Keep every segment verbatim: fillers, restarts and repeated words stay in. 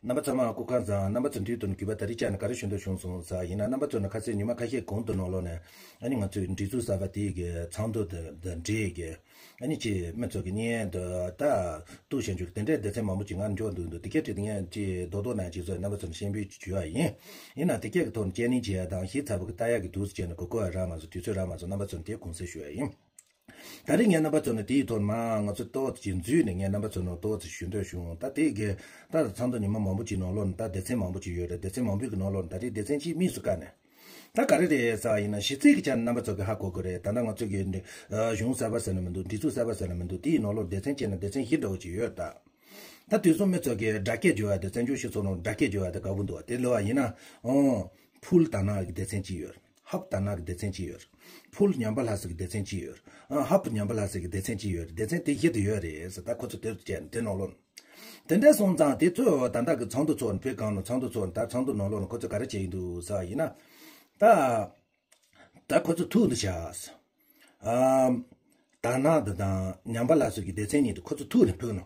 རྣམ་པ་ཚང་མ་སྐུ་ཁམས་བཟང་། རྣམ་པ་ཚོ་འདིའི་ཐོག་ནས་གུས་པ་ད་རེས་བཅར་ནས་ག་རེ་ཞུ་འདོད་བྱུང་སོང་ཟེར་བ་ཡིན་ན། རྣམ་པ་ཚོ་ནི་ཁ་སང་ཉི་མ་ཁ་ཤས་གོང་དུ་ནང་ལོགས་ནས་ཨ་ནི་ང་ཚོའི་སྒྲིག་འཛུགས་གསར་པ་དེའི་གི་ཚོགས་འདུ་དང་དང་འབྲེལ་གི་ཨ་ནི་ཅིག་མི་ཚོ་གི་བརྙན་དུ་ད་གཏུག་བྱེད་རྒྱུ་དེ་འདྲའི་སྡེ་ཚན་མང་པོ་ཅིག་ང་འབྱོར་འདུག་འདུག་དེ་གའི་གྲས་དེ་ངས་ཅིག་རྡོག་རྡོག་ནང་ཅིག་བཟོས་རྣམ་པ་ཚོ་ནས་ཤེས་འབུལ་ཅིག་ཞུ་བ་ཡིན། ཡིན་ན་དེ་གའི་གི་ཐོག་ནས་དཔྱད་གླེང་བྱེད་ཡ་དང་ཤེས་ཚར་བ་གི་ལྟ་ཡ་གི་འདུག་ཟེར་བྱས་ནས་གོ་སྐབས་རག་མ་སོང་། དུས་ཚོད་རག་མ་སོང་། རྣམ་པ་ཚོ་ནས་དེ་དགོངས་སེལ་ཞུ་བ་ཡིན། ད་རེས་ངས་རྣམ་པ་ཚོ་ནས་དེའི་ཐོག་མ་ང་ཚོ་ཏོག་ཙམ་ཅིག་འཛུལ་ནས་ངས་རྣམ་པ་ཚོ་ནང་ཏོག་ཙམ་ཞུ་འདོད་བྱུང་། ད་དེ་གི་ད་ཚོགས་འདུ་ཉི་མ་མང་པོ་ཅིག་ནང་ལོགས་ནས་ད་སྡེ་ཚན་མང་པོ་ཅིག་ཡོད་རེད། སྡེ་ཚན་མང་པོའི་གི་ནང་ལོགས་ནས་ད་རེས་སྡེ་ཚན་གཅིག་དམིགས་སུ་བཀར་ནས། ད་ག་རེ་རེད་ཟེར་བ་ཡིན་ན། གཞི་རྩའི་གི་ཆ་ནས་རྣམ་པ་ཚོ་གི་ཧ་གོ་གི་རེད། ད་ལྟ་ང་ཚོ་གི་ཨ་གཞུང་གསར་པ་ཟེར་ན་མི་འདུག་སྒྲིག་འཛུགས་གསར་པ་ཟེར་ན་མི་འདུག་དེའི་ནང་ལོགས་སྡེ་ཚན་བྱས་ན་སྡེ་ཚན་བཞི་འདྲ་བོ་ཅིག་ཡོད་ད། ད་དུས་གསུམ་མི་ཚོ་གི་སྒྲ་སྐད་བརྗོད་ཡ་དེ་བཙན་བྱོལ་སྤྱི་ཚོགས་ནང་སྒྲ་སྐད་བརྗོད་ཡ་དེ་དགའ་པོ་འདུག་དེ་ལབ་པ་ཡིན་ན། ཨང་། ཕུལ་དར་ནག་གི་སྡེ་ཚན་གཅིག་ཡོད། ཧབ་དར་ནག་གི་སྡེ་ཚན་གཅིག་ཡོད། ཕུལ་ཉམས་པ་ལྷ་སའི་གི་སྡེ་ཚན་གཅིག་ཡོད། ཨང་། ཧབ་ཉམས་པ་ལྷ་སའི་གི་སྡེ་ཚན་གཅིག་ཡོད། སྡེ་ཚན་དེ་བཞི་དེ་ཡོད་རེད་ཟེར། ད་ཁོ་ཚོ་དེ་བྱས་དེ་ནང་ལོགས། དེ་འདྲ་སོང་ཙང་དེ་ཚོས་ད་ལྟ་གི་ཚོགས་འདུ་ཚོགས་ནས་བོད་གངས་ལ་ཚོགས་འདུ་ཚོགས་ནས་ད་ཚོགས་འདུ་ནང་ལོགས་ནས་ཁོ་ཚོས་ག་རེ་བྱེད་ཀྱི་འདུག་ཟེར་བ་ཡིན་ན། ད། ད་ཁོ་ཚོ་ཐུག་འདུག་བྱ། ཨ། དར་ནག་འདི་དང་ཉམས་པ་ལྷ་སའི་གི་སྡེ་ཚན་གཉིས་དེ་ཁོ་ཚོ་ཐུག་ནས་ཕུལ་ནོ།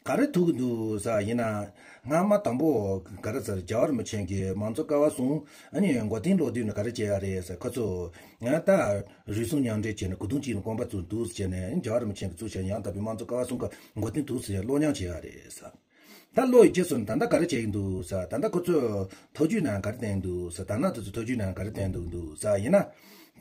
ག་རེ་ཐུག་གི་འདུག་ཟེར་བ་ཡིན་ན། སྔ་མ་དང་པོ་ག་རེ་ཟེར། རྒྱལ་བ་རིན་པོ་ཆེ་གིས་མང་གཙོ་ཀ་བ་གསུམ་ཨ་ནི་མགོ་རྟིང་སློག་དུས་ནས་ག་རེ་བྱས་ཡ་རེད་ཟེར། ཁོ་ཚོ་ང་ད་རུལ་སུངས་མཉམ་འབྲེལ་བྱས་ནས་གོ་དུང་གཅིག་ནས་རྐང་པ་བཙུགས་འདུག་ཟེར་བྱས་ནས། རྒྱལ་བ་རིན་པོ་ཆེ་གིས་བཙུགས་བྱས་ཡང་དག་པའི་མང་གཙོ་ཀ་བ་གསུམ་ཀ་མགོ་རྟིང་འདུག་ཟེར་བྱས་སློག་མཉམ་བྱས་ཡ་རེད་ཟེར། ད་ལོ་ཡི་རྗེས་སུ་ད་ལྟ་ག་རེ་བྱེད་ཀྱི་འདུག་ཟེར། ད་ལྟ་ཁོ་ཚོས་ཐག་གཅོད་ནང་ག་རེ་བསྟན་འདུག་ཟེར། དར་ནག་དེ་ཚོས་ཐག་གཅོད་ནང་ག་རེ་བསྟན་འདུག་འདུག་ཟེར་ཡིན་ན།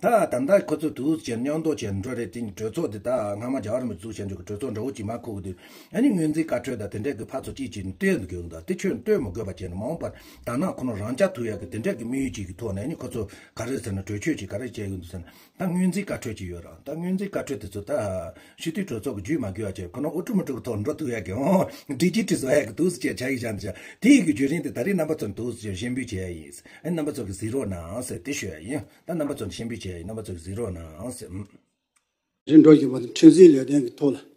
ད་ད་ལྟ་ཁོ་ཚོས་འདུག་ཟེར་མཉམ་འདོགས་བྱས་འགྲོ་རེད། དེ་གྲོས་ཚོགས་དེ་ད་སྔ་མ་རྒྱལ་བ་རིན་པོ་ཆེ་བཙུགས་བྱས་འཇོག་གི་གྲོས་ཚོགས་འདྲ་བོ་ཅིག་མར་ཁུག་གི་འདུག་ཨ་ནི་སྔོན་རྩིས་བཀའ་འཁྲོལ་དང་དེ་འདྲས་ཀྱི་ཕར་ཚུར་ཅིག་ཅིག་སྟོན་དགོས་འདུག་དེ་ཁྱོན་སྟོན་མི་དགོས་པ་བྱས་ནས་མ་འོངས་པར་དར་ནག་ཁོ་རང་རང་རྐྱ་ཐུག་ཡག་གི་དེ་འདྲས་ཀྱི་དམིགས་ཡུལ་ཅིག་གི་ཐོག་ནས། ཨ་ནི་ཁོ་ཚོ་ག་རེ་ཟེར་ན་གྲོས་ཆོད་ཅིག་ག་རེ་བྱེད་ཀྱི་འདུག་ཟེར་ན། ད་སྔོན་རྩིས་བཀའ་འཁྲོལ་ཅིག་ཡོད་རེད། ད་སྔོན་རྩིས་བཀའ་འཁྲོལ་དེ་ཚོ་ད་སྤྱི་འཐུས་གྲོས་ཚོགས་ཀྱི་བརྒྱུད་མ་དགོས་པ་བྱས། ཁོ་རང་ཨོ་ཊོ་མེ་ཊིག་གི་ཐོག་འགྲོ་ཐུབ་ཡག་གི། ཨོ། སྒྲིག་གཞི་ཁྲིམས་བཟོ་ཡག་གི་འདུག་ཟེར་བྱས་བྱ་ཡི་བྱ་འདི་བྱ། དེ་ཡི་གི་བརྒྱུད་རིམ་དེ་ད་རེས་རྣམ་པ་ཚོར་འདུག་ཟེར་བྱས་ཤེས་འབུལ་བྱས་ཡིན། ཨ་ནི་རྣམ་པ་ཚོ་གིས་གཟིགས་རོགས་གནང་ཟེར་དེ་ཞུ་ཡ་ཡིན། ད་རྣམ་པ་ཚོར་ཤེས་འབུལ་བྱས་ཡིན། རྣམ་པ་ཚོ་གིས་གཟིགས་རོགས་གནང་ཟེར། ཨུམ། རིམ་འགྲོ་བཞིན་པ་དང་ཁྲིམས་འཛིན་ལས་དོན་གྱི་ཐོག་ལ།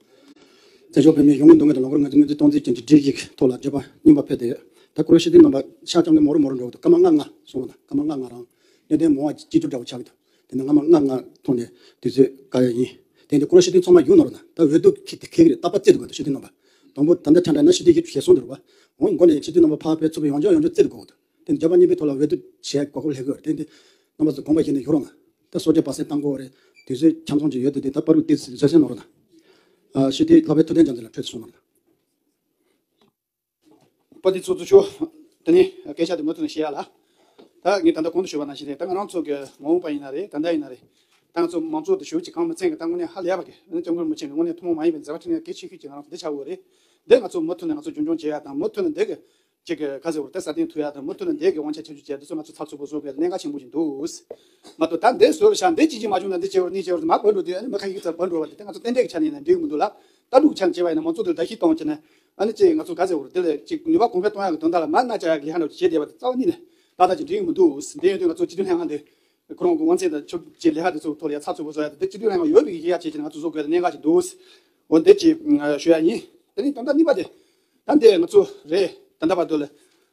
བཙན་བྱོལ་བོད་མིའི་ཡོང་སྒོ་འདུ་འགོད་དང་ལམ་ཁར་ངོས་འཛིན་སྟངས་འཛིན་ཅན་གྱི་སྒྲིག་གཞི་གི་ཐོག་ལ་བརྗོད་པ་རྙིང་པ་ཕེབས་ཏེ་ཡོད། ད་ཀུ་རུ་ཤི་ཏི་རྣམ་པ་ཤ་རྐྱང་གི་མོ་རུ་མོ་རུ་འགྲོ་གི་འདུག་སྐར་མ་ལྔ་ལྔ་སོང་བ་དང་། སྐར་མ་ལྔ་ལྔ་རང་གནད་དོན་མང་བ་གཅིག་གྱུར་འདྲ་བོ་ཆགས་ཀྱི་འདུག་དེ་ནི་སྐར་མ་ལྔ་ལྔ་ཐོག་ནས་དུས་ཚོད་བཀག་ཡ་ཡིན། དེ་འདི་ཀུ་རུ་ཤི་ཏི་ཚང་མ་ཡོང་ནོར་ན་ད་འོས་བསྡུ་ཁེ་དེ་ཁེ་གི་རེད། རྟག་པར་རྩེ་འདུག་ག་འདུག་ཤི་ཏི་རྣམ་པ། དང་པོ་ད་ལྟ་ཆ་འདྲ་ན་ཤི་ཏི་ཡིད་ཞེ་སོང་འདུག་རེད་པ། འོང་མགོ་ནས་ཤི་ཏི་རྣམ་པ་ཕར་ཕེབས་ཚུགས་པའི་ཡོང་ཆོག་ཡོང་ཆོག་རྩེ་འདུག་གོ་འདུག་དེ་འདི་རྒྱབ་པ་གཉིས་པའི་ཐོག་ལ་འོས་བསྡུ་བྱས་གོ་སྐབས་ལྷག་གི་རེད། དེ་འདི་རྣམ་པ་ཚོ་དགོངས་པ་བཞེས་ནས་ཡོང་རོགས་གནང་། ད་སོ་བརྒྱད་པ་སེ་བཏང་དགོས་རེད། དུས་ཚོད་ཆ་ཚང་ཅིག་ཡོད་དེ། དེ་ད་པར་དེ་བཟོད་བསྲན་གནང་རོགས་གནང་། ཨ། ཤི་ཏི་ལྷག་པའི་ཐུབ་བསྟན་རྒྱལ་མཚན་ལ་འཕྲོད་གསུང་གནང་རོགས་གནང་། པ་དེ་ཚོ་ཚོ་ཞུ། དེ་ནས་སྐད་ཆ་དེ་མུ་མཐུད་ནས་བཤད་ཡ་ལ། ད་ངས་ད་ལྟ་གོང་དུ་ཞུས་པ་ནང་བཞིན་རེད། ད་ང་རང་ཚོ་གི་མ་འོངས་པ་ཡིན་ན་རེད། ད་ལྟ་ཡིན་ན་རེད། ད་ང་ཚོ་མང་གཙོ་དེ་ཞེ་པོ་ཅིག་གང་མི་ཚད་གི་ད་དངོས་གནས་ཧ་ལས་པ་གི། ཨ་ནི་སྐྱབས་མགོན་རིན་པོ་ཆེ་གི་དངོས་གནས་ཐུན་མོང་མ་ཡིན་པའི་མཛད་པ་འཕྲིན་ལས་གལ་ཆེ་ཤོས་ཅིག་ང་རང་ཚོ་འདི་ཆགས་ཡོད་རེད། འདི་ང་ཚོ་མུ་མཐུད་ནས་ང་ཚོ་རྒྱུན་འཁྱོངས་བྱེད་ཡ་དང་། མུ་མཐུད་ནས་འདི་གི་ཅིག་གི་ག་ཟེར་བར་དེ་སྲ་བརྟན་ཐུབ་ཡ་དང་། མུ་མཐུད་ནས་འདི་གི་དབང་ཆ་ཁྱབ་བསྒྲགས་བྱེད་ཡ་འདི་ཚོ་ང་ཚོ་ཚགས་ཚུད་པོ་བཟོ་དགོས་ཡ་གནད་འགག་ཆེན་པོ་ཞིག་འདུག་མ་གཏོགས། ད་འདི་བཟོས་པ་ཤག་འདི་ཅི་ཅི་མ་བྱུང་ན་འདི་བྱས་པ་རེད། གཉིས་བྱས་པ་རེད། མར་བུད་འགྲོ་དུས་ཨ་ནི་མི་ཁ་ཤས་ཀྱིས་ཚུར་བུད་འགྲོ་བ་དེ། ད་ང་ཚོ་ཏན་ཏན་གྱི་ཆ་ནས་ཡིན་ན་འགྲིག་གི་མི་འདུག་ལ། ད་འདུག་ཆ་ནས་བྱས་པ་ཡིན་ན་མང་གཙོ་དེ་ལ་བརྡབ་གསིག་གཏོང་བྱས་ནས། ཨ་ནི་ཅིག་ང་ཚོ་ག་ཟེར་བར་དེ་ལ་ཅིག་ནུས་པ་གོང་འཕེལ་གཏོང་ཡག་གི་དོན་དག་ལ་མར་མནའ་བཅག་ཡག་གི་ལས་ཀ་འདྲ་བོ་བྱེད་བསྡད་པ་དེ་རྩ་བ་ཉིད་ནས་ཏག་ཏག་ཅིག་འགྲིག་གི་མི་འདུག་འདི་ཡོད་དུས་ང་ཚོ་སྤྱི་འཐུས་ལྷན་ཁང་འདི་ཁོ་རང་གི་དབང་ཚད་དང་ཕྱོགས་ཀྱི་ལས་ཀ་དེ་ཚོ་ཐོག་ལ་ཡ་ཚགས་ཚུད་པོ་བཟོ་ཡ་དེ། འདི་སྤྱི་འཐུས་ལྷན་ཁང་ཡོད་པའི་གི་ཡ་བྱས་བྱས་ནས་ང་ཚོ་བཟོ་དགོས་ཡ་དེ་གནད་འགག་ཅིག་འདུག་འོ་འདི་ཅིག་ཞུ་ཡ་ཡིན། དེ་ནས་དོན་དག་གཉིས་པ་དེ། ད་འདི་ང་ཚོ་རེད། ད་ལྟ་བར་དུ་ལ།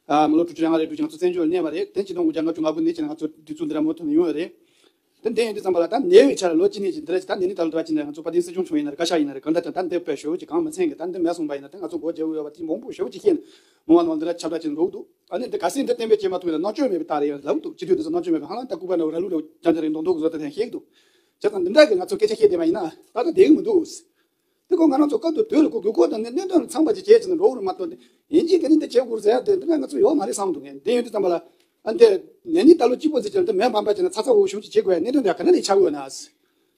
ཨ། མི་ལོ་དྲུག་ཅུ་རེ་ལྔ་རེ་དྲུག་ཅུ་ང་ཚོ་བཙན་བྱོལ་ལ་གནས་པ་རེད། དེ་ཆིག་སྟོང་དགུ་བརྒྱ་ལྔ་བཅུ་ང་དགུ་ནས་བྱས་ནས་ང་ཚོ་དུས་ཚོད་འདི་འདྲ་མུ་མཐུད་ནས་ཡོང་ཡོད་རེད། དེ་འདི་ཡིན་དུས་ཙམ་པ་ལ་ད་ནད་པའི་ཆ་ལ་ལོ་གཅིག་ནས་ཅིག་འདི་རེད། ད་ནད་ནི་ད་ལོ་དུ་བ་ཅིག་འདི་ང་ཚོ་དཔལ་ལྡན་སྲིད་སྐྱོང་མཆོག་ཡིན་ན་རེད། བཀའ་ཤག་ཡིན་ན་རེད། གང་ལྟར་ད་འདི་དཔེ་ཞེ་པོ་ཅིག་གང་མི་ཚང་གི། ད་འདི་མེད་སོང་པ་ཡིན་ན་ད་ང་ཚོ་སྒོ་རྒྱག་དགོས་ཡོད་པ་དེ་མང་པོ་ཞེ་པོ་ཅིག་ཤེས་ནས་མི་མང་ནང་འདི་འདྲ་ཁྱབ་བསྒྲགས་བྱས་ནས་འགྲོ་གི་འདུག་ཨ་ནི་འདི་ག་སྲིད་འདི་གཏན་འབེབས་བྱེད་མ་ཐུབ་ན་རྣམ་དཔྱོད་མེད་པའི་རྟགས་རེད། ཡང་ལབ་འདུག་སྤྱི་འཐུས་འདི་ཚོ་རྣམ་དཔྱོད་མེད་པའི་ཧ་ལམ་ད་ལྐུགས་པ་འདྲ་བོ་ར་ལུག་འདྲ་བོ་རྐྱང་རྐྱང་རེད། མདོག་མདོག་གི་བཟོ་ལྟ་དེ་ཡང་ཤེས་ཀྱི་འདུག་བྱས་ཙང་འདི་འདྲ་གི་ང་ཚོ་སྐད་ཆ་བཤད་བསྡད་པ་ཡིན་ན་ད་ལྟ་བསྡད་ཀྱི་མི་འདུག་དེ་ཁོ་ང་རང་ཚོ་སྐབས་དུ་དུས་ལ་ཁོ་དགོས་མཁོ་དང་གནད་དོན་ལ་འཚམས་པ་ཅིག་བྱས་ཙང་འགྲོ་གི་རེད་མ་གཏོགས། ཡིན་གཅིག་གིས་ནི་འདི་བྱེད་དགོས་རེད་ཟེར་ཡ་དེ་འདི་འདྲ་ང་ཚོ་ཡོད་མ་རེད་བསམ་འདུག་ངས་འདི་ཡོད་དུས་ཙམ་པ་ལ། ཨ་འདི་ནས་ནི་ད་ལོ་གཅིག་པོ་ཟེར་གྱི་རེད། འདི་མེད་པ་འབའ་བྱས་ན་ཚ་ཚ་འུར་འུར་ཞེ་པོ་ཅིག་བྱེད་དགོས་ཡ་གནད་དོན་འདི་ག་ནས་ནས་ཆགས་ཡོད་ན།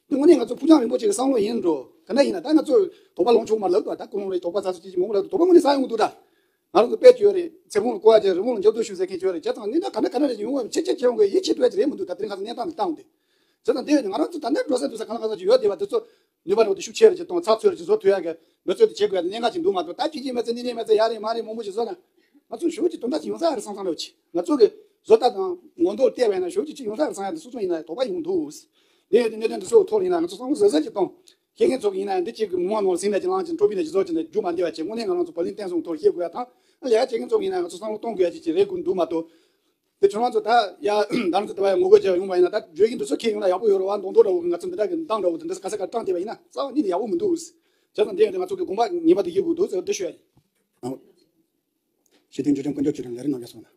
འདི་དངོས་གནས་ང་ཚོ་ཕུགས་རྒྱང་རིང་པོ་ཅིག་གི་བསམ་བློ་ཡིན་འགྲོ། ག་འདྲ་ཡིན་ན་ད་ང་ཚོ་དོགས་པ་ལངས་ཆོག་མ་ལབ་འདུག་ད་ཀུན་སློང་རེད། དོགས་པ་ཚ་ཚ་ཅིག་ཅིག་མང་པོ་ལབ་འདུག་དོགས་པ་དངོས་གནས་ཟ་ཡོང་གི་འདུག་ད་ང་རང་ཚོ་དཔེ་བརྗོད་རེད། ཚེ་ཕུང་ལ་བསྐོར་བ་བྱས། རི་མོ་ལ་འཇབ་རྡོལ་གཞུ་ཟེར་མཁན་བརྗོད་རེད། བྱས་ཙང་ནི་ད་ག་འདྲ་ག་འདྲ་རེ་ཡོང་བ་ཆེ་ཆེ་ཆེ་ཡོང་གི་ཡིད་ཆེས་ཐུབ་ཡ་ཅིག་རེད་མི་འདུག་ད་དེ་རིང་ཁ་སང་གནས་སྟངས་འདི་བལྟས། བྱས་ཙང་འདི་ཡོད་དུས་ང་རང་ཚོ་ད་ནས་འགྲོ་ས་འདུག་ས་གང་ལ་གང་ས་ཅིག་ཡོད་བསྡད་པ་དེ་ཚོ་ནུས་པ་འདྲ་བོ་དེ་ཤུགས་ཆེ་རུ་ཅིག་གཏོང་། ཚགས་ཚུད་རུ་ཅིག་བཟོ་ཐུབ་ཡ་གི་མི་ཚོད་དེ་བྱེད་དགོས་ཡ་དེ་གནད་འགག་ཅིག་འདུག་མ་གཏོགས། ད་ཕྱི་རྒྱལ་མི་ཚེ་འདི་ནས་མི་ཚེ་ཡ་རེད་མ་རེད་མང་པོ་ཞིག་བཟོ་ན་ང་ཚོ་ཞེ་པོ་ཅིག་དོན་དག་ཅིག་ཡོང་ས་རེད་བསམ་བསམ་འདྲ་བོ་ཅིག་ང་ཚོ་གི་བཟོ་ལྟ་དང་ངོ་ཐོག་བལྟས་པ་ཡིན་ན་ཞེ་པོ་ཅིག་ཅིག་ཡོང་ས་རེད་བསམ་ཡ་དེ་སོ་སོ་ཡིན་ན་ཡང་དོགས་པ་ཡོང་གི་འདུག་དེ་ཡོད་དུས་གནད་དོན་འདི་ཚོའི་ཐོག་ལ་ཡིན་ན་ང་ཚོ་བསམ་བློ་གཟབ་གཟབ་ཅིག་གཏོང་། ཤེས་མཁན་ཚོ་གི་ཡིན་ན་ཡང་འདི་གཅིག་གི་མི་མང་ནོར་སེམས་ནས་ཅིག་ལངས་ཅིག་འགྲོ་པི་ནས་ཅིག་བཟོ་ཅིག་ནས་རྒྱུ་མ་འདི་བ་ཅིག་དངོས་གནས་ང་རང་ཚོ་བོད་གླིང་བསྟན་སྲུང་ཐོག་ཤེས་དགོས་ཡ་དང་། ལས་ཀ་བྱེད་མཁན་ཚོ་གི་ཡིན་ན་ང་ཚོ་བསམ་བློ་གཏོང་དགོས་ཡ་ཅིག་ཅིག་རེད་དགོས་འདུག་མ་གཏོགས། དེ་ཁྱོད་རང་ཚོ་ད་ཡ་ད་རང་ཚོ་དེ་བ་ཡ་ངོ་རྒོལ་བྱས་ཡོང་བ་ཡིན་ན། ད་བརྗོད་ཀྱི་འདི་ཚོ་ཁྱེད་ཡོང་ན་ཡག་པོ་ཡོད་རེད་བ། མདོག་མདོག་འདྲ་བོ་གི་ང་ཚོ་འདི་འདྲ་གི་འདང་འདྲ་བོ་དེ་འདྲ་ག་ས་ག་སྤྲང་བསྡད་པ་ཡིན་ན་རྩ་བ་ཉིད་ནས་ཡག་པོ་མི་འདུག་བྱས་ཙང་འདི་ཡང་དེ་ང་ཚོ་གི་དགོངས་པ་ངེས་པར་དུ་བཞེས་དགོས་འདུག་ཟེར་འདི་ཞུ་ཡ་ཡིན། སྤྱི་འཐུས་འཇུ་ཁྲིམས་དཀོན་མཆོག་ཆོས་སྒྲོན་ལས་རིམ་གནང་རྒྱུ་སོང་ན།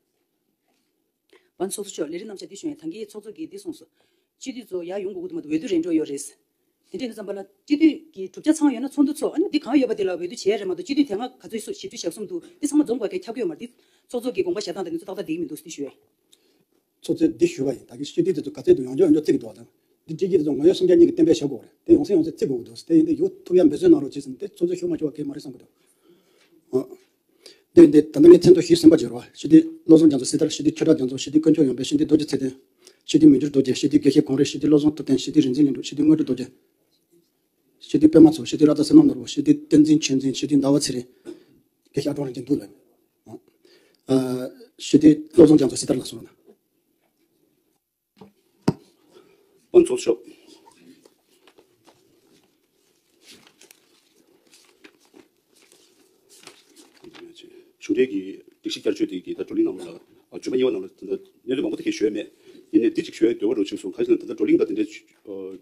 པ་ཚོགས་གཙོ་མཆོག་ལས་རིམ་རྣམས་ཆ་འདི་ཞུ་ཡིན། ད་གིན་ཚོགས་གཙོ་གིས་འདི་གསུངས་སོང་། སྤྱི་འཐུས་ཚོ་ཡར་ཡོང་དགོས་ཀྱི་འདུག་མ་གཏོགས་འོས་བསྡུ་རེ་འགྲོ་ཡོད་རེད། དེ་འདྲ་ཡིན་དུས་ཙམ་པ་ལ་སྤྱི་འཐུས་ཀྱི་གྲུབ་ཆ་ཚང་ཡོད་ན་ཚོགས་འདུ་ཚོགས། ཨ་ནི་འདི་གང་ཡོད་པ་དེ་ལ་འོས་བསྡུ་བྱས་རེད་མ་གཏོགས་སྤྱི་འཐུས་དེ་སྔ་ག་ཚོད་སུ་བཞི་བཅུ་ཞེ་གསུམ་འདུག་འདི་ཚང་མ་འཛོམས་དགོས་ཀྱི་ཁྱབ་ཀྱི་ཡོད་མ་རེད། འདི་ཚོགས་གཙོ་གི་དགོངས་པ་བཞེས་སྟངས་དང་འདི་ཚོ་ཏག་ཏག་འགྲིག་གི་མི་འདུག་ཟེར་ཞུ་ཡ། ཚོགས་གཙོས་འདི་ཞུས་པ་ཡིན། ད་གིན་སྤྱི་འཐུས་དེ་ཚོ་ག་ཚད་འདུག་ཡོང་ཆོག་ཡོང་ཆོག་བརྩི་གི་འདུག་བ་དང་། འདི་སྤྱི་འཐུས་དེ་ཚོ་ངོ་ཡོད་སུམ་བརྒྱ་གཉིས་ཀྱི་གཏན་འབེབས་བྱེད་དགོས་རེད། དེ་ཡོང་སྲིད་ཡོང་སྲིད་བརྩི་དགོས་ཀྱི་འདུག་དེ་ཡིན་དུས་ཡོང་ཐུབ་ཡ་འབད་བརྩོན་གནང་རོགས་བྱེད་ཟེར་ནས་དེ་ཚོགས་གཙོས་ཞུ་མ་ཆོག་པ་གང་ཡང་མ་རེད་བསམ་གྱི་འདུག་ཨ། འདི་འདི་ད་ལྟ་ངས་མཚན་ཐོ་ཞུས་ཟིན་པ་བརྗོད་རོགས། སྤྱི་འཐུས་བློ་བཟང་རྒྱ་མཚོ་སྲི་ཐར། སྤྱི་འཐུས་ཆོས་གྲགས་རྒྱ་མཚོ། སྤྱི་འཐུས་དཀོན་མཆོག་ཡོན་ཕེབས། སྤྱི་འཐུས་རྡོ་རྗེ་ཚེ་བརྟན། སྤྱི་འཐུས་མི་འགྱུར་རྡོ་རྗེ། སྤྱི་འཐུས་དགེ་བཤེས་གོང་རིམ། སྤྱི་འཐུས་དངོས་གྲུབ་རྡོ་རྗེ། སྤྱི་འཐུས་རིག་འཛིན་ལྷུན་གྲུབ། སྤྱི་འཐུས་དཔལ་མཚོ། སྤྱི་འཐུས་པད་མ་མཚོ། སྤྱི་འཐུས་ར་ཏ་བསོད་ནམས་ནོར་བུ། སྤྱི་འཐུས་བསྟན་འཛིན་ཆོས་འཛིན། སྤྱི་འཐུས་ཟླ་བ་ཚེ་རིང་། དགེ་བཤེས་ཨ་ཀྲོང་རིག་འཛིན་འདུག་ལ། ཨ། སྤྱི་འཐུས་བློ་བཟང་རྒྱ་མཚོ་སྲི་ཐར་ལགས་སོང་ན། པ་ཚོགས་གཙོ་མཆོག་གཞུང་འབྲེལ་གྱི་སྒྲིག་གཞི་བསྐྱར་བཅོས་དེ་གི་ད་བགྲོ་གླེང་ནང་ལ་བརྗོད་པ་གཉིས་པ་ནང་ལ་ད་ལྟ་གནད་དོན་མང་པོ་དེ་གས་ཞུས་མེད། ཡིན་ནའི་འདི་གཅིག་ཞུ་ཡའི་འདོད་པ་རུ་བྱུང་སོང་། གང་ཞིག་ན་ད་ལྟ་བགྲོ་གླེང་ད་དེ་འདྲ་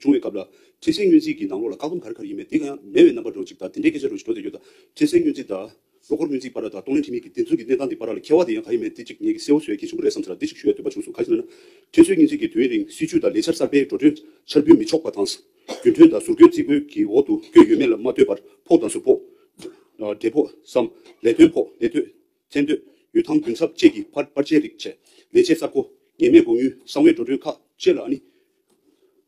བྱུང་བའི་སྐབས་ལ་འཕྲལ་སེལ་སྔོན་རྩིས་ཀྱི་ནང་ལོགས་ལ་བཀག་སྡོམ་ག་རེ་ག་རེ་ཡིན་མེད་དེ་གང་ཡང་མེད་པའི་རྣམ་པ་འདྲ་ཅིག་དང་། དེ་འདྲའི་སྐད་ཆ་འདྲ་ཅིག་འགྲོ་བསྡད་ཡོད། ད་འཕྲལ་སེལ་སྔོན་རྩིས་དང་ལོ་འཁོར་སྔོན་རྩིས་བར་དང་གཏོང་ལེན་ཁྲིམས་ཡིག་གི་དེ་ཚོ་གི་གནས་སྟངས་དེ་བར་ལ་ཁྱད་པར་དེ་ཡང་གང་ཡིན་མེད་དེ་གཅིག་ངེད་ཀྱིས་གསལ་བོ་བཟོ་ཡ་གལ་ཆེན་པོ་རེད་བསམ་ཚར། འདི་གཅིག་ཞུ་ཡ་འདོད་པ་བྱུང་སོང་། གང་ཞིག་ན་འཕྲལ་སེལ་སྔོན་རྩིས་ཀྱི་དུས་ཡུན་རིང་སྲིད་ཇུས་དང་ལས་འཆར་གསར་པའི་འགྲོ་གྲོན་འཆར་འབུལ་མི་ཆོག་པ་དང་། རྒྱུན་གྲོན་དང་ཟུར་བཀོལ་རྩིས་ཁུལ་གྱི་འོག་ཏུ་བཀོད་ཡོད་མེད་ལ་མ་ལྟོས་པར་ཕོགས་དང་ཟུར་ཕོགས། འབྲས་ཕོགས་སམ་ལས་ཐོན་ཕོགས། ལས་ཐོན་མཚན་སྡོད། ཡུལ་ཐང་རྒྱུན་ཚབ་བཅས་ཀྱི་པར་པར་ཆས་རིགས་བཅས་ལས་བྱེད་གསར་བསྐོ། ངེས་མེད་གོང་ཡུལ་གསང་བའི་འགྲོ་གྲོན་ཁག་བཅས་ལ་ཨ་ནི།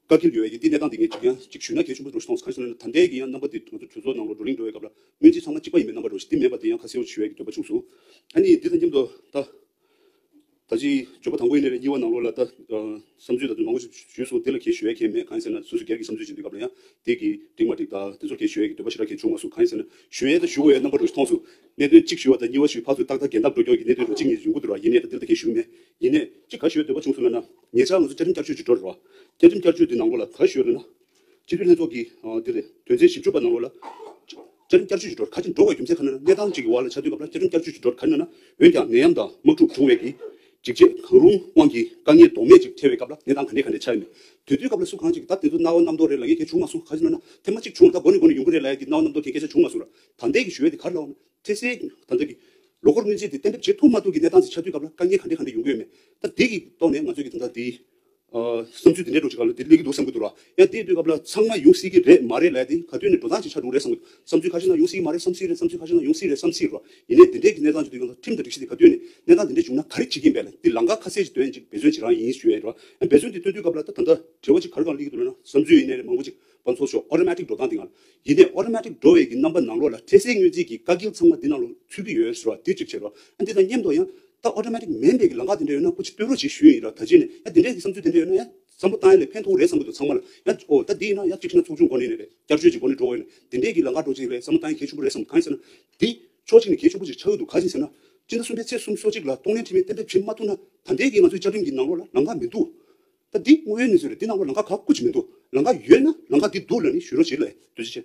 བཀག་སྐྱིལ་ཡོད་པའི་འདི་གནས་སྟངས་འདི་ངས་ཅིག་ཡང་ཅིག་ཞུས་ན་གལ་ཆེན་པོ་འགྲོ་སོང་། གང་ཞིག་ན་ད་ལྟའི་གི་ཡང་རྣམ་པ་འདི་ང་ཚོ་གྲོས་ཚོགས་ནང་ལ་བགྲོ་གླེང་འགྲོ་བའི་སྐབས་ལ་སྔོན་རྩིས་ཚང་མ་གཅིག་པ་ཡིན་པའི་རྣམ་པ་འགྲོ་ཞིག་འདི་མེད་པ་འདི་ཡང་ཁ་གསལ་བོ་ཞུ་ཡས་ཀྱི་འདོད་པ་བྱུང་སོང་། ཨ་ནི་འདི་དང་མཉམ་དུ་ད་ད་ཅི་བརྗོད་པ་དང་པོ་ཡིན་ནའི་རེད། གཉིས་པ་ནང་ལོགས་ལ་ད་བསམ་ཚུལ་ད་དུང་མང་པོ་ཞིག་ཞུས་སོང་། འདི་ལ་གལ་ཞུ་ཡས་གལ་མེད། གང་ཡིན་ཟེར་ན་སོ་སོ་སྒེར་གྱི་བསམ་ཚུལ་ཅིག་འདུག་སྐབས་ལ་ཡང་དེ་གི་འགྲིག་མ་འགྲིག་ད་དེ་ཚོར་གལ་ཞུ་ཡས་ཀྱི་འདོད་པ་ཞེ་དྲག་གལ་བྱུང་མ་སོང་། གང་ཡིན་ཟེར་ན་ཞུ་ཡས་ད་ཞུ་དགོས་ཡས་རྣམ་པ་འགྲོ་ཞིག་མཐོང་སོང་། གནད་དོན་གཅིག་ཞུ་བ་དང་གཉིས་པ་ཞུས་ཕར་ཚུར་ཏག་ཏག་འགལ་ཟླ་འགྲོ་གི་གནད་དོན་འགྲོ་གཅིག་ངས་ཡོང་གི་འདུག་ར། ཡིན་ནའི་ད་འདིར་ད་གལ་ཞུ་མེད། ཡིན་ནའི་གཅིག་ག་ཞུ་ཡས་འདོད་པ་བྱུང་སོང་ལབ་ན། ཉེ་ཆར་ང་ཚོ་བཅའ་ཁྲིམས་བསྐྱར་བཅོས་ཅིག་འགྲོ་རེད་བ། བཅའ་ཁྲིམས་བསྐྱར་བཅོས་དེ་ནང་ལོགས་ལ་ག་ཞུ་ཡོད་ལབ་ན། སྤྱི་འཐུས་ལྷན་ཚོགས་ཀྱི་ཨ་འདི་རེད། དོན་ཚན་བཞི་བཅུ་པ་ནང་ལོགས་ལ་བཅའ་ཁྲིམས་བསྐྱར་བཅོས་ཅིག་འགྲོ་རེད། ག་ཅིག་འགྲོ་དགོས་རྒྱུ་མཚན་ག་རེ་ན་གནས་སྟངས་ཅིག་གི་འོག་ལ་ཆགས་དུས་སྐབས་ལ་བཅའ་ཁྲིམས་བསྐྱར་བཅོས་ཅིག་འགྲོ་རེད། ག་རེ་ན་ན་ཡང་ད་དམག་འཁྲུག་བྱུང་བའི་གི་འཇིགས་བྱེད་གང་རུང་དབང་གིས་དཀའ་ངལ་ལྡོག་མེད་ཅིག་འཕྲད་པའི་སྐབས་ལ་གནས་སྟངས་ག་འདྲས་ག་འདྲས་ཆགས་ཡོད་མེད། དེ་དུས་སྐབས་ལ་སུ་གང་ཅིག་ད་དེ་ཚོ་རྣ་བ་རྣམ་རྟོག་རེད་ལབ་མཁན་གལ་བྱུང་མ་སོང་། ག་ཅིག་ལབ་ན་ཐེངས་མ་གཅིག་བྱུང་ད་འགོ་ནས་འགོ་ནས་ཡོང་གི་རེད་ལབ་ཡ་གི་རྣ་བ་རྣམ་རྟོག་མཁན་སྐད་ཆ་བྱུང་མ་སོང་ར། ད་ལྟའི་གི་ཞུ་ཡ་དེ་ག་རེ་ལབ་ན། འཕྲལ་སེལ་ད་ལྟ་གི་ལོ་འཁོར་སྔོན་རྩིས་དེ་གཏན་འབེབས་བྱེད་ཐུབ་མ་ཐུབ་ཀྱི་གནས་སྟངས་ཤིག་ཆགས་དུས་སྐབས་ལ་དཀའ་ངལ་ག་འདྲ་ག་འདྲ་ཡོང་གི་ཡོད་མེད། ད་དེ་གི་ཐོག་ནས་ང་ཚོས་ཀྱི་ད་ལྟ་དེ་ཨ་བསམ་ཚུལ་དེ་འདྲའི་འགྲོ་ཅིག་ག་ལ་དེ་སླེབས་ཀྱི་འདུག་བསམ་གྱི་འདུག་ར། ཡང་དེ་ཡིན་དུས་སྐབས་ལ་ཚང་མ་ཡོང་སྲིད་ཀྱི་རེད་མ་རེད་ལབ་ཡ་དེ་ག་དུས་ནས་འགྲོ་སྟངས་ཅིག་ཆགས་འགྲོ་གི་རེད་བསམ་གྱི་འདུག་བསམ་ཚུལ་ཁ་ཤས་ན་ཡོང་སྲིད་ཀྱི་མ་རེད་བསམ་སྲིད་རེད། བསམ་ཚུལ་ཁ་ཤས་ན་ཡོང་སྲིད་རེད་བསམ་སྲིད་ར། ཡིན་ནའི་དེ་འདྲའི་གི་གནས་སྟངས་ཅིག་དུས་སྐབས་ལ་ཁྲིམས་དང་སྒྲིག་གཞི་དེ་ག་དུས་ནས་གནས་སྟངས་དེ་འདྲ་བྱུང་ན་ག་རེ་བྱེད་ཀྱི་ཡིན་པས་ལ་དེ་ལམ་ཁ་ཁ་གསལ་ཅིག་སྟོན་ཅིག་འབད་བརྩོན་ཅིག་རང་ཡིན་ཞུ་ཡ་ར། ཡང་འབད་བརྩོན་དེ་སྟོན་དུས་སྐབས་ལ་ད་ད་ལྟ་དྲི་བ་ཅིག་ག་རེ་གང་སླེབས་ཀྱི་འདུག་ལབ་ན། བསམ་ཚུལ་ཡིན་ནའི་རེད་མང་པོ་ཅིག་པ་ཚོ་ཤོག་ཨོ་ཊོ་མེ་ཊིག་འགྲོ་སྟངས་དེ་གང་ལ། ཡིན་ནའི་ཨོ་ཊོ་མེ་ཊིག་འགྲོ་བའི་གི་རྣམ་པ་ནང་ལོགས་ལ་འཕྲལ་སེལ་སྔོན་རྩིས་ཀྱི་བཀག་སྐྱིལ་ཚང་མ་འདི་ནང་ལོགས་ཚུད་ཀྱི་ཡོད་ཟེར་བ་འདི་གཅིག་བྱས་རོགས། ཨ་འདི་དང་མཉམ་དུ་ཡང་ད་ཨོ་ཊོ་མེ་ཊིག་མིན་པའི་གི་ལམ་ཁ་དེ་འདྲ་ཡོད་ན་སྐུ་མཁྱེན་སྟོན་རོགས་ཞེས་ཞུས་ཡིན་ར། ད་ཅི་ནས་ཡང་དེ་འདྲའི་གི་བསམ་ཚུལ་དེ་འདྲ་ཡོད་ན་ཡང་བསམ་བློ་བཏང་ཡ་ལས་ཕན་ཐོགས་རེད་བསམ་གི་འདུག་ཚང་མ་ལ་ཡང་ཨོ་ད་འདི་ཡིན་ན་ཡང་གཅིག་བྱས་ན་ཚོགས་ཆུང་འགོ་ནས་ནས་རེད། བསྐྱར་བཅོས་ཀྱི་འགོ་ནས་འགྲོ་བ་ཡིན་ན་དེ་འདྲའི་གི་ལམ་ཁ་འགྲོ་ཅིག་རེད་བསམ་བློ་བཏང་ཡ་གལ་ཆེན་པོ་རེད་བསམ། གང་ཡིན་ཟེར་ན་འདི་ཕྱོགས་གཅིག་ནས་གལ་ཆེན་པོ་ཅིག་ཆགས་ཀྱི་འདུག་གང་ཡིན་ཟེར་ན་སྤྱི་ཟླ་གསུམ་པའི་ཚེས་གསུམ་སོ་གཅིག་ལ་གཏོང་ལེན་ཁྲིམས་ཡིག་གཏན་འབེབས་བྱེད་མ་ཐུབ་ན་ད་ལྟའི་གི་ང་ཚོའི་བཅའ་ཁྲིམས་ཀྱི་ནང་ལོགས་ལ་ལམ་ཁ་མི་འདུག་ད་འདི་དངོས་ཡོད་གནས་ཚུལ་རེད། འདི་ནང་ལོགས་ལམ་ཁ་ག་སྐུ་ཅིག་མི་འདུག་ལམ་ཁ་ཡོད་ན་ལམ་ཁ་འདི་འདུག་ལབ་ནས་ཞུ་རོགས་བྱེད་ལ་ཐུགས་རྗེ་ཆེ།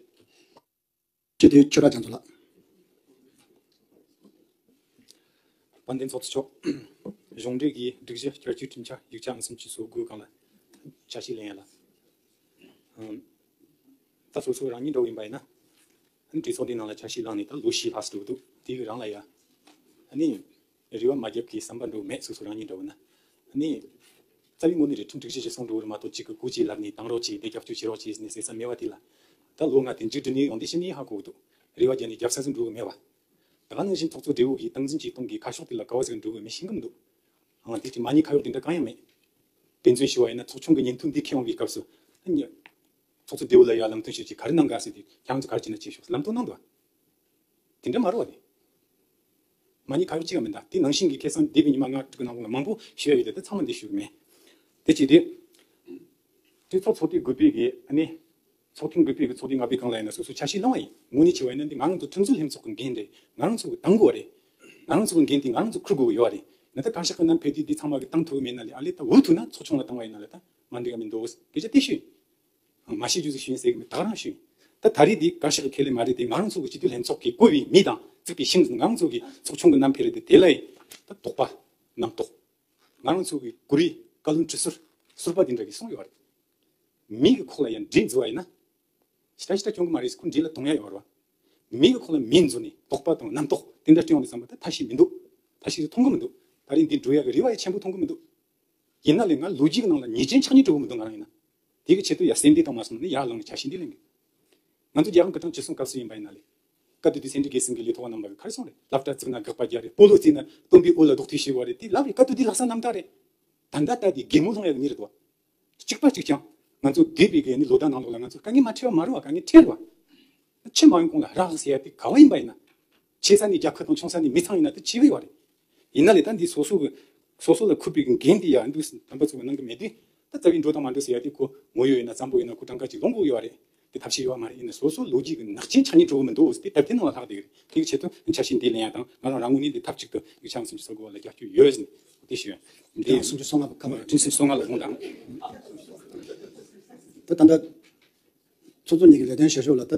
སྤྱི་འཐུས་ཆོས་གྲགས་རྒྱ་མཚོ་ལགས། དཔལ་ལྡན་ཚོགས་གཙོ་མཆོག་གཞུང་འབྲེལ་གྱི་སྒྲིག་གཞི་བསྐྱར་བཅོས་ཁྲིམས་འཆར་ཡིག་ཆ་ཨང་སུམ་ཅུ་སོ་དགུ་སྒང་ལ་ཆ་ཤས་ལེན་ཡ་ལ། ཨམ། ད་སོ་སོ་རང་ཉིད་འདྲ་བོ་ཡིན་པ་ཡིན་ན། གྲོས་ཚོགས་འདིའི་ནང་ལ་ཆ་ཤས་བླངས་ནས་ད་ལོ་བཞི་ལྷག་ཙམ་འགྲོ་གི་འདུག་དེའི་རིང་ལ་ཡ། ཨ་ནི། རེ་བ་མ་བརྒྱབ་ཀྱི་བསམ་པ་འདྲ་བོ་མེད། སོ་སོ་རང་ཉིད་འདྲ་བོ་ན། ཨ་ནི། རྩ་བའི་ངོས་ནས་རེད། ཁྲིམས་སྒྲིག་གཞི་གཞིར་བཟུང་འགྲོ་གི་རེད་མ་གཏོགས་གཅིག་གི་སྐུ་ཅིག་ལབ་ནས་བཏང་རོགས་གྱིས་དེ་རྒྱབ་སྐྱོར་བྱེད་རོགས་གྱིས་ཟེར་ནས་ཟེར་ས་མེད་པ་དེ་ལ། ད་ལོ་ལྔ་དེ་མཇུག་སྒྲིལ་ནས་ཡོང་དེ་ཕྱི་ནས་ཧ་གོ་གི་འདུག་རེ་བ་བརྒྱབ་ནས་རྒྱབ་ས་ཟིག་འགྲོ་གི་མེད་པ། ད་ག་ནང་བཞིན་ཚོགས་གཙོ་སྦྲེལ་པོ་གིས་སྟངས་འཛིན་བྱེད་སྟངས་ཀྱི་ཁ་ཕྱོགས་དེ་ལ་ག་བ་ཟིག་འགྲོ་གི་མེད་ཤེས་གི་མི་འདུག་ཨང་དེ་དེ་མ་ཉེས་ཁ་གཡོག་དེ་འདྲ་གང་ཡང་མེད། དཔེ་མཚོན་ཞུ་བ་ཡིན་ན་ཚོགས་ཆུང་གི་ཉིན་ཐོ་འདི་འཁྱེར་ཡོང་བའི་སྐབས་སུ། ཨ་ནི། ཚོགས་གཙོ་སྦྲེལ་པོ་ལ་ཡ་ལམ་སྟོན་ཞུ་ཅིག་ག་རེ་གནང་ག་ཟེར་དུས་ཁྱེད་རང་ཚོ་ག་རེ་བྱས་ན་བྱེད་ཤོག་ལམ་སྟོན་གནང་འདུག་དེ་འདྲ་མ་རེད་བ་དེ། མ་ཉེས་ཁ་གཡོག་གཅིག་ཡང་མིན་ད། དེ་ནང་བཞིན་གྱི་ཁ་སང་འདས་པའི་ཉི་མ་ལྔ་དྲུག་གི་ནང་ལ་མང་པོ་ཞུ་ཡ་ཡོད་དེ་ད་ཚང་མ་འདི་ཞུ་གི་མེད། དེ་ཅི་དེ། དེ་ཚོགས་ཚོགས་དུས་དགུ་པའི་གི་ཨ་ནི། ཚོགས་ཐེངས་དགུ་པའི་གི་ཚོགས་དུས་ལྔ་པའི་སྒང་ལ་ཡིན་ན་སོ་སོ་ཆ་ཤས་བླངས་པ་ཡིན། དངོས་གནས་བྱས་པ་ཡིན་ན་འདི་ང་རང་ཚོ་ཁྲིམས་རྩོད་ལྷན་ཚོགས་ཀྱི་འགན་རེད། ང་རང་ཚོ་གི་དང་པོ་རེད། ང་རང་ཚོ་གི་འགན་དེ་ང་རང་ཚོ་འཁུར་དགོས་ཀྱི་ཡོད་རེད། ན་ད་བཀའ་ཤག་གི་ནང་ཕེབས་དུས་འདི་ཚང་མ་གི་བཏང་ཐུབ་མེད་ན་ལས་ཨ་ལས་ད་འུ་ཐུག་ན་ཚོགས་ཆུང་ལ་བཏང་བ་ཡིན་ན་ལས་ད་ང་འགྲིག་ག་མི་འདུག་སྐད་ཆ་དེ་ཞུས། མ་ཤེས་རྒྱུ་ཟིག་ཞུས་ཟེར་གི་མེད། ད་ག་རང་ཞུས། ད་ད་རེས་འདི་བཀའ་ཤག་གི་ཁས་ལེན་མ་རེད་དེ། ང་རང་ཚོ་གི་སྤྱི་འཐུས་ལྷན་ཚོགས་ཀྱིས་བསྐོས་པའི་མི་དང་བཙུགས་པའི་ཤིང་ང་རང་ཚོ་གི་ཚོགས་ཆུང་གི་རྣམ་འཕེལ་རེད་དེ། དེ་ལ་ཡི་ད་དོགས་པ་རྣམ་རྟོག་ང་རང་ཚོ་གི་གུ་རུའི་བཀའ་བློན་ཁྲི་ཟུར་ཟུར་པ་དེ་འདྲ་གིས་གསུངས་ཡོད་རེད། མི་གི་ཁོག་ལ་ཡང་འདྲེ་འཛུལ་བ་ཡིན་ན། ཞི་ཏྲ་ཞི་ཏྲ་སྐྱོང་གི་མ་རེད་ཟེར་ཁོ་འདྲེ་ལ་གཏོང་ཡ་ཡོད་རེད་བ། མི་གི་ཁོག་ལ་མེ་འཛུལ་ནས་དོགས་པ་དང་རྣམ་རྟོག་དེ་འདྲ་སྐྱོང་བ་དེ་བསམ་པ་ད་ཐབས་ཤེས་མི་འདུག་ད་ཞིག་མཐོང་གི་མི་འདུག་ད་རིང་འདི་འགྲོ་ཡག་གི་རེ་བ་ཡང་ཆེན་པོ་མཐོང་གི་མི་འདུག་ཡིན་ན་ལས་ང་ལོ་རྒྱུས་ཀྱི་ནང་ལ་ཉེས་ཅན་ཆགས་སྙིང་འདོད་ཀྱི་མི་འདུག་ང་རང་ཡིན་ན། དེ་གི་ཆེད་དུ་ཡ་སེམས་བདེ་དང་མ་སོང་ན་ནི་ཡར་ལངས་ནས་ཆ་ཤས་འདི་ལེན་གི། ང་ཚོ་རྒྱལ་ཁབ་བརྒྱུད་རིམ་གསུམ་སྐབས་སུ་ཡིན་པ་ཡིན་ན་ལས། བཀའ་བསྡུ་དུས་སེ་འབྲས་དགེ་གསུམ་གྱི་ལས་ཐོག་རྣམ་པ་གི་ག་རེ་གསུངས་རེད། སློབ་གྲྭ་བཙུགས་ན་དགག་པ་རྒྱག་རེད། སྤོ་ལོ་རྩེས་ན་སྟོན་པའི་འོག་ལ་རྡོག་ཐེ་གཞུ་བ་རེད། དེ་ལབ་རེད། བཀའ་བསྡུ་འདི་ལྷག་བསམ་རྣམ་དག་རེད། ད་ལྟ་ལྟ་དེ་གད་མོ་ལྷུང་ཡག་གི་མི་རེད་དོ། གཅིག་པ་གཅིག་རྐྱང་། ང་ཚོ་འདས་པའི་གི་ནི་ལོ་ཟླ་ནང་ལོགས་ལ་ང་ཚོ་དཀའ་ངལ་མ་འཕྲད་པ་མ་རེད་བ། དཀའ་ངལ་འཕྲད་རེད་བ། ཕྱི་མ་ཡོང་གོང་ལ་རག་ཟེར་ཡ་དེ་ག་བ་ཡིན་པ་ཡིན་ན། ཆེ་ས་ནི་རྒྱལ་ཁབ་དང་ཆུང་ས་ནི་མི་ཚང་ཡིན་ན་དེ་ཆེ་བའི་བ་རེད། ཡིན་ན་ལས་ད་འདི་སོ་སོ་གི་སོ་སོ་ལ་འཁུར་བའི་གི་འགན་དེ་ཡ་འདུག་དམ་པ་ཚོ་གི་གནང་གི་མེད་དུས། ད་རྩ་བའི་འགྲོ་དང་མ་འགྲོ་ཟེར་ཡ་དེ་ཁོ་ངོ་ཡོད་ཡིན་ན་བཙན་པོ་ཡིན་ན་ཁོ་གྲངས་ཀ་ཅིག་ལོངས་གི་ཡོད་བ་རེད། དེ་ཐབས་ཤེས་ཡོད་བ་མ་རེད། ཡིན་ན་སོ་སོ་ལོ་རྒྱུས་ཀྱི་ནག་ཅན་ཆགས་སྙིང་འདོད་ཀྱི་མི་འདུག་དེ་ད་ལྟའི་ནང་ལ་ལྷག་བསྡད་ཀྱི་རེད། དེ་གི་ཆེད་དུ་ཆ་ཤས་འདི་ལེན་ཡ་དང་། ང་རང་རང་ངོས་ནས་འདི་ཐབས་གཅིག་ཏུ་ཡིག་ཆ་སུམ་ཅུ་སོ་དགུ་བ་ལ་རྒྱབ་སྐྱོར་ཡོད་ཟེར་ནས་དེ་ཞུ་ཡ། འདི་ཡང་སུམ་ཅུ་སོ་ལྔ་བ་ཁ་པར་ཁྲིམས་སུམ་ཅུ་སོ་ལྔ་ལ་དགོངས་དང་། ད་ད་ལྟ་ཚོགས་གཙོ་གཉིས་ཀྱི་ལས་དོན་བྱེད་ཕྱོགས་ལ་ད་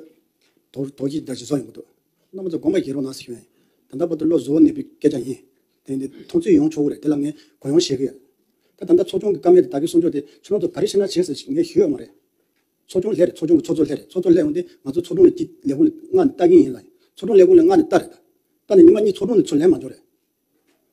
དོགས་དོགས་གཅིག་འདྲ་ཞིག་བཟོ་ཡོང་གི་འདུག་རྣམ་པ་ཚོ་དགོངས་པ་བཞེས་རོགས་གནང་ཟེར་ཞུ་ཡ་ཡིན། ད་ལྟ་བར་དུ་བློ་གཟུ་བོ་གནས་པའི་སྐད་ཆ་ཡིན། དེ་འདི་མཐོང་ཚུལ་ཡོང་ཆོག་གི་རེད། དེ་ལ་ངས་གུ་ཡངས་བཞེས་ཀྱི་ཡོད། ད་ད་ལྟ་ཚོགས་ཆུང་གི་བཀའ་མོལ་དེ་ད་གིན་གསུང་ཆོག་དེ་ཁྱོད་རང་ཚོ་ག་རེ་བྱས་ན་བྱས་ཟེར་ཞིག་ངས་ཞུས་ཡོད་མ་རེད། ཚོགས་ཆུང་ལྷན་རེད། ཚོགས་ཆུང་གི་ཚོགས་གཙོ་ལྷན་རེད། ཚོགས་གཙོ་ལྷན་འོང་དུས་ང་ཚོ་ཚོགས་ཆུང་ལ་ཅིག་ལས་ཁུངས་ལ་མངགས་ནས་ལྟ་གི་ཡིན་ལ། ཚོགས་ཆུང་ལས་ཁུངས་ལ་མངགས་ནས་ལྟ་རེད། ད་ལྟ་ནས་ཉི་མ་གཉིས་ཚོགས་ཆུང་ནས་ཚུར་ལན་མ་འབྱོར་རེད།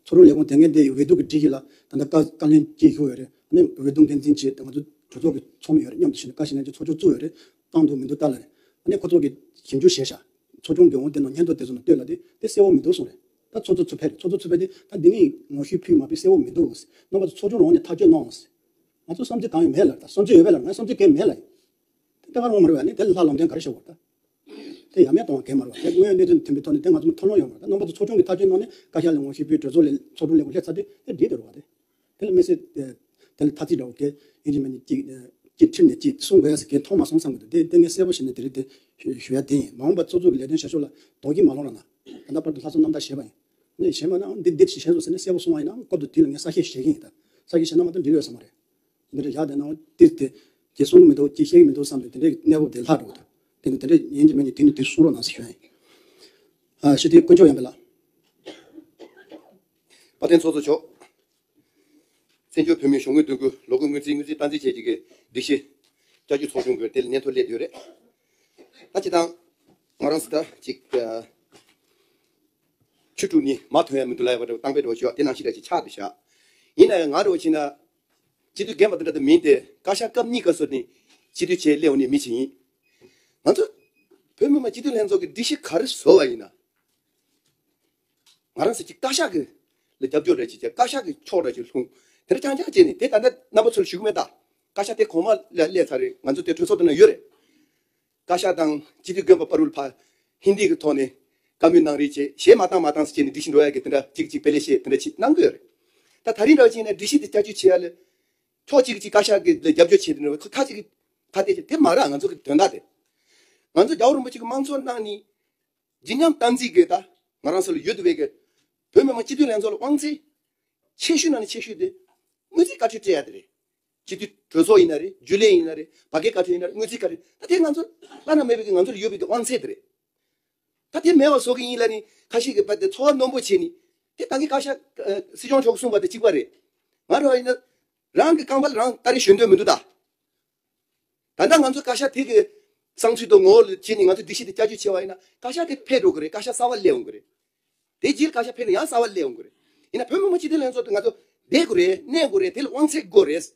ཚོགས་ཆུང་ལས་ཁུངས་དེ་སྔོན་དེ་འོས་བསྡུ་གི་སྒྲིག་གཞི་ལ་ད་ལྟ་བཀའ་བཀའ་བློན་གཅིག་ཞུ་ཡོད་རེད། ཨ་ནི་འོས་བསྡུ་འགན་འཛིན་བྱས། ད་ང་ཚོ་གྲོས་ཚོགས་ཀྱི་ཚོགས་མི་ཡོད་རེད། མཉམ་དུ་ཞུས་ནས་བཀའ་བཞིན་ལེན་གྱི་ཚོགས་ཆུང་བཙུགས་ཡོད་རེད། བཏང་འདུག་མི་འདུག་ལྟ་ལ་རེད། ཨ་ནི་ཁོ་ཚོ་གིས་ཞིབ་འཇུག་བྱས་ཤག་ཚོགས་ཆུང་གི་འོང་དེ་ནང་སྙན་ཐོ་དེ་ཚོ་ནང་བལྟས་ལ་དེ་དེ་གསལ་བོ་མི་འདུག་གསུངས་རེད། ད་ཚོགས་གཙོ་ཚུར་ཕེབས་རེད། ཚོགས་གཙོ་ཚུར་ཕེབས་དུས་ད་འདི་ནི་ངོ་ཤེས་ཕུལ་མ་ཕུལ་གསལ་བོ་མི་འདུག་རྣམ་པ་ཚོ་ཚོགས་ཆུང་ལ་འོང་ནས་ཐག་གཅོད་གནང་། ང་ཚོ་བསམ་ཚུལ་གང་ཡང་མེད་ལ། ད་བསམ་ཚུལ་ཡོད་པས་ལ་ང་བསམ་ཚུལ་གང་ཡང་མེད་ལ། དེ་ལྟ་ག་རང་མ་རེད་བ། ནི་དེ་ལ་ལྷ་ལམ་སྟོན་ག་རེ་བྱེད་དགོས་ད། དེ་ཡ་མེད་གཏོང་བ་གལ་མ་རེད་བ། དེ་དངོས་ཡོད་གནས་ཚུལ་མཐུན་པའི་ཐོག་ནས་དེ་ང་ཚོ་མཐུན་ལམ་ཡོད་མ་རེད། ད་རྣམ་པ་ཚོ་ཚོགས་ཆུང་གི་ཐག་གཅོད་གནང་ནས་བཀའ་ཤག་ལ་ངོ་ཤེས་ཕུལ། གྲོས་ཚོགས་ལ་ཚོགས་དྲུང་ལས་ཁུངས་སླེབས་ཚར་དུས་དེ་འགྲིག་འདུག་རེད་བ། དེ་དེ་ལ་དམིགས་བསལ་དེ་དེ་ལ་ཐ་ཚིག་འདྲ་བོ་གལ་ཡིན་གཅིག་མིན་གཅིག་གཅིག་ཁྲིམས་ནས་གཅིག་གསུང་དགོས་ཡ་ཟེར་གལ་མཐོང་མ་སོང་བསམ་གི་འདུག་དེ་དེ་ངས་གསལ་པོ་བྱས་ནས་དེ་རིང་དེ་ཞུ་ཞུ་ཡ་དེ་ཡིན། མ་འོངས་པ་ཚོགས་གཙོ་གི་ལས་དོན་བྱ་ཕྱོགས་ལ་དོགས་གཅིག་མ་ལྷུང་རོགས་གནང་། ད་ལྟ་བར་དུ་ལྷག་བསམ་རྣམ་དག་བྱས་པ་ཡིན། ནས་གཞན་པ་ནའང་འདི་འདི་ཞིག་བྱས་སོང་ཟེར་ནས་གསལ་པོ་གསུང་བ་ཡིན་ནའང་སྐབས་དུ་དུས་ལ་ངས་གསལ་བཤད་བྱེད་ཀྱི་ཡིན། ད་གསལ་བཤད་བྱས་ན་མ་གཏོགས་འགྲིག་ཡོད་ས་མ་རེད། འདི་འདྲ་བཞག་བསྡད་ན་འདི་དེ་ཅིག་གསུང་གི་མི་འདུག་ཅིག་བཤད་ཀྱི་མི་འདུག་བསམ་ནས་དེ་འདྲའི་གནས་བབ་དེ་ལྷག་འགྲོ་གི་འདུག་དེ་ནི་དེ་འདྲ་ཡིན་གྱི་མིན་གྱི་དེ་ནི་དེ་གསུང་རོགས་གནང་ཟེར་ཞུ་ཡ་ཡིན། ཨ་ཤི་དེ་དཀོན་མཆོག་ཡིན་པ་ལ། དཔལ་ལྡན་ཚོགས་གཙོ་མཆོག་བཙན་བྱོལ་བོད་མིའི་གཞུང་གི་འདུ་འགོད་ལོ་འཁོར་དངོས་རྫས་དངོས་རྫས་སྟངས་འཛིན་བྱས་ཀྱི་སྒྲིག་གཞི་བསྐྱར་བཅོས་ཚོགས་ཆུང་གི་དེ་ལ་སྙན་ཐོ་སླེབས་ཡོད་རེད། ད་སྤྱིར་བཏང་ང་རང་ཚོ་ད་ཅིག་ཆུ་དཀྲུགས་ནས་མར་ཐོན་ཡ་མི་འདུག་ལབ་ཡ་བ་འདྲ་བོ་གཏམ་དཔེ་འདྲ་བོ་ཞུ་བ་དེ་ནང་བཞིན་འདྲ་ཞིག་ཆགས་འདུག་ཤག་ཡིན་ན་ཡང་ང་འདྲ་བོ་བྱས་ན་སྤྱི་འཐུས་རྒན་པ་དེ་འདྲ་དེ་མིན་ཏེ་བཀའ་ཤག་སྐབས་གཉིས་སྐབས་སུ་ནས་སྤྱི་འཐུས་བྱས་སླེབས་འོང་ནས་མི་ཞིག་ཡིན། ང་ཚོ་བོད་མི་མང་སྤྱི་འཐུས་ལྷན་ཚོགས་ཀྱི་སྒྲིག་གཞི་ག་རེ་བཟོ་བ་ཡིན་ན། ང་རང་ཚོ་ཅིག་བཀའ་ཤག་གི་ལ་རྒྱབ་སྐྱོར་རེ་བྱེད་ཀྱི་བཀའ་ཤག་གི་ཕྱོགས་རེ་ཞིག་ལྷུང་། དེ་འདྲ་རྐྱང་རྐྱང་བྱས་ནས་དེ་ད་ལྟ་རྣམ་པ་ཚོར་ཞུ་གི་མེད་ད། བཀའ་ཤག་དེ་གོང་མ་ལ་སླེབས་ཚར་རེད། ང་ཚོ་དེ་གྲོས་ཚོགས་དེ་ན་ཡོད་རེད། བཀའ་ཤག་དང་སྤྱི་འཐུས་རྒན་པ་པ་རུལ་ཕ་ཧིན་དི་གི་ཐོག་ནས་བཀའ་མོལ་གནང་རེས་བྱས། གཞས་མ་བཏང་མ་བཏང་ཟེར་བྱས་ནས་སྒྲིག་གཞི་འགྲོ་ཡ་གི་དེ་འདྲ་ཅིག་ཅིག་དཔེ་ལེགས་བཤད་དེ་འདྲ་ཅིག་གནང་གི་ཡོད་རེད། ད་ད་རིང་འདྲ་བ་བྱས་ན་སྒྲིག་གཞི་དེ་བསྐྱར་བཅོས་བྱེད་ཡ་ལ་ཕྱོགས་གཅིག་གིས་ཅིག་བཀའ་ཤག་གི་ལ་རྒྱབ་སྐྱོར་བྱས་དེ་འདྲ་ཁ་ཅིག་གིས་ཁ་གཏད་བྱས། དེ་མ་རེད། ང་ཚོ་གི་དོན་དག་དེ་ང་ཚོ་རྒྱལ་བ་རིན་པོ་ཆེ་གི་དམངས་གཙོ་གནང་ནི། བརྗིད་ཉམས་སྟངས་འཛིན་དགོས་ད། ང་རང་ཚོ་ལ་ཡོད་འདུག་པའི་གི་བོད་མི་མང་སྤྱི་འཐུས་ལྷན་ཚོགས་ལ་དབང་ཚད་ཆེ་ཤོས་ནང་ནས་ཆེ་ཤོས་དེ་དངུལ་རྩིས་བཀའ་འཁྲོལ་སྤྲད་ཡ་དེ་རེད། སྤྱི་འཐུས་གྲོས་ཚོགས་ཡིན་ན་རེད། རྒྱུན་ལས་ཡིན་ན་རེད། བར་བརྒལ་བཀའ་འཁྲོལ་ཡིན་ན་རེད། དངུལ་རྩིས་བཀའ་འཁྲོལ། ད་དེ་ང་ཚོ་བླ་ན་མེད་པའི་གི་ང་ཚོ་ལ་ཡོད་པའི་གི་དབང་ཚད་དེ་རེད། ད་དེ་མེད་པ་བཟོ་གི་ཡིན་ལབ་ནི་ཁ་ཤས་ཀྱིས་བལྟས་ཏེ་ཚོར་བ་རྣོན་པོ་བྱས་ནི། དེ་ད་གིན་བཀའ་ཤག་སྲིད་སྐྱོང་མཆོག་གིས་གསུངས་པ་དང་གཅིག་པ་རེད། ང་རང་ཡིན་ན་རང་གི་རྐང་པ་ལ་རང་སྟ་རེ་གཞོན་འདོད་མི་འདུག་ད། ད་ལྟ་ང་ཚོ་བཀའ་ཤག་དེ་གི་བསམ་ཚུལ་དང་ངོ་བོ་ལ་བྱས་ནས་ང་ཚོ་སྒྲིག་གཞི་དེ་བསྐྱར་བཅོས་བྱས་པ་ཡིན་ན་བཀའ་ཤག་དེ་ཕེབས་འགྲོ་གི་རེད། བཀའ་ཤག་གསར་པ་སླེབས་ཡོང་གི་རེད། དེ་རྗེས་བཀའ་ཤག་ཕེབས་ན་ཡང་གསར་པ་སླེབས་ཡོང་གི་རེད། ཡིན་ན་བོད་མི་མང་སྤྱི་འཐུས་ལྷན་ཚོགས་དེ་ང་ཚོ་བསྡད་དགོས་རེད། གནས་དགོས་རེད། དེ་ལ་དབང་ཚད་དགོས་རེད།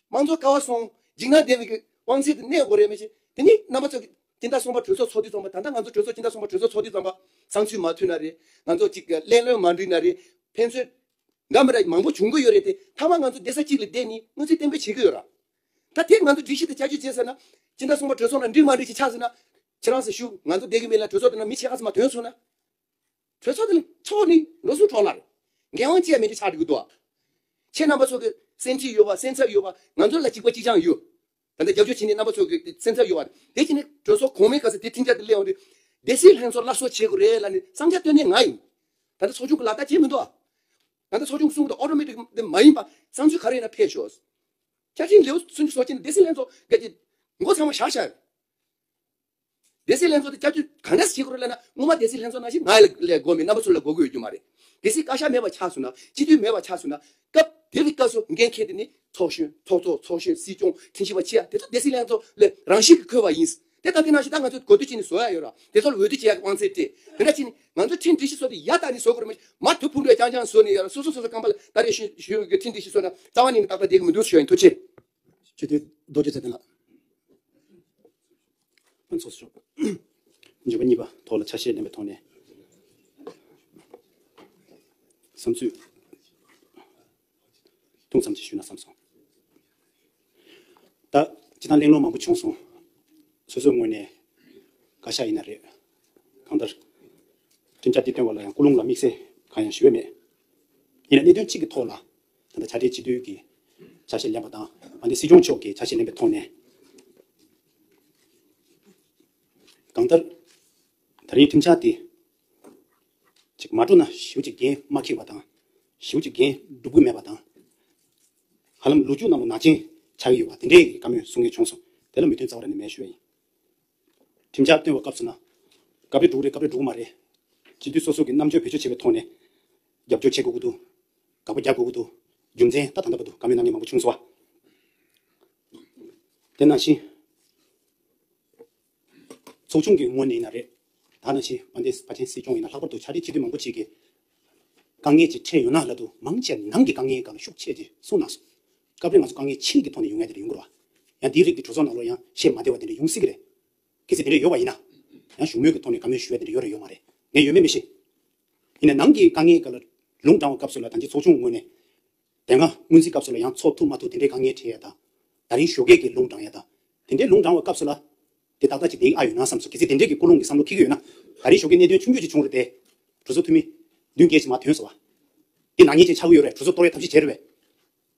དམངས་གཙོ་ཀ་བ་སོང་འཇིགས་སྣང་ལྡན་པའི་གི་དབང་ཚད་དེ་གནས་དགོས་རེད། མི་ཤེས། དེ་ནི་རྣམ་པ་ཚོ་གི་སྤྱི་ཟླ་གསུམ་པ་གྲོས་ཚོགས་ཚོགས་དུས་ཙམ་པ། ད་ལྟ་ང་ཚོ་གྲོས་ཚོགས་སྤྱི་ཟླ་གསུམ་པ་གྲོས་ཚོགས་ཚོགས་དུས་ཙམ་པ་བསམ་ཚུལ་མ་མཐུན་ན་རེད། ང་ཚོ་གཅིག་གི་གླེང་སློང་མ་འགྲིག་ན་རེད། ཕན་ཚུན་འདྲ་མི་འདྲ་མང་པོ་བྱུང་གི་ཡོད་རེད་དེ། མཐའ་མ་ང་ཚོ་བསྡད་ས་གཅིག་ལ་བསྡད་ནས་སྔོན་ཚུད་གཏན་འབེབས་བྱེད་ཀྱི་ཡོད་ར། ད་དེ་ང་ཚོ་སྒྲིག་གཞི་དེ་བསྐྱར་བཅོས་བྱས་ཟེར་ན། སྤྱི་ཟླ་གསུམ་པ་གྲོས་ཚོགས་ནང་འགྲིག་མ་འགྲིག་ཅིག་ཆགས་ཟེར་ན། ཁྱེད་རང་ཚོ་ཞུ། ང་ཚོ་བསྡད་ཀྱི་མེད་ལ། གྲོས་ཚོགས་དེ་ནང་མི་ཕྱེད་ཀ་ཙམ་མ་ཐོན་སོང་ན། གྲོས་ཚོགས་དེ་ལ་ཚོགས་ནི་རང་སྲུང་གྲོགས་ལ་རེད། འགན་དབང་ཅི་ཡང་མེད་དུ་ཆགས་འགྲོ་གི་འདུག་ཨ། ཁྱེད་རྣམ་པ་ཚོ་གི་སེམས་ཁྲལ་ཡོད་པ། སེམས་འཚབ་ཡོད་པ། ང་ཚོ་ལ་གཅིག་པ་གཅིག་རྐྱང་ཡོད། ད་ལྟ་རྒྱབ་སྐྱོར་བྱེད་མཁན་རྣམ་པ་ཚོ་གི་སེམས་འཚབ་ཡོད་པ། དེ་བྱས་ནས་གྲོས་ཚོགས་གོང་མའི་སྐབས་སུ་དེ་འཕྲིན་བཅར་དེ་སླེབས་ཡོང་དུས། སྡེ་སྲིད་ལྷན་ཚོགས་སླར་གསོ་བྱེད་དགོས་རེད་ལབ་ནས་བསམ་འཆར་བཏོན་མཁན་ང་ཡིན། ད་ལྟ་ཚོགས་ཆུང་གི་ལག་བསྟར་བྱེད་མི་འདུག་ཨ། ད་ལྟ་ཚོགས་ཆུང་གི་གསུང་གི་འདུག་ཨོ་ཊོ་མེ་ཊིག་དེ་མ་ཡིན་པ་བསམ་ཚུལ་ག་རེ་ཡིན་ན་ཕེབས་ཤོག་བཅའ་ཁྲིམས་ལེའུ་སུམ་ཅུ་སོ་གཅིག་ནས་སྡེ་སྲིད་ལྷན་ཚོགས་འགན་གྱི་མགོ་ཚང་མ་བཞག་བཞག་རེད། སྡེ་སྲིད་ལྷན་ཚོགས་དེ་བསྐྱར་བཅོས་གང་འདྲ་ཞིག་བྱེད་དགོས་རེད་ལབ་ན། སྔོན་མ་སྡེ་སྲིད་ལྷན་ཚོགས་ནང་བཞིན་ང་ལ་ལས་དགོས་མེད། རྣམ་པ་ཚོ་ལ་དགོས་ཀྱི་ཡོད་རྒྱུ་མ་རེད། སྡེ་སྲིད་བཀའ་ཤག་མེད་པ་ཆགས་སོང་ན། སྤྱི་འཐུས་མེད་པ་ཆགས་སོང་ན། སྐབས་དེ་རིང་སྐབས་སུ་འགན་འཁྱེར་དེ་ནི་ཚོགས་གཞོན། ཚོགས་གཙོ། ཚོགས་གཞོན། སྲིད་སྐྱོང་། ཁྲིམས་ཞིབ་པ་ཆེ་ཡ་དེ་ཚོ་སྡེ་སྲིད་ལྷན་ཚོགས་ལ་རང་བཞིན་གྱིས་འཁོད་པ་ཡིན། དེ་ལྟ་དུས་ནང་བཞིན་ད་ང་ཚོས་གོ་བསྡུར་བྱས་ནས་བཟོ་ཡ་ཡོད་ར། དེ་ཚོ་ལ་འོས་བསྡུ་བྱེད་ཡ་དབང་ཚད་སྤྲད། དེ་འདྲ་བྱས་ནས་ང་ཚོས་ཁྲིམས་སྒྲིག་གཞི་བཟོ་དུས་ཡ་ད་ནི་བཟོ་དགོས་རེད། མ་གཏོགས་ཕུང་འགྲོ་རྐྱང་རྐྱང་བཟོ་ནས་ཡ་ར། སོ་སོ་སོ་སོ་རྐང་པ་ལ་ད་རེས་ཞུ་ཞུ་གི་ཁྲིམས་སྒྲིག་གཞི་བཟོ་ན་རྩ་བ་ཉིད་ནས་ཏག་ཏག་བསྡད་ཀྱི་མི་འདུག་ཞུ་ཡ་ཡིན། ཐུགས་རྗེ་ཆེ། སྤྱི་འཐུས་རྡོ་རྗེ་ཚེ་བརྟན་ལགས། ཚོགས་གཙོ་མཆོག་འཇུག་པ་གཉིས་པ་ཐོག་ལ་ཆ་ཤས་ལེན་པའི་ཐོག་ནས་བསམ་ཚུལ་ཐུང་ཙམ་ཅིག་ཞུས་ན་བསམ་སོང་། ད་སྤྱི་བཏང་གླེང་སློང་མང་པོ་བྱུང་སོང་། སོ་སོའི་ངོས་ནས་བཀའ་ཤག་ཡིན་ན་རེད། གང་ལྟར་ཁྲིམས་འཆར་འདི་བཏོན་པ་ལ་ཡང་ཀུན་སློང་ལ་དམིགས་བསལ་གང་ཡང་ཞུ་ཡས་མེད། ཡིན་ན་གནད་དོན་གཅིག་གི་ཐོག་ལ་ད་ལྟ་ཕྱག་སྦྲེལ་སྤྱི་འཐུས་ཀྱི་ཆ་ཤས་ལེན་པ་དང་། ཨ་ནི་སྲིད་སྐྱོང་མཆོག་གི་ཆ་ཤས་ལེན་པའི་ཐོག་ནས། གང་ལྟར་ད་རིང་ཁྲིམས་འཆར་དེ་ཅིག་མ་འགྲོ་ན་ཞེ་པོ་ཅིག་འགན་མ་འཁྱེར་བ་དང་། ཞེ་པོ་ཅིག་འགན་སྒྲུབ་ཀྱི་མེད་པ་དང་། ཧ་ལམ་ལོ་རྒྱུས་ནང་ལ་ནག་ཅན་ཆགས་ཀྱི་ཡོད་པ་དེ་འདྲའི་བཀའ་མོལ་གསུང་མཁན་བྱུང་སོང་། དེ་ལ་མོས་མཐུན་རྩ་བ་རང་ནས་མེད་ཞུ་བ་ཡིན། ཁྲིམས་འཆར་བཏོན་པའི་སྐབས་སུ་ན། སྐབས་རེ་འགྲུབ་རེད། སྐབས་རེ་འགྲུབ་མ་རེད། སྤྱི་འཐུས་སོ་སོ་གི་རྣམ་དཔྱོད་བེད་སྤྱོད་བྱེད་པའི་ཐོག་ནས་རྒྱབ་སྐྱོར་བྱེད་དགོས་ཀྱི་འདུག་དགག་པ་རྒྱག་དགོས་ཀྱི་འདུག་རྒྱུ་མཚན་ད་ད་ལྟ་བར་དུ་བཀའ་མོལ་གནང་མཁན་མང་པོ་བྱུང་སོང་བ། དེ་ནང་བཞིན། ཚོགས་ཆུང་གི་ངོས་ནས་ཡིན་ན་རེད། ད་ནང་བཞིན་དཔལ་ལྡན་པ་ཆེན་སྲིད་སྐྱོང་ཡིན་ན། ལྷག་པར་དུ་ཕྱག་སྦྲེལ་སྤྱི་འཐུས་མང་པོ་ཅིག་གིས་དཀའ་ངལ་ཅིག་འཕྲད་ཡོང་ན་ལབ་དུས། མང་ཆེ་ནང་གི་དཀའ་ངལ་སྒང་ལ་ཤུགས་ཆེ་ཅིག་གསུངས་གནང་སོང་། སྐབས་རེ་ང་ཚོ་དཀའ་ངལ་ཕྱི་གི་ཐོག་ནས་ཡོང་ཡ་དེ་འདྲ་ཡོང་གི་རེད་བ། ཡང་དེའི་རིགས་དེ་གྲོས་ཚོགས་ནང་ལོགས་ཡང་བཤད་མ་བདེ་བ་དེ་འདྲ་ཡོང་སྲིད་ཀྱི་རེད། གལ་སྲིད་དེ་འདྲ་ཡོད་པ་ཡིན་ན། ཡང་བཞུགས་མོལ་གྱི་ཐོག་ནས་བཀའ་མོལ་ཞུ་ཡ་དེ་འདྲ་ཡོད་རེད་ཡོད་མ་རེད། ངས་ཡོད་མེད་མི་ཤེས། ཡིན་ནའི་ནང་གི་དཀའ་ངལ་སྒང་ལ་ལུང་དྲངས་པའི་སྐབས་སུ་ལ། ད་ཅི་ཚོགས་ཆུང་ངོས་ནས་དེ་སྔ་སྔོན་རྩིས་སྐབས་སུ་ལ་ཡང་ཚོགས་ཐུབ་མ་ཐུབ་དེ་འདྲའི་དཀའ་ངལ་འཕྲད་ཡ་དང་། ད་རིང་ཞོགས་ཀས་ཀྱི་ལུང་དྲངས་ཡ་དང་། དེ་འདྲའི་ལུང་དྲངས་པའི་སྐབས་སུ་ལ། དེ་ཏག་ཏག་ཅིག་བསྡད་ཨ་ཡོད་ན་བསམ་སོང་། གལ་སྲིད་དེ་འདྲའི་གི་ཀུན་སློང་གི་བསམ་བློ་འཁྱེར་གྱི་ཡོད་ན། ད་རིང་ཞོགས་ཀས་གནད་དོན་ཆུང་ཆུང་ཅིག་བྱུང་རེད་དེ། གྲོས་ཚོགས་འཐུས་མི་བདུན་བརྒྱད་ཅིག་མར་ཐོན་སོང་བ། དེ་ནག་ཉེས་ཅིག་ཆགས་ཀྱི་ཡོད་རེད། གྲོས་ཚོགས་གཏོར་ཡའི་ཐབས་ཤེས་བྱས་རེད་པས།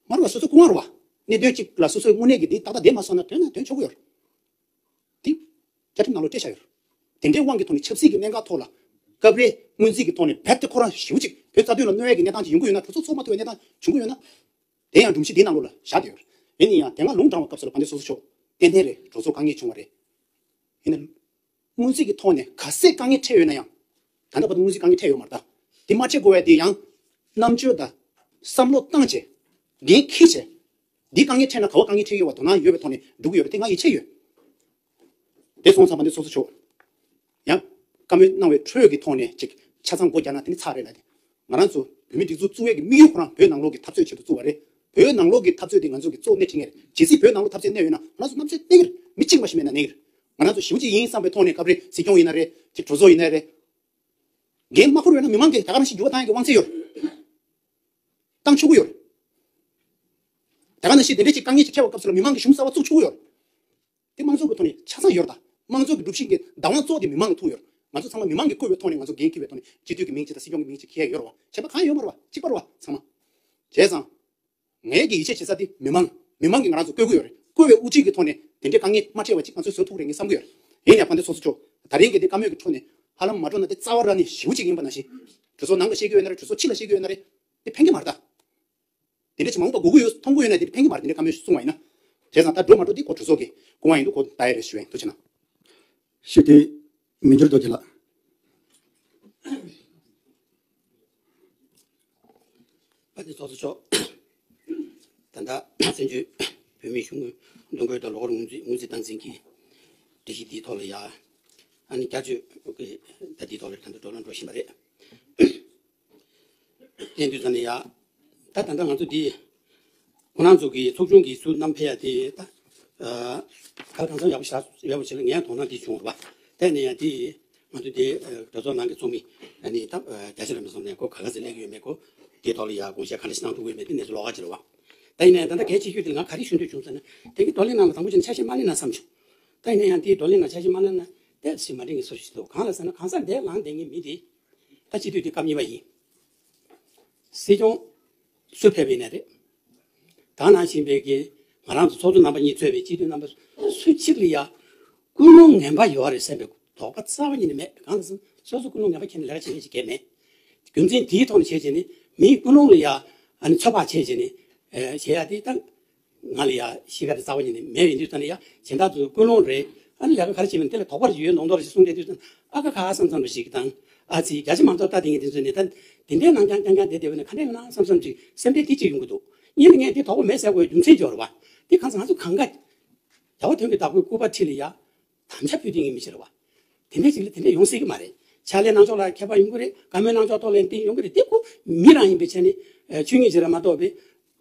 མ་རེད་བ། སོ་སོ་སྐུ་དབང་རེད་བ། གནད་དོན་གཅིག་ལ་སོ་སོའི་དངོས་གནས་ཀྱི་དེ་ཏག་ཏག་བསྡད་མ་སོང་ན་དོན་ན་དོན་ཆོག་གི་ཡོད་རེད། དེ་བཅའ་ཁྲིམས་ནང་ལོགས་སྤྲད་བཞག་ཡོད་རེད། དེ་འདྲའི་དབང་གི་ཐོག་ནས་ཆབ་སྲིད་ཀྱི་གནད་འགག་ཐོག་ལ་སྐབས་རེ་སྔོན་རྩིས་ཀྱི་ཐོག་ནས་རྦད་དེ་ཁོ་རང་ཞེ་པོ་ཅིག་བོད་རྩ་དོན་ལ་གནོད་ཡས་ཀྱི་གནས་སྟངས་ཅིག་ཡོང་གི་ཡོད་ན། གྲོས་ཚོགས་ཚོགས་མ་ཐུབ་པའི་གནས་སྟངས་བྱུང་གི་ཡོད་ན། དེ་ཡང་སྒྲོམ་གཞི་འདིའི་ནང་ལོགས་ལ་བཞག་བསྡད་ཡོད་རེད། ཡིན་ན་ཡང་དེ་སྔ་ལུང་དྲངས་པའི་སྐབས་སུ་ལ་དཔལ་ལྡན་ཚོགས་གཙོ་མཆོག་ཏན་ཏན་རེད། གྲོས་ཚོགས་དཀའ་ངལ་བྱུང་བ་རེད། ཡིན་ན། སྔོན་རྩིས་ཀྱི་ཐོག་ནས་ག་ཚད་དཀའ་ངལ་འཕྲད་ཡོད་ན་ཡང་། ད་ལྟ་བར་དུ་སྔོན་རྩིས་དཀའ་ངལ་འཕྲད་ཡོད་མ་རེད་ད། དེ་མ་འཕྲད་དགོས་པའི་དེ་ཡང་རྣམ་དཔྱོད་དང་བསམ་བློ་བཏང་བྱས། འགན་འཁྱེར་བྱས། འདི་དཀའ་ངལ་འཕྲད་ན་ག་པར་དཀའ་ངལ་འཕྲད་ཀྱི་ཡོད་པ་དོ་སྣང་ཡོད་པའི་ཐོག་ནས་འགྲོ་གི་ཡོད་རེད། དེ་ང་ཡིད་ཆེས་ཡོད། དེ་སོང་ཙང་དཔལ་ལྡན་ཚོགས་གཙོ་མཆོག་ཡང་བཀའ་མོལ་གནང་བའི་ཁྲོད་ཀྱི་ཐོག་ནས་ཅིག་ཆ་ཚང་སྒོ་རྒྱག་ན་དེ་ནི་ཚར་རེད་ལ། དེ་ང་རང་ཚོ་བོད་མི་སྒྲིག་འཛུགས་བཙུགས་ཡས་ཀྱི་དམིགས་ཡུལ་ཁོ་རང་བོད་ནང་ལོགས་ཀྱི་འཐབ་རྩོད་ཆེད་དུ་བཙུགས་པ་རེད། བོད་ནང་ལོགས་ཀྱི་འཐབ་རྩོད་དེ་ང་ཚོ་གི་གཙོ་བོ་སྣེ་ཁྲིད་མཁན་རེད། གལ་སྲིད་བོད་ནང་ལོགས་འཐབ་རྩོད་གནས་ཡོད་ན་ང་རང་ཚོ་རྣམ་དཔྱོད་གཏད་ཀྱི་རེད། མི་གཅིག་མ་ཞིག་མེད་ན་གནས་ཀྱི་རེད། ང་རང་ཚོ་ཞེ་པོ་ཅིག་ཡིན་བསམ་པའི་ཐོག་ནས་སྐབས་རེ་སྲིད་སྐྱོང་ཡིན་ན་རེད། ཅིག་གྲོས་ཚོགས་ཡིན་ན་རེད། འགན་མ་འཁུར་བ་ཡིན་ན་མི་མང་གིས་ད་ག་རང་ཞིག་འགྱུར་བ་བཏང་ཡག་གི་དབང་ཚད་ཡོད་རེད། བཏང་ཆོག་གི་ཡོད་རེད། ད་ག་ནང་བཞིན་དེ་འདྲའི་ཅིག་དཀའ་ངལ་ཅིག་འཕྲད་པའི་སྐབས་སུ་ལ་མི་མང་གིས་གཞུང་གསར་པ་བཙུགས་ཆོག་གི་ཡོད་རེད། དེ་དམངས་གཙོ་གི་ཐོག་ནས་ཆ་ཚང་ཡོད་རེད་ད། དམངས་གཙོ་གི་སྒྲུབ་བྱེད་ཀྱི་བདག་དབང་གཙོ་བོ་དེ་མི་མང་གིས་ཐོབ་ཡོད་རེད། ང་ཚོ་ཚང་མ་མི་མང་གིས་བསྐོས་པའི་ཐོག་ནས་ང་ཚོ་འགན་འཁྱེར་བའི་ཐོག་ནས་སྤྱི་འཐུས་ཀྱི་མིང་ཅིག་དང་སྲིད་སྐྱོང་གི་མིང་ཅིག་འཁྱེར་ཡོད་རེད་བ། གཞན་པ་གང་ཡང་ཡོད་མ་རེད་བ། གཅིག་པ་རེད་བ་ཚང་མ། བྱས་ཙང་། ངས་ཀྱི་ཡིད་ཆེས་བྱེད་ས་དེ་མི་མང་། མི་མང་གིས་ང་རང་ཚོ་བསྐོས་ཀྱི་ཡོད་རེད། བསྐོས་པའི་དབུ་ཁྲིད་ཀྱི་ཐོག་ནས་དེ་འདྲའི་དཀའ་ངལ་མ་འཕྲད་པ་ཅིག་ང་ཚོས་བཟོ་ཐུབ་ཀྱི་རེད་ངས་བསམ་གྱི་ཡོད་རེད། ཡིན་ཡང་དཔལ་ལྡན་ཚོགས་གཙོ་མཆོག་ད་རིང་གི་འདི་བཀའ་མོལ་གྱི་ཁྲོད་ནས་ཧ་ལམ་མ་འགྲོ་ན་དེ་རྩ་བ་རང་ནས་ཞེ་པོ་ཅིག་ཡིན་པ་ནང་བཞིན། གྲོས་ཚོགས་ནང་ལ་བཤད་ཀྱི་ཡོད་ན་རེད། གྲོས་ཚོགས་ཕྱི་ལ་བཤད་ཀྱི་ཡོད་ན་རེད། དེ་ཕན་གྱི་མ་རེད་ད། དེ་འདྲ་ཅིག་མ་འོངས་པ་དགོས་ཀྱི་ཡོད་མཐོང་གི་ཡོད་ན་དེ་ཕན་གྱི་མ་རེད། དེ་འདྲ་བཀའ་མོལ་གསུངས་པ་ཡིན་ན། བྱས་ཙང་ད་འགྲོ་མ་འགྲོ་དེ་ཁོ་གྲོས་ཚོགས་ཀྱི་སྐུ་དབང་ཡིན་འདུག་ཁོ་ལྟ་ཡ་རེད་ཞུ་ཡ་ཡིན། ཐུགས་རྗེ་གནང་། ཞུ་དེ་མི་འགྱུར་རྡོ་རྗེ་ལགས། དཔལ་ལྡན་ཚོགས་གཙོ་མཆོག་ད་ལྟ་བཙན་བྱོལ་བོད་མིའི་གཞུང་གི་འདུ་འགོད་དང་ལོ་འཁོར་སྔོན་རྩིས་སྔོན་རྩིས་སྟངས་འཛིན་གྱི་སྒྲིག་གཞི་འདིའི་ཐོག་ལ་ཡ། ཨ་ནི་བསྐྱར་བཅོས་ཀྱི་ད་འདིའི་ཐོག་ལ་ད་ལྟ་བགྲོ་གླེང་འགྲོ་བཞིན་པ་རེད། དེ་དུས་ཙམ་ནས་ཡ། ད་ད་ལྟ་ང་ཚོ་འདི་ཁོང་རྣམ་ཚོ་གི་ཚོགས་ཆུང་གི་ཚུར་བསྣམས་ཕེབས་ཡ་དེ་ད། ཨ། གང་འཚམ་ཡག་པོ་ཞེ་དྲག་ཡོད་པ་ཞིག་ལ་ངས་མཐོང་སྣང་དེ་བྱུང་བ་རེད་པ། དེ་ནས་ཡང་དེ་ང་ཚོ་དེ་གྲོས་ཚོགས་ནང་གི་ཚོགས་མི་ཨ་ནི་ད་རྒྱ་ཆེ་རིམ་པ་སོང་ནས་ཁོ་ག་ག་ཚོད་སླེབས་ཀྱི་ཡོད་མེད་ཁོ་དེའི་ཐོག་ལ་ཡ་དགོངས་བཞེས་ག་འདྲ་ཞིག་གནང་ཐུབ་ཀྱི་ཡོད་མེད་དེ་གནས་ཚུལ་ལོགས་ཀ་ཅིག་རེད་པ། ད་ཡིན་ནའི་ད་ལྟ་གལ་ཆེ་ཤོས་དེ་ང་ག་རེ་ཞུ་འདོད་བྱུང་ཟེར་ན། དེ་གི་བགྲོ་གླེང་ནང་ལ་དང་པོ་བྱས་ན་ཆ་ཤས་མ་ལེན་ན་བསམ་བྱུང་། ད་ཡིན་ན་ཡང་དེའི་བགྲོ་གླེང་ནང་ཆ་ཤས་མ་ལེན་ན་ཏོག་ཙམ་མ་འགྲིག་ངེས་སོ་ཞིག་འདུག་གང་ལ་ཟེར་ན་གང་ཟག་འདིར་ལངས་བསྡད་མཁན་མི་དེ། ད་སྤྱི་འཐུས་དེ་སྐབས་གཉིས་པ་ཡིན། སྲིད་སྐྱོང་སུ་ཕེབས་པ་ཡིན་ན་རེད། ད་ནང་བཞིན་པའི་གི་ང་རང་ཚོ་ཚོགས་གཙོ་རྣམ་པ་གཉིས་གཙོས་པའི་སྤྱི་འཐུས་རྣམ་པ་སུ་གཅིག་ལ་ཡ་ཀུན་སློང་ངན་པ་ཡོད་རེད་བསམ་པའི་དོགས་པ་རྩ་བ་ཉིད་ནས་མེད། གང་ལ་ཟེར་ན་སོ་སོ་ཀུན་སློང་ངན་པ་འཁྱེར་ནས་ལས་ཀ་བྱེད་མཁན་ཞིག་གང་ཡང་མེད། རྒྱུ་མཚན་དེའི་ཐོག་ནས་བྱས་བྱས་ནས་མིའི་ཀུན་སློང་ལ་ཡ་ཨ་ནི་ཚོད་དཔག་བྱས་བྱས་ནས་ཨ་བྱེད་ཡ་དེ་ད། ང་ལ་ཡ་གཤིས་ཀ་དེ་རྩ་བ་ཉིད་ནས་མེད་པ་ཡིན་དུས་ཙང་ནས་ཡ་གཞན་དག་ཚོའི་ཀུན་སློང་རེད། ཨ་ནི་ལས་ཀ་ག་རེ་བྱེད་པ་ཡིན་དེ་ལ་དོགས་པ་རེ་ཡོད་མདོག་མདོག་རེ་ཞིག་གསུང་བསྡད་དུས་ཙང་ཨ་ཁ་ཁ་བསམ་བསམ་རེ་ཞིག་དང་། ཨ་ཙི་རྒྱ་ཆེ་མང་ཚོགས་ལྟ་དེ་ངས་དེ་ཚོ་ནས་ད་དེ་འདྲའི་ནང་རྐྱང་རྐྱང་རྐྱང་བསྡད་བསྡད་པ་ནས་ག་འདྲ་ཡོད་ན་བསམ་བསམ་ཅིག་སེམས་ཁྲལ་དེ་ཅིག་ཡོང་གི་འདུག་ཡིན་ནའི་ངས་དེ་དོགས་པ་མེད་ཟེར་དགོས་རྒྱུ་མཚན་ཅིག་ཡོད་རེད་བ། དེ་གང་ཟེར་ང་ཚོ་གང་ག་རྒྱལ་བ་དོན་གྱི་བདག་པོའི་སྐུ་པར་འཁྲིས་ལ་ཡ། དམ་བཅའ་ཕུལ་དེ་ངས་མི་བྱེད་ར་བ། དེ་འདྲའི་ཅིག་ལ་དེ་འདྲ་ཡོང་སྲིད་ཀྱི་མ་རེད། ཕྱག་ལས་གནང་ཕྱོགས་ལ་ཁྱད་པར་ཡོང་གི་རེད། བཀའ་མོལ་གནང་ཕྱོགས་ཐོག་ལ་འདི་ཡོང་གི་རེད། དེ་ཁོ་མི་རང་ཡིན་པའི་ཆ་ནས་ཆོས་ཉིད་ཅིག་ར་མ་གཏོགས་པའི་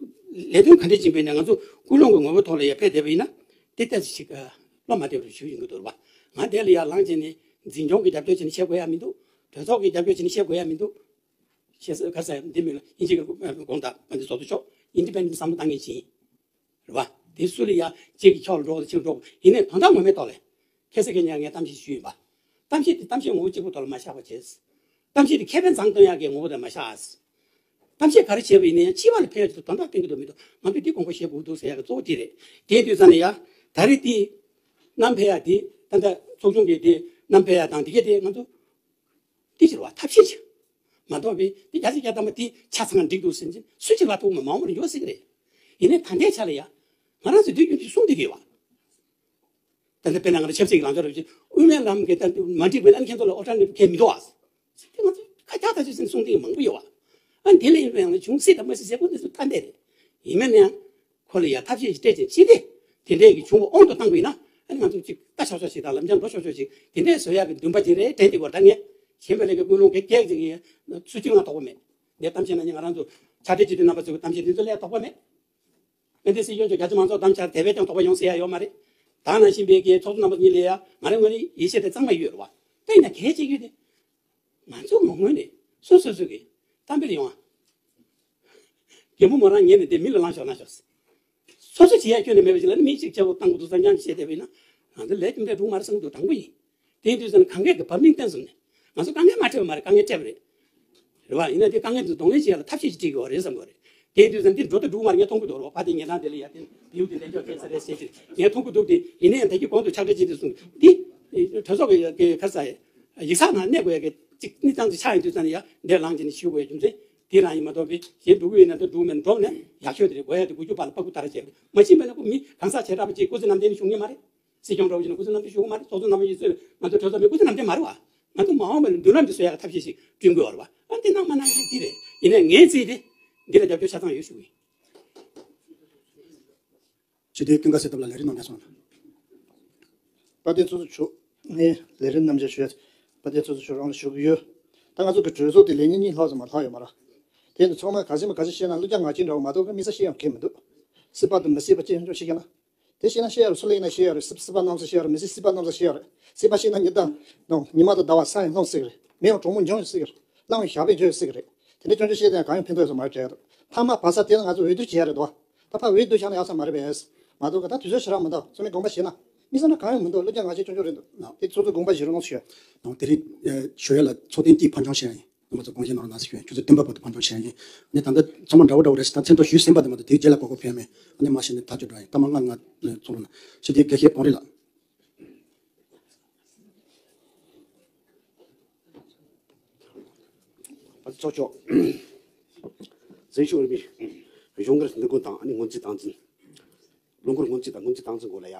ལས་དོན་ག་འདྲས་ཅིག་བྱས་ནས་ང་ཚོ་ཀུན་སློང་གི་ངོ་བོ་ཐོག་ལ་ཡ་ཕེབས་བསྡད་པ་ཡིན་ན། དེ་ལྟ་ཞིག་བློ་མ་བདེ་བར་ཞུ་ཡོང་གི་འདུག་ར་བ། ང་དེ་ལ་ཡ་ལངས་བྱས་ནས་འཛིན་སྐྱོང་གི་རྒྱབ་སྐྱོར་བྱས་ནས་བཤད་དགོས་ཡ་མི་འདུག། གྲོས་ཚོགས་ཀྱི་རྒྱབ་སྐྱོར་བྱས་ནས་བཤད་དགོས་ཡ་མི་འདུག། ཞེས་ག་ས་འདི་མིན་ལ་ཨིན་ཇི་གི་དགོངས་དག་པ་འདི་བཟོ་དུ་ཆོག། ཨིན་ཌི་པེན་ཌེན་ཊི་བསམ་བློ་བཏང་མཁན་ཅིག་ཡིན། རེད་བ། དེ་སུ་ལ་ཡ་གཅིག་གི་ཕྱོགས་ལ་འགྲོ་གཅིག་འགྲོ། ཡིན་ནའི་དོན་དག་ངོ་མའི་ཐོག་ལ་ཁ་སང་ཁ་ཉིན་ངས་གཏམ་བཤད་ཞུས་ཡིན་པ། གཏམ་བཤད་དེ་གཏམ་བཤད་ངོ་བོ་གཅིག་པུ་ཐོག་ལ་མ་བཞག་པ་བྱས། གཏམ་བཤད་དེ་ཁེ་ཕན་བཟང་གཏོང་ཡག་གི་ངོ་བོ་དེ་མ་བཞག། གཏམ་བཤད་ག་རེ་བྱས་པ་ཡིན་ནའི་སྤྱི་པ་ལ་ཕན་ཡག་ཅིག་དོན་དག་སྟོན་གྱི་འདུག་མི་འདུག་ང་ཚོས་འདི་དགོངས་པ་བཞེས་དགོས་འདུག་ཟེར་ཡག་གི་གཙོ་བོ་དེ་རེད། དེ་དུས་ཙམ་ནས་ཡ། ད་རེས་དེ་བསྣམས་ཕེབས་ཡག་དེ་ད་ལྟ་ཚོགས་ཆུང་གི་དེ་བསྣམས་ཕེབས་ཡག་དང་དེ་གས་དེ་ང་ཚོ། དེ་ཕྱིར་བ་ཐབས་ཤེས་ཅིག་མ་གཏོགས་པའི་དེ་བརྒྱ་ཆ་བརྒྱ་ཐམ་པ་དེ་ཆ་ཚང་འགྲིག་འདུག་ཟེར་གྱིན་སུ་གཅིག་ལ་ཐུག་མ་མང་བོར་ཡོད་སྲིད་ཀྱི་རེད། ཡིན་ནའི་ད་ལྟའི་ཆ་ལ་ཡ། ང་རང་ཚོས་དུས་རྒྱུན་དུ་གསུང་བསྡད་ཀྱི་ཡོད་བ། ད་ལྟ་དཔེར་ན་ང་རང་ཆབ་སྲིད་ཀྱི་ལངས་ཕྱོགས་རེ་བཞིན་དབུ་མའི་ལམ་གྱི་ད་མ་འགྲིག་པའི་ཨ་ནི་ཁྱེད་ཚོ་ལ་ཨོལ་ཊར་ནེ་ཊིབ་གང་ཡང་མི་འདུག་ཨ། དེ་ང་ཚོས་ཁ་བརྡ་ད་ཆ་ཟིན་གསུང་མཁན་མང་པོ་ཡོད་བ། ཨ་ནི་དེ་ལ་ཡིན་པའང་ལ་བྱུང་སྲིད་དང་མ་སྲིད་ཟེར་དགོས་དེ་ཚོ་ཐ་དད་རེད། ཡིན་མིན་ན་ཡང་། ཁོ་ལ་ཡང་ཐབས་ཤེས་ཤིག་སྤྲད་ཅིང་ཅི་སྟེ། དེ་འདྲས་ཀྱི་བྱུང་བ་དབང་དུ་བཏང་དགོས་ན། ཨ་ནི་ང་ཚོ་ཅིག་ལྟ་ཆོག་ཆོག་ཞིག་དང་ལམ་སང་འགྲོ་ཆོག་ཆོག་ཞིག་དེ་འདྲས་བཟོ་ཡག་གི་འདུན་པ་ཅིག་རེད་དྲན་དེ་བར་ད་ངས་གཞན་པའི་ལས་ཀའི་ཀུན་སློང་གི་སྐད་ཅིག་ཡིན། ཚུལ་གཅིག་ང་དོགས་པ་མེད། འདས་གཏམ་བཤད་ན་ནི་ང་རང་ཚོ་ཕྱག་སྦྲེལ་སྤྱི་འཐུས་རྣམ་པ་ཚོའི་གཏམ་བཤད་དེ་ཚོ་ལས་དོགས་པ་མེད། དཔལ་ལྡན་སྲིད་སྐྱོང་མཆོག་རྒྱ་ཆེ་མང་ཚོགས་གཏམ་བཤད་དེ་བས་ཀྱང་དོགས་པ་ཡོང་སྲིད་ཡ་ཡོད་མ་རེད། ད་ནང་བཞིན་པའི་གི་ཚོགས་གཙོ་རྣམ་པ་གཉིས་ལ་ཡ་ང་རང་ངོས་ནས་ཡིད་ཆེས་དེ་གཙང་མ་ཡོད་རེད་བ། དཔེར་ན་གལ་ཆེ་རྒྱུ་དེ། ང་ཚོ་མི་ངོས་ནས་སོ་སོ་སོ་གི་གཏམ་དཔེ་ལ་ཡོང་ཨ། རྒན་པོ་མོ་རང་ཉལ་ནས་དེ་མི་ལ་ལངས་ཤོག་ལངས་ཤོག། སོ་སོ་བྱེད་ཡ་ཁྱོན་ནས་མེད་པ་ཞིག་ལ་ནི་མི་གཅིག་བྱེད་དགོས་གཏང་དགོས་འདུག་བསམ་ཀྱང་བཤད་བསྡད་པ་ཡིན་ན། ང་ཚོ་ལས་རྒྱུ་འབྲས་འགྲུབ་མ་རེད་བསམ་གྱི་འདུག་དྲང་པོ་ཡིན། དེ་ཡིན་དུས་ཙམ་ནས་གང་གས་ཀྱི་བབ་བརླིང་བསྟན་སོང་ནས། ང་ཚོ་དཀའ་ངལ་མ་འཕྲད་པ་མ་རེད། དཀའ་ངལ་འཕྲད་པ་རེད། རེད་བ། ཡིན་ན་དེ་དཀའ་ངལ་དེ་གདོང་ལེན་བྱེད་ཡ་ལ་ཐབས་ཤེས་ཅིག་སྤྲད་དགོས་པ་རེད་བསམ་གྱི་རེད། དེ་ཡིན་དུས་ཙམ་འདི་འགྲོ་དང་འགྲོ་མ་རེད། ངས་མཐོང་གི་འདུག་རོགས་ཕ་དེ་ཉེ་དང་དེ་ལ་ཡ་དེ་བེའུ་དེ་ལས་ཀྱོག་ཁེལ་ས་རེད་ཟེར་གྱི་ངས་མཐོང་གི་འདུག་དེ་ཡིན་ན་ཡང་ད་གི་གོང་དུ་ཕྱག་སྦྲེལ་བྱེད་དུ་སོང་དེ། གྲོས་ཚོགས་ཀྱི་ག་རེ་ཟ་ཡ། ཡིག་ཚགས་ནང་གནས་དགོས་ཡ་གི་ཅིག་གནས་སྟངས་ཅིག་ཆགས་ཡིན་དུས་ཙམ་ནས་ཡ་འདས་ལངས་བྱས་ནས་ཞུ་དགོས་ཡ་རྒྱུ་མཚན་དེ་རང་ཡིན་མ་གཏོགས་པའི་གཞན་འགྲོ་གི་ཡོད་ན་འདི་འགྲོ་མེད་འགྲོ་ནས་ཡག་ཤོས་དེ་རེད། དགོས་ཡ་དེ་དགོས་རྒྱུ་ཕར་ལ་ཕར་སྐུ་དར་བྱས་མ་ཤེས་པ་ན་ཁོ་མི་གང་ཟག་བྱེ་བྲག་པ་ཅིག་སྐུ་ཚེ་ནམ་ཟླའི་ནི་བཞུགས་ངེས་མ་རེད། སྲིད་སྐྱོང་འདྲ་བོ་ཞིག་ན་སྐུ་ཚེ་ནམ་ཟླའི་བཞུགས་གི་མ་རེད། ཚོགས་གཙོ་རྣམ་པ་ཡིན་ཚོད་ང་ཚོ་གྲོས་ཚོགས་མི་སྐུ་ཚེ་ནམ་ཟླའི་མ་རེད་བ། ང་ཚོ་མ་འོངས་པ་ལ་མདུན་ལམ་འདི་བཟོ་ཡག་གི་ཐབས་ཤེས་ཤིག་བསྐྲུན་དགོས་བ་རེད་བ། ཨ་འདི་གནང་མ་གནང་གི་འདི་རེད། ཡིན་ནའི་ངའི་རྩིས་དེ་འདི་ལ་རྒྱབ་སྐྱོར་ཆ་ཚང་ཡོད་ཞུ་གི་ཡིན། སྤྱི་འཐུས་ཀུན་དགའ་བསོད་ནམས་ལགས་ལས་རིམ་ནང་འདྲ་སོང་། དཔལ་ལྡན་ཚོགས་གཙོ་མཆོག་ངས་ལས་རིམ་རྣམས་ཀྱང་ཞུ་ཡ། དཔལ་ལྡན་ཚོགས་གཙོ་མཆོག་རང་ལ་ཞུ་གི་ཡོད། ད་ང་ཚོ་གི་གྲོས་ཚོགས་དེ་ལས་ཉིན་གཉིས་ལྷག་ཙམ་མ་ལྷག་ཡོད་མ་རེད། དེ་ནི་ཚང་མ་ག་ཚོད་མ་ག་ཚོད་བཤད་ན་གླུ་རྒྱག་ངག་ཅིག་འདྲ་བོ་མ་གཏོགས་དམིགས་བསལ་བཤད་ཡག་གང་ཡང་མི་འདུག། སྲིད་པ་དང་མི་སྲིད་པ་ཅི་ཡང་ཅུང་ཤེས་ཀྱི་ན། དེ་བཤད་ན་བཤད་ཡ་རེད། སུ་ལ་ཡིན་ན་བཤད་ཡ་རེད། སྲིད་སྲིད་པ་གནམ་ས་བཤད་ཡ་རེད། མི་སྲིད་སྲིད་པ་གནམ་ས་བཤད་ཡ་རེད། སྲིད་པ་བཤད་ན་ཉི་ཟླ་དང་ཉི་མ་དང་ཟླ་བ་ས་ཡང་ལྷུང་སྲིད་གི་རེད། མེ་ཡང་གྲོག་མོ་འཇོམས་སྲིད་གི་རེད། གླང་བའི་ཞགས་པས་འཇོམས་སྲིད་གི་རེད། དེ་འདྲ་ཅུང་ཅུང་བཤད་དེ་ཡང་གང་ཡང་ཕན་ཐོགས་ཡོད་ས་མ་རེད་དྲན་འདུག། མཐའ་མ་བ་ས་དེ་ལ་ང་ཚོ་འོས་བསྡུ་བྱེད་ཡ་རེད་དོ། ད་ཕར་འོས་བསྡུ་བཞག་ན་ཡག་ས་མ་རེད་པས། མ་གཏོགས་ག་ད་དུས་ཚོད་ཞེ་དྲག་མི་འདུག། ཚང་མས་དགོངས་པ་བཞེས་ན། མི་ཚང་ན་གང་ཡང་མི་འདུག། གླུ་རྒྱག་ངག་ཅིག་ཅུང་ཅུང་རེད་འདུག། དེ་ཚོ་ཚོ་དགོངས་པ་བཞེས་རོགས་གནང་ཞུ། དེ་རིང་ཞུ་ཡ་ལ་ཚོགས་ཐེངས་གཅིག་ཕར་འགྱངས་བྱས་ཡིན། རྣམ་པ་ཚོ་དགོངས་བཞེས་གནང་རོགས་གནང་ཞུ། ཆུ་ཚོད་བདུན་པ་བར་དུ་ཕར་འགྱངས་བྱས་ཡིན། ནས་ད་ལྟ་ཚང་མ་འདྲ་བོ་འདྲ་བོ་རེད་ཟེར། ད་མཚན་ཐོ་ཞུས་ཟིན་པ་དེ་མ་གཏོགས་དེའི་རྗེས་ལ་གོ་སྐབས་ཕན་མེད། ཨ་ནི་མ་གཞི་ནས་ཐག་གཅོད་འགྲོ་ཡིན། ཐ་མ་ལྔ་ལྔ་ཚོགས་རུ་ན་ཞུ། དེ་དགེ་བཤེས་བང་རི་ལགས། ཨ་ཚོགས་ཆོག། འཛིན་སྐྱོང་རིམ་པའི་གཞུང་སྒེར་འདུ་འགོད་དང་ཨ་ནི་སྔོན་རྩིས་སྟངས་འཛིན། ལོ་འཁོར་སྔོན་རྩིས་དང་སྔོན་རྩིས་སྟངས་འཛིན་སྐོར་ལ་ཡ།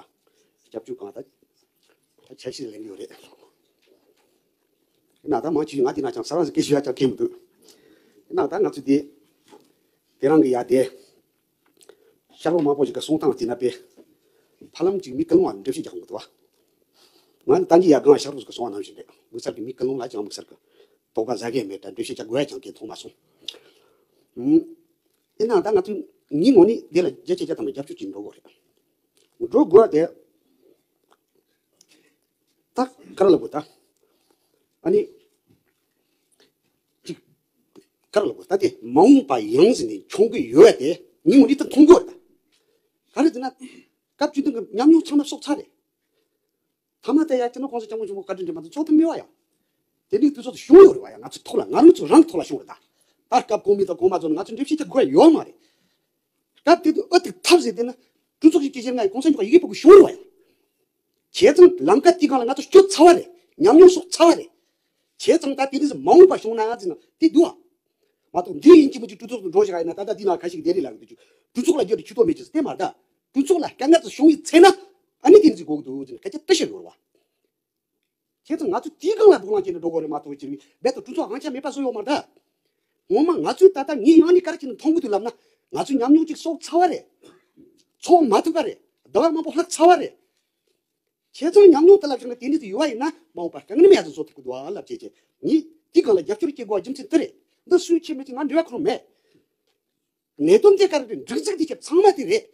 སྐྱབས་བཅོལ་གང་ལྟར་ད་འཆར་གཞི་ལེན་གྱི་ཡོད་རེད། ན་ད་མང་ཆེ་ང་དེ་ན་ཅང་ས་རང་ཟིག་སྐད་ཞུ་ཡ་ཅང་གལ་མི་འདུག། ན་ད་ང་ཚོ་དེ་དེ་རང་གི་ཡ་དེ་ཤར་ལྷོ་མང་པོ་ཞིག་གི་གསུང་སྟངས་དེ་ན་པས་ཕ་ལམ་གཅིག་མི་ཀུན་སློང་བ་འགྲེལ་བཤད་རྒྱག་གི་འདུག་བ། ང་ནི་ད་གིན་ཡ་གང་ཤར་ལྷོ་ཟིག་གི་གསུང་བ་ནང་བཞིན་རེད། དམིགས་བསལ་གྱི་མི་ཀུན་སློང་ལ་ཅང་དམིགས་བསལ་གྱི་དོགས་པ་ཟ་གི་མེད། ད་འགྲེལ་བཤད་རྒྱག་དགོས་ཡ་ཅང་གང་མཐོང་མ་སོང་། ཨུམ། དེ་ན་ད་ང་ཚོ་ངའི་ངོས་ནས་དེ་ལ་རྒྱ་ཆེ་རྒྱ་དམ་རྒྱབ་སྐྱོར་བྱེད་འགྲོ་དགོས་རེད། འགྲོ་དགོས་དེ། ད་ག་རེ་ལབ་དགོས་ད། ཨ་ནི། ཅིག། ག་རེ་ལབ་དགོས་ད། དེ་མ་འོངས་པ་ཡང་ཟིན་ནས་འཁྱོང་གི་ཡོད་དེ་ངའི་ངོས་ནས་ད་མཐོང་དགོས་རེད་ད། ག་རེ་ཟེར་ན། སྐབས་བཅུ་བདུན་གྱི་ཉམས་མྱོང་ཚང་མ་གསོག་ཚར་རེད། ཐ་མ་དེ་ཡ་སྤྱི་ནོར་གོང་ས་སྐྱབས་མགོན་ཆེན་པོ་བཀའ་དྲིན་དྲན་པ་དང་ཚོགས་ཐུབ་མེད་བ་ཡ། དེ་ནས་དུས་ཚོད་དུ་བྱུང་ཡོད་རེད་བ་ཡ། ང་ཚོའི་ཐོག་ལ་ང་རང་ཚོ་རང་གི་ཐོག་ལ་བྱུང་རེད་ད། ད་སྐབས་གོང་མའི་དང་གོང་མ་ཚོ་ནས་ང་ཚོ་འགྲེལ་བཤད་རྒྱག་དགོས་ཡ་ཡོད་མ་རེད། སྐབས་དེ་དུས་ཨ་ཐུག་ཐབས་ཟེར་དེ་ན་གྲོས་ཚོགས་ཀྱི་སྐད་ཆ་ལྔ་ཡི་གོང་ས་མཆོག་ཡི་གེ་ཕྲུ་གུ་བྱུང་རེད་བ་ཡ། བྱས་ཙང་ལམ་ཁ་དེའི་སྒང་ལ་ང་ཚོ་སྐྱོད་ཚར་བ་རེད། ཉམས་མྱོང་གསོག་ཚར་བ་རེད། བྱས་ཙང་ད་དེ་ནས་མ་འོངས་པ་བྱུང་ན་ང་ཚོ་ན་དེ་འདུག་ཨ། མ་གཏོགས་འདི་ཡིན་གཅིག་མིན་གཅིག་གྲོས་ཚོགས་སུ་འགྲོ་བཞག་ཡིན་ན་ད་ལྟ་འདི་ན་ཁ་ཤས་ཀྱིས་བདེ་རེད་ལབ་ཀྱི་འདུག། གྲོས་ཚོགས་ལ་རྒྱབ་ཏུ་ཆུ་ཐོག་མེད་ཅེས་དེ་མ་རེད་ད། གྲོས་ཚོགས་ལ་དཀའ་ངལ་ཙམ་བྱུང་བའི་ཚེ་ན་ཨ་ནི་དེ་འཛིན་དགོས་ཀྱི་འདུག་ཟེར་ནས་སྐད་ཆ་དེ་བཤད་ཡོད་རེད་བ། བྱས་ཙང་ང་ཚོ་དེའི་སྒང་ལ་དོགས་སློང་བྱས་ནས་འགྲོ་དགོས་རེད་མ་གཏོགས་ཅིག་རྦད་དེ་གྲོས་ཚོགས་དབང་ཆ་མེད་པ་བཟོ་ཡོད་མ་རེད་ད། ངོ་མ་ང་ཚོས་ད་ལྟ་ངས་ཡང་ནས་ག་རེ་བྱས་ནས་མཐོང་གི་འདུག་ལབ་ན། ང་ཚོས་ཉམས་མྱོང་ཅིག་གསོག་ཚར་བ་རེད། ཚོགས་མ་ཐུབ་པ་རེད། ཟླ་བ་མང་པོ་ལྷག་ཚར་བ་རེད། བྱས་ཙང་ཉམས་མྱོང་དེ་ལ་བཞག་ན་དེ་འདྲ་དེ་ཡོད་པ་ཡིན་ན་མ་འོངས་པར་དཀའ་ངལ་མེད་ཡ་དེ་བཟོ་ཐུབ་ཀྱི་འདུག་ཨ་ལབ་བྱས་བྱས་ངས་དེའི་སྒང་ལ་རྒྱབ་སྐྱོར་བྱེད་དགོས་པ་རྒྱུ་མཚན་དེ་རེད། འདི་སུས་བྱས་མེད་ཅེས་ང་འབྲེལ་བ་ཁོ་རང་མེད། གནད་དོན་དེ་ག་རེ་རེད། སྒྲིག་འཛུགས་དེ་ཁྱེད་ཚང་མ་དེ་རེད།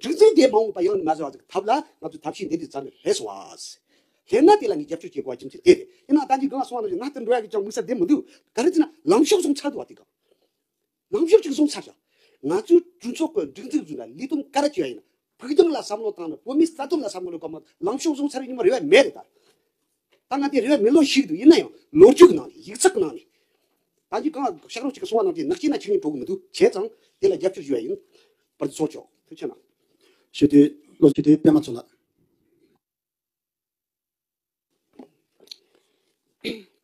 སྒྲིག་འཛུགས་དེ་མ་འོངས་པ་ཡང་མ་བཟོ་བ་ཟིག་ཐབས་ལ་ང་ཚོས་ཐབས་ཤེས་འདི་འདྲ་བཙལ་ནས་རེད་སོང་བ། དེ་ན་དེ་ལ་ངས་རྒྱབ་སྐྱོར་བྱེད་དགོས་པ་རྒྱུ་མཚན་དེ་རེད། ཡིན་ནའང་ད་ཅི་གང་སོང་བ་ན་ང་ལྟར་འགྲོ་ཡ་གི་ཅང་དམིགས་བསལ་བདེ་མི་འདུག་ག་རེ་ཟེར་ན་ལངས་ཕྱོགས་བཟུང་ཚར་འདུག་བ། དེ་ག་ལངས་ཕྱོགས་ཅིག་བཟུང་ཚར་ཤག་ང་ཚོའི་གྲོས་ཚོགས་ཀྱི་སྒྲིག་འཛུགས་བཟུང་ན་ལས་དོན་ག་རེ་བྱས་ཡིན་ན་ཕུགས་དོན་ལ་བསམ་བློ་བཏང་ན་བོད་མིའི་རྩ་དོན་ལ་བསམ་བློ་བཏང་ན་ལངས་ཕྱོགས་བཟུང་ཚར་ཡིན་ན་རེ་བ་མེད་རེད་ད། ད་ང་དེ་རེ་བ་མེད་ལོ་ཞིག་འདུག་ཡིན་ན་ཡང་ལོ་རྒྱུས་ཀྱི་ནང་ནས་ཡིག་ཚགས་ཀྱི་ནང་ནས། ད་ཅི་གང་ཤག་རོགས་ཅིག་གིས་གསུངས་པ་ནང་བཞིན་ནག་ཅིག་ན་ཁྱེད་ཉིད་འགྲོ་གི་མི་འདུག་བྱས་ཙང་དེ་ལ་རྒྱབ་སྐྱོར་ཞུ་བ་ཡིན། པར་ཚོགས་ཆོག་ཐུགས་རྗེ་ཆེ་གནང་། ཞུ་དུས་བློ་ཞུ་དུས་པད་མ་མཚོ་ལགས།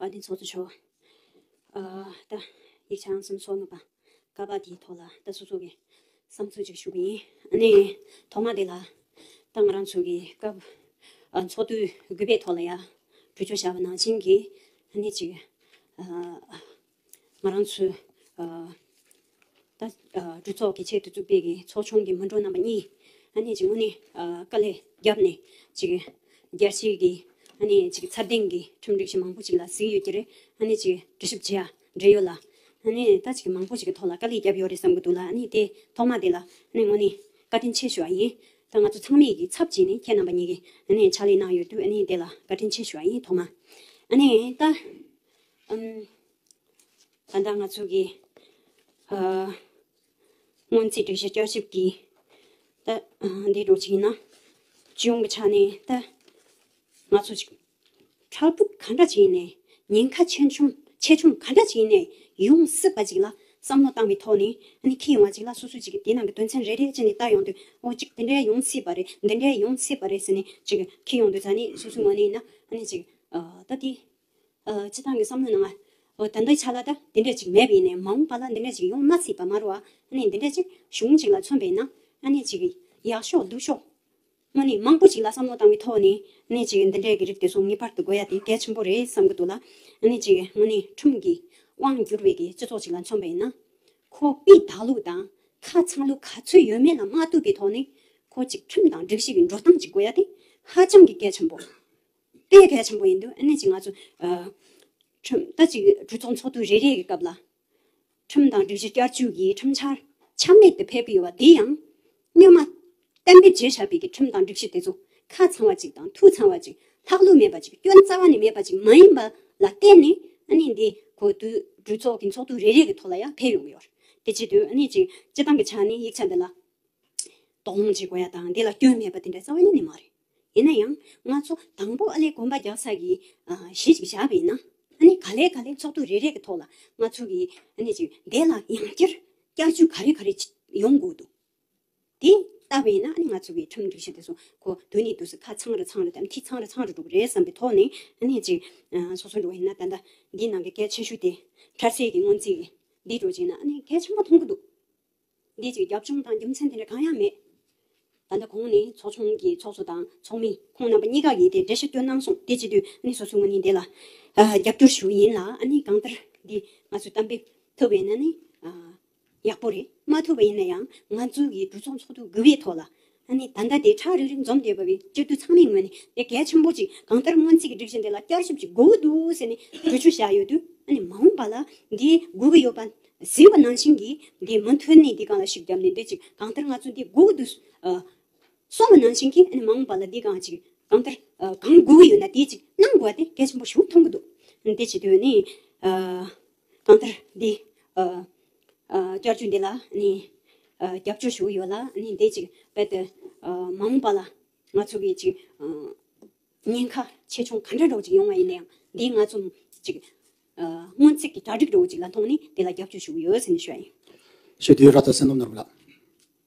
བཀའ་དྲིན་ཚོགས་གཙོ་མཆོག་ཨ་ད་ཡིག་ཆ་ཨང་སུམ་སོ་ལྔ་པ་ཀ་པ་དེའི་ཐོག་ལ་ད་སོ་སོ་གི་བསམ་ཚུལ་ཅིག་ཞུ་གི་ཡིན། ཨ་ནི་ཐོག་མ་དེ་ལ་ད་ང་རང་ཚོ་གི་སྐབས་ཨ་ཚོགས་དུས་དགུ་པའི་ཐོག་ལ་ཡ་གྲོས་ཆོད་བཞག་པ་ནང་བཞིན་གྱི་ཨ་ནི་ཅིག་ཨ་ང་རང་ཚོའི་ཨ་ད་ཨ་གྲོས་ཚོགས་ཀྱི་ཆེད་དུ་བཙུགས་པའི་གི་ཚོགས་ཆུང་གི་མི་འགྲོ་རྣམ་པ་གཉིས་ཨ་ནི་ཅིག་དངོས་གནས་ཨ་དཀའ་ལས་བརྒྱབ་ནས་ཅིག་རྒྱལ་སྤྱིའི་གི་ཨ་ནི་ཅིག་ཚད་ལྡན་གི་ཁྲིམས་སྒྲིག་གཞི་མང་པོ་ཅིག་ལ་གཟིགས་ཡོད་ཀྱི་རེད། ཨ་ནི་ཅིག་འགྲེལ་བཤད་བྱེད་ཡ་འབྲེལ་ཡོད་ལ་ཨ་ནི་ད་ཅིག་མང་པོ་ཅིག་གི་ཐོག་ལ་དཀའ་ལས་བརྒྱབ་ཡོད་རེད་བསམ་གི་འདུག་ལ། ཨ་ནི་དེ་ཐོག་མ་དེ་ལ་ཨ་ནི་དངོས་གནས་བཀའ་དྲིན་ཆེ་ཞུ་བ་ཡིན། ད་ང་ཚོ་ཚང་མས་གི་ཚབ་བྱས་ནས་ཁྱེད་རྣམ་པ་གཉིས་ཀྱི་ཨ་ནི་ཕྱག་ལས་གནང་ཡོད་དུས་ཨ་ནི་དེ་ལ་བཀའ་དྲིན་ཆེ་ཞུ་བ་ཡིན། ཐོག་མ་ཨ་ནི་ད་ཨམ། ད་ལྟ་ང་ཚོ་གི་ཨ་སྔོན་རྩིས་སྒྲིག་གཞི་བསྐྱར་ཞིབ་ཀྱི་ད་ཨ་འདི་འགྲོ་ཅིག་ཡིན་ན་སྤྱི་ཡོངས་ཀྱི་ཆ་ནས་ད་ང་ཚོ་ཅིག་འཕྲལ་ཕུགས་ག་འདྲ་ཅིག་ཡིན་ནས་ཉེན་ཁ་ཆེ་ཆུང་ཆེ་ཆུང་ག་འདྲ་ཅིག་ཡིན་ནས་ཡོང་སྲིད་པ་ཅིག་ལ་བསམ་བློ་བཏང་བའི་ཐོག་ནས་ཨ་ནི་འཁྱེར་ཡོང་བ་ཅིག་ལ་སོ་སོ་ཅིག་གི་དེ་ནང་གི་དོན་ཚན་རེ་རེ་བྱས་ནས་ལྟ་ཡོང་དུས་ཨོ་ཅིག་དེ་འདྲའི་ཡོང་སྲིད་པ་རེད། འདི་འདྲའི་ཡོང་སྲིད་པ་རེད་ཟེར་ནས་ཅིག་འཁྱེར་ཡོང་དུས་ཙ་ནས་སོ་སོའི་ངོས་ནས་ཡིན་ན་ཨ་ནི་ཅིག་ཨ་ད་དེ། ཨ་སྤྱི་བཏང་གི་བསམ་བློ་ནང་ང་། འོ་ད་ལྟའི་ཆ་ལ་ད་དེ་འདྲ་ཅིག་མེད་པ་ཡིན་ནའི་མ་འོངས་པ་ལ་འདི་འདྲ་ཅིག་ཡོང་མ་སྲིད་པ་མ་རེད་བ། ཨ་ནི་འདི་འདྲ་ཅིག་གཞུང་ཅིག་ལ་མཚོན་པ་ཡིན་ན་ཨ་ནི་ཅིག་ཡག་ཤོས་སྡུག་ཤོས། དངོས་གནས་མང་པོ་ཅིག་ལ་བསམ་བློ་བཏང་བའི་ཐོག་ནས་ཨ་ནི་ཅིག་འདི་འདྲའི་གི་རིགས་དེ་ཚོ་ངེས་པར་དུ་དགོས་ཡ་དེ་གལ་ཆེན་པོ་རེད་བསམ་གི་འདུག་ལ། ཨ་ནི་ཅིག་དངོས་གནས་ཁྲིམས་ཀྱི་དབང་བསྒྱུར་བའི་གི་སྤྱི་ཚོགས་ཅིག་ལ་མཚོན་པ་ཡིན་ན། ཁོ་དཔེ་དག་ལུགས་དང་ཁ་ཚང་ལུགས་ག་ཚོད་ཡོད་མེད་ལ་མ་ལྟོས་པའི་ཐོག་ནས་ཁོ་ཅིག་ཁྲིམས་དང་སྒྲིག་གཞི་གི་འགྲོ་སྟངས་ཅིག་དགོས་ཡ་དེ་ཧ་ཅང་གི་གལ་ཆེན་པོ། དཔེ་གལ་ཆེན་པོ་ཡིན་དུས་ཨ་ནི་ཅིག་ང་ཚོ་ཨ་ཁྲིམས་ད་ཅིག་གྲོས་ཚོགས་ཚོགས་དུས་རེ་རེ་གི་སྐབས་ལ་ཁྲིམས་དང་སྒྲིག་གཞི་བསྐྱར་བཅོས་ཀྱི་ཁྲིམས་འཆར་ཆ་མེད་དུ་ཕེབས་ཀྱི་ཡོད་པ་དེ་ཡང་སྔོན་མ་གཏན་འབེབས་བྱས་བཞག་པའི་གི་ཁྲིམས་དང་སྒྲིག་གཞི་དེ་ཚོ་ཁ་ཚང་བ་ཅིག་དང་ཐུགས་ཚང་བ་ཅིག་ལྷག་ལུས་མེད་པ་ཅིག་སྐྱོན་རྩ་བ་ནས་མེད་པ་ཅིག་མ་ཡིན་པ་ལ་བརྟེན་ནས་ཨ་ནི་འདི་གོ་དུས་གྲོས་ཚོགས་ཀྱི་ཚོགས་དུས་རེ་རེ་གི་ཐོག་ལ་ཡང་ཕེབས་ཡོང་གི་ཡོད་རེད། དེ་བྱེད་དུས་ཨ་ནི་ཅིག་སྤྱི་བཏང་གི་ཆ་ནས་ཡིག་ཆ་འདི་ལ། དོགས་སློང་བྱེད་དགོས་ཡ་དང་དེ་ལ་སྐྱོན་མེད་པ་དེ་འདྲ་རྩ་བ་ཉིད་ནས་མ་རེད། ཡིན་ན་ཡང་ང་ཚོ་དང་པོ་ཨ་ལས་གོམ་པ་རྒྱག་ས་གི་ཨ་གཞི་ཅིག་བཞག་པ་ཡིན་ན་ཨ་ནི་ག་ལེ་ག་ལེ་ཚོགས་འདུ་རེ་རེ་གི་ཐོག་ལ་ང་ཚོ་གི་ཨ་ནི་ཅིག་དེ་ལ་ཡང་བསྐྱར་བསྐྱར་བཅོས་ག་རེ་ག་རེ་ཅིག་ཡོང་དགོས་འདུག་དེ་ལྟ་བ་ཡིན་ན་ཨ་ནི་ང་ཚོ་གི་ཁྲིམས་སྒྲིག་གཞི་དེ་ཚོ་ཁོ་དུས་ནས་དུས་སུ་ཁ་ཚང་རུ་ཚང་རུ་དང་མཐིལ་ཚང་རུ་ཚང་རུ་འགྲོ་གི་རེད་བསམ་པའི་ཐོག་ནས་ཨ་ནི་ཅིག་ཨ་སོ་སོ་འགྲོ་བ་ཡིན་ན་ད་ལྟ་འདིའི་ནང་གི་གལ་ཆེ་ཤོས་དེ་འཕྲལ་སེལ་གྱི་སྔོན་རྩིས་ཀྱི་འདི་འགྲོ་བྱས་ན་ཨ་ནི་གལ་ཆེན་པོ་མཐོང་གི་འདུག་འདི་ཅིག་རྒྱབ་ལྗོངས་དང་རྒྱུ་མཚན་དེ་འདྲ་གང་ཡང་མེད། ད་ལྟ་གོང་ནས་ཚོགས་ཆུང་གི་ཚོགས་གཙོ་དང་ཚོགས་མི་ཁོང་རྣམ་པ་གཉིས་ཀ་གིས་དེ་འགྲེལ་བཤད་སྐྱོན་གནང་སོང་། དེ་བྱེད་དུས་ཨ་ནི་སོ་སོའི་ངོས་ནས་དེ་ལ་ཨ་རྒྱབ་སྐྱོར་ཞུ་གི་ཡིན་ལ། ཨ་ནི་གང་ལྟར་འདི་ང་ཚོས་གཏན་འབེབས་ཐུབ་པ་ཡིན་ན་ནི་ཨ་ཡག་པོ་རེད། མ་ཐུབ་པ་ཡིན་ན་ཡང་ང་ཚོ་གི་གྲོས་ཚོགས་ཚོགས་དུས་དགུ་པའི་ཐོག་ལ་ཨ་ནི་ད་ལྟ་དེ་ཁྲག་རིག་རིག་འཛོམས་བསྡད་པ་བའི་སྤྱི་འཐུས་ཚང་མའི་ངོས་ནས་དེ་གལ་ཆེན་པོ་ཅིག་གང་ལྟར་སྔོན་རྩིས་ཀྱི་སྒྲིག་གཞི་འདི་ལ་བསྐྱར་ཞིབ་ཅིག་དགོས་ཀྱི་འདུག་ཟེར་ནས་གྲོས་ཆོད་བཞག་ཡོད་དུས་ཨ་ནི་མ་འོངས་པ་ལ་འདི་དགོས་ཀྱི་ཡོད་པ། གཟིགས་པ་ནང་བཞིན་གྱིས་འདི་མུ་མཐུད་ནས་འདི་སྒང་ལ་ཤུགས་བརྒྱབ་ནས་འདི་ཅིག་གང་ལྟར་ང་ཚོ་འདི་དགོས་འདུག་ཨ་གསུངས་པ་ནང་བཞིན་གྱིས་ཨ་ནི་མ་འོངས་པ་ལ་འདི་སྒང་ཅིག་གང་ལྟར་ཨ་གང་དགོས་ཀྱི་ཡོད་ན་དེ་ཅིག་གནང་དགོས་པ་དེ་གལ་ཆེན་པོ་ཞིག་མཐོང་གི་འདུག་འདི་བྱེད་དུས་ནི་ཨ་གང་ལྟར་འདི་ཨ་ཨ་བསྐྱར་བཅོས་འདི་ལ་ནི་ཨ་རྒྱབ་སྐྱོར་ཞུ་གི་ཡོད་ལ། ནི་འདི་ཅིག་རྦད་དེ་ཨ་མ་འོངས་པ་ལ་ང་ཚོ་གི་ཅིག་ཨ་ཉེན་ཁ་ཆེ་ཆུང་ག་འདྲ་འདྲ་བོ་ཅིག་ཡོང་བ་ཡིན་ན་ཡང་འདི་ང་ཚོ་ཅིག་ཨ་སྔོན་རྩིས་ཀྱི་གྲ་སྒྲིག་འདྲ་བོ་ཅིག་ལ་མཐོང་ནས་དེ་ལ་རྒྱབ་སྐྱོར་ཞུ་གི་ཡོད་ཟེར་ནས་ཞུ་ཡ་ཡིན། ཞུ་དུས་ར་ཐ་སེ་ནོམ་ནོར་བུ་ལགས།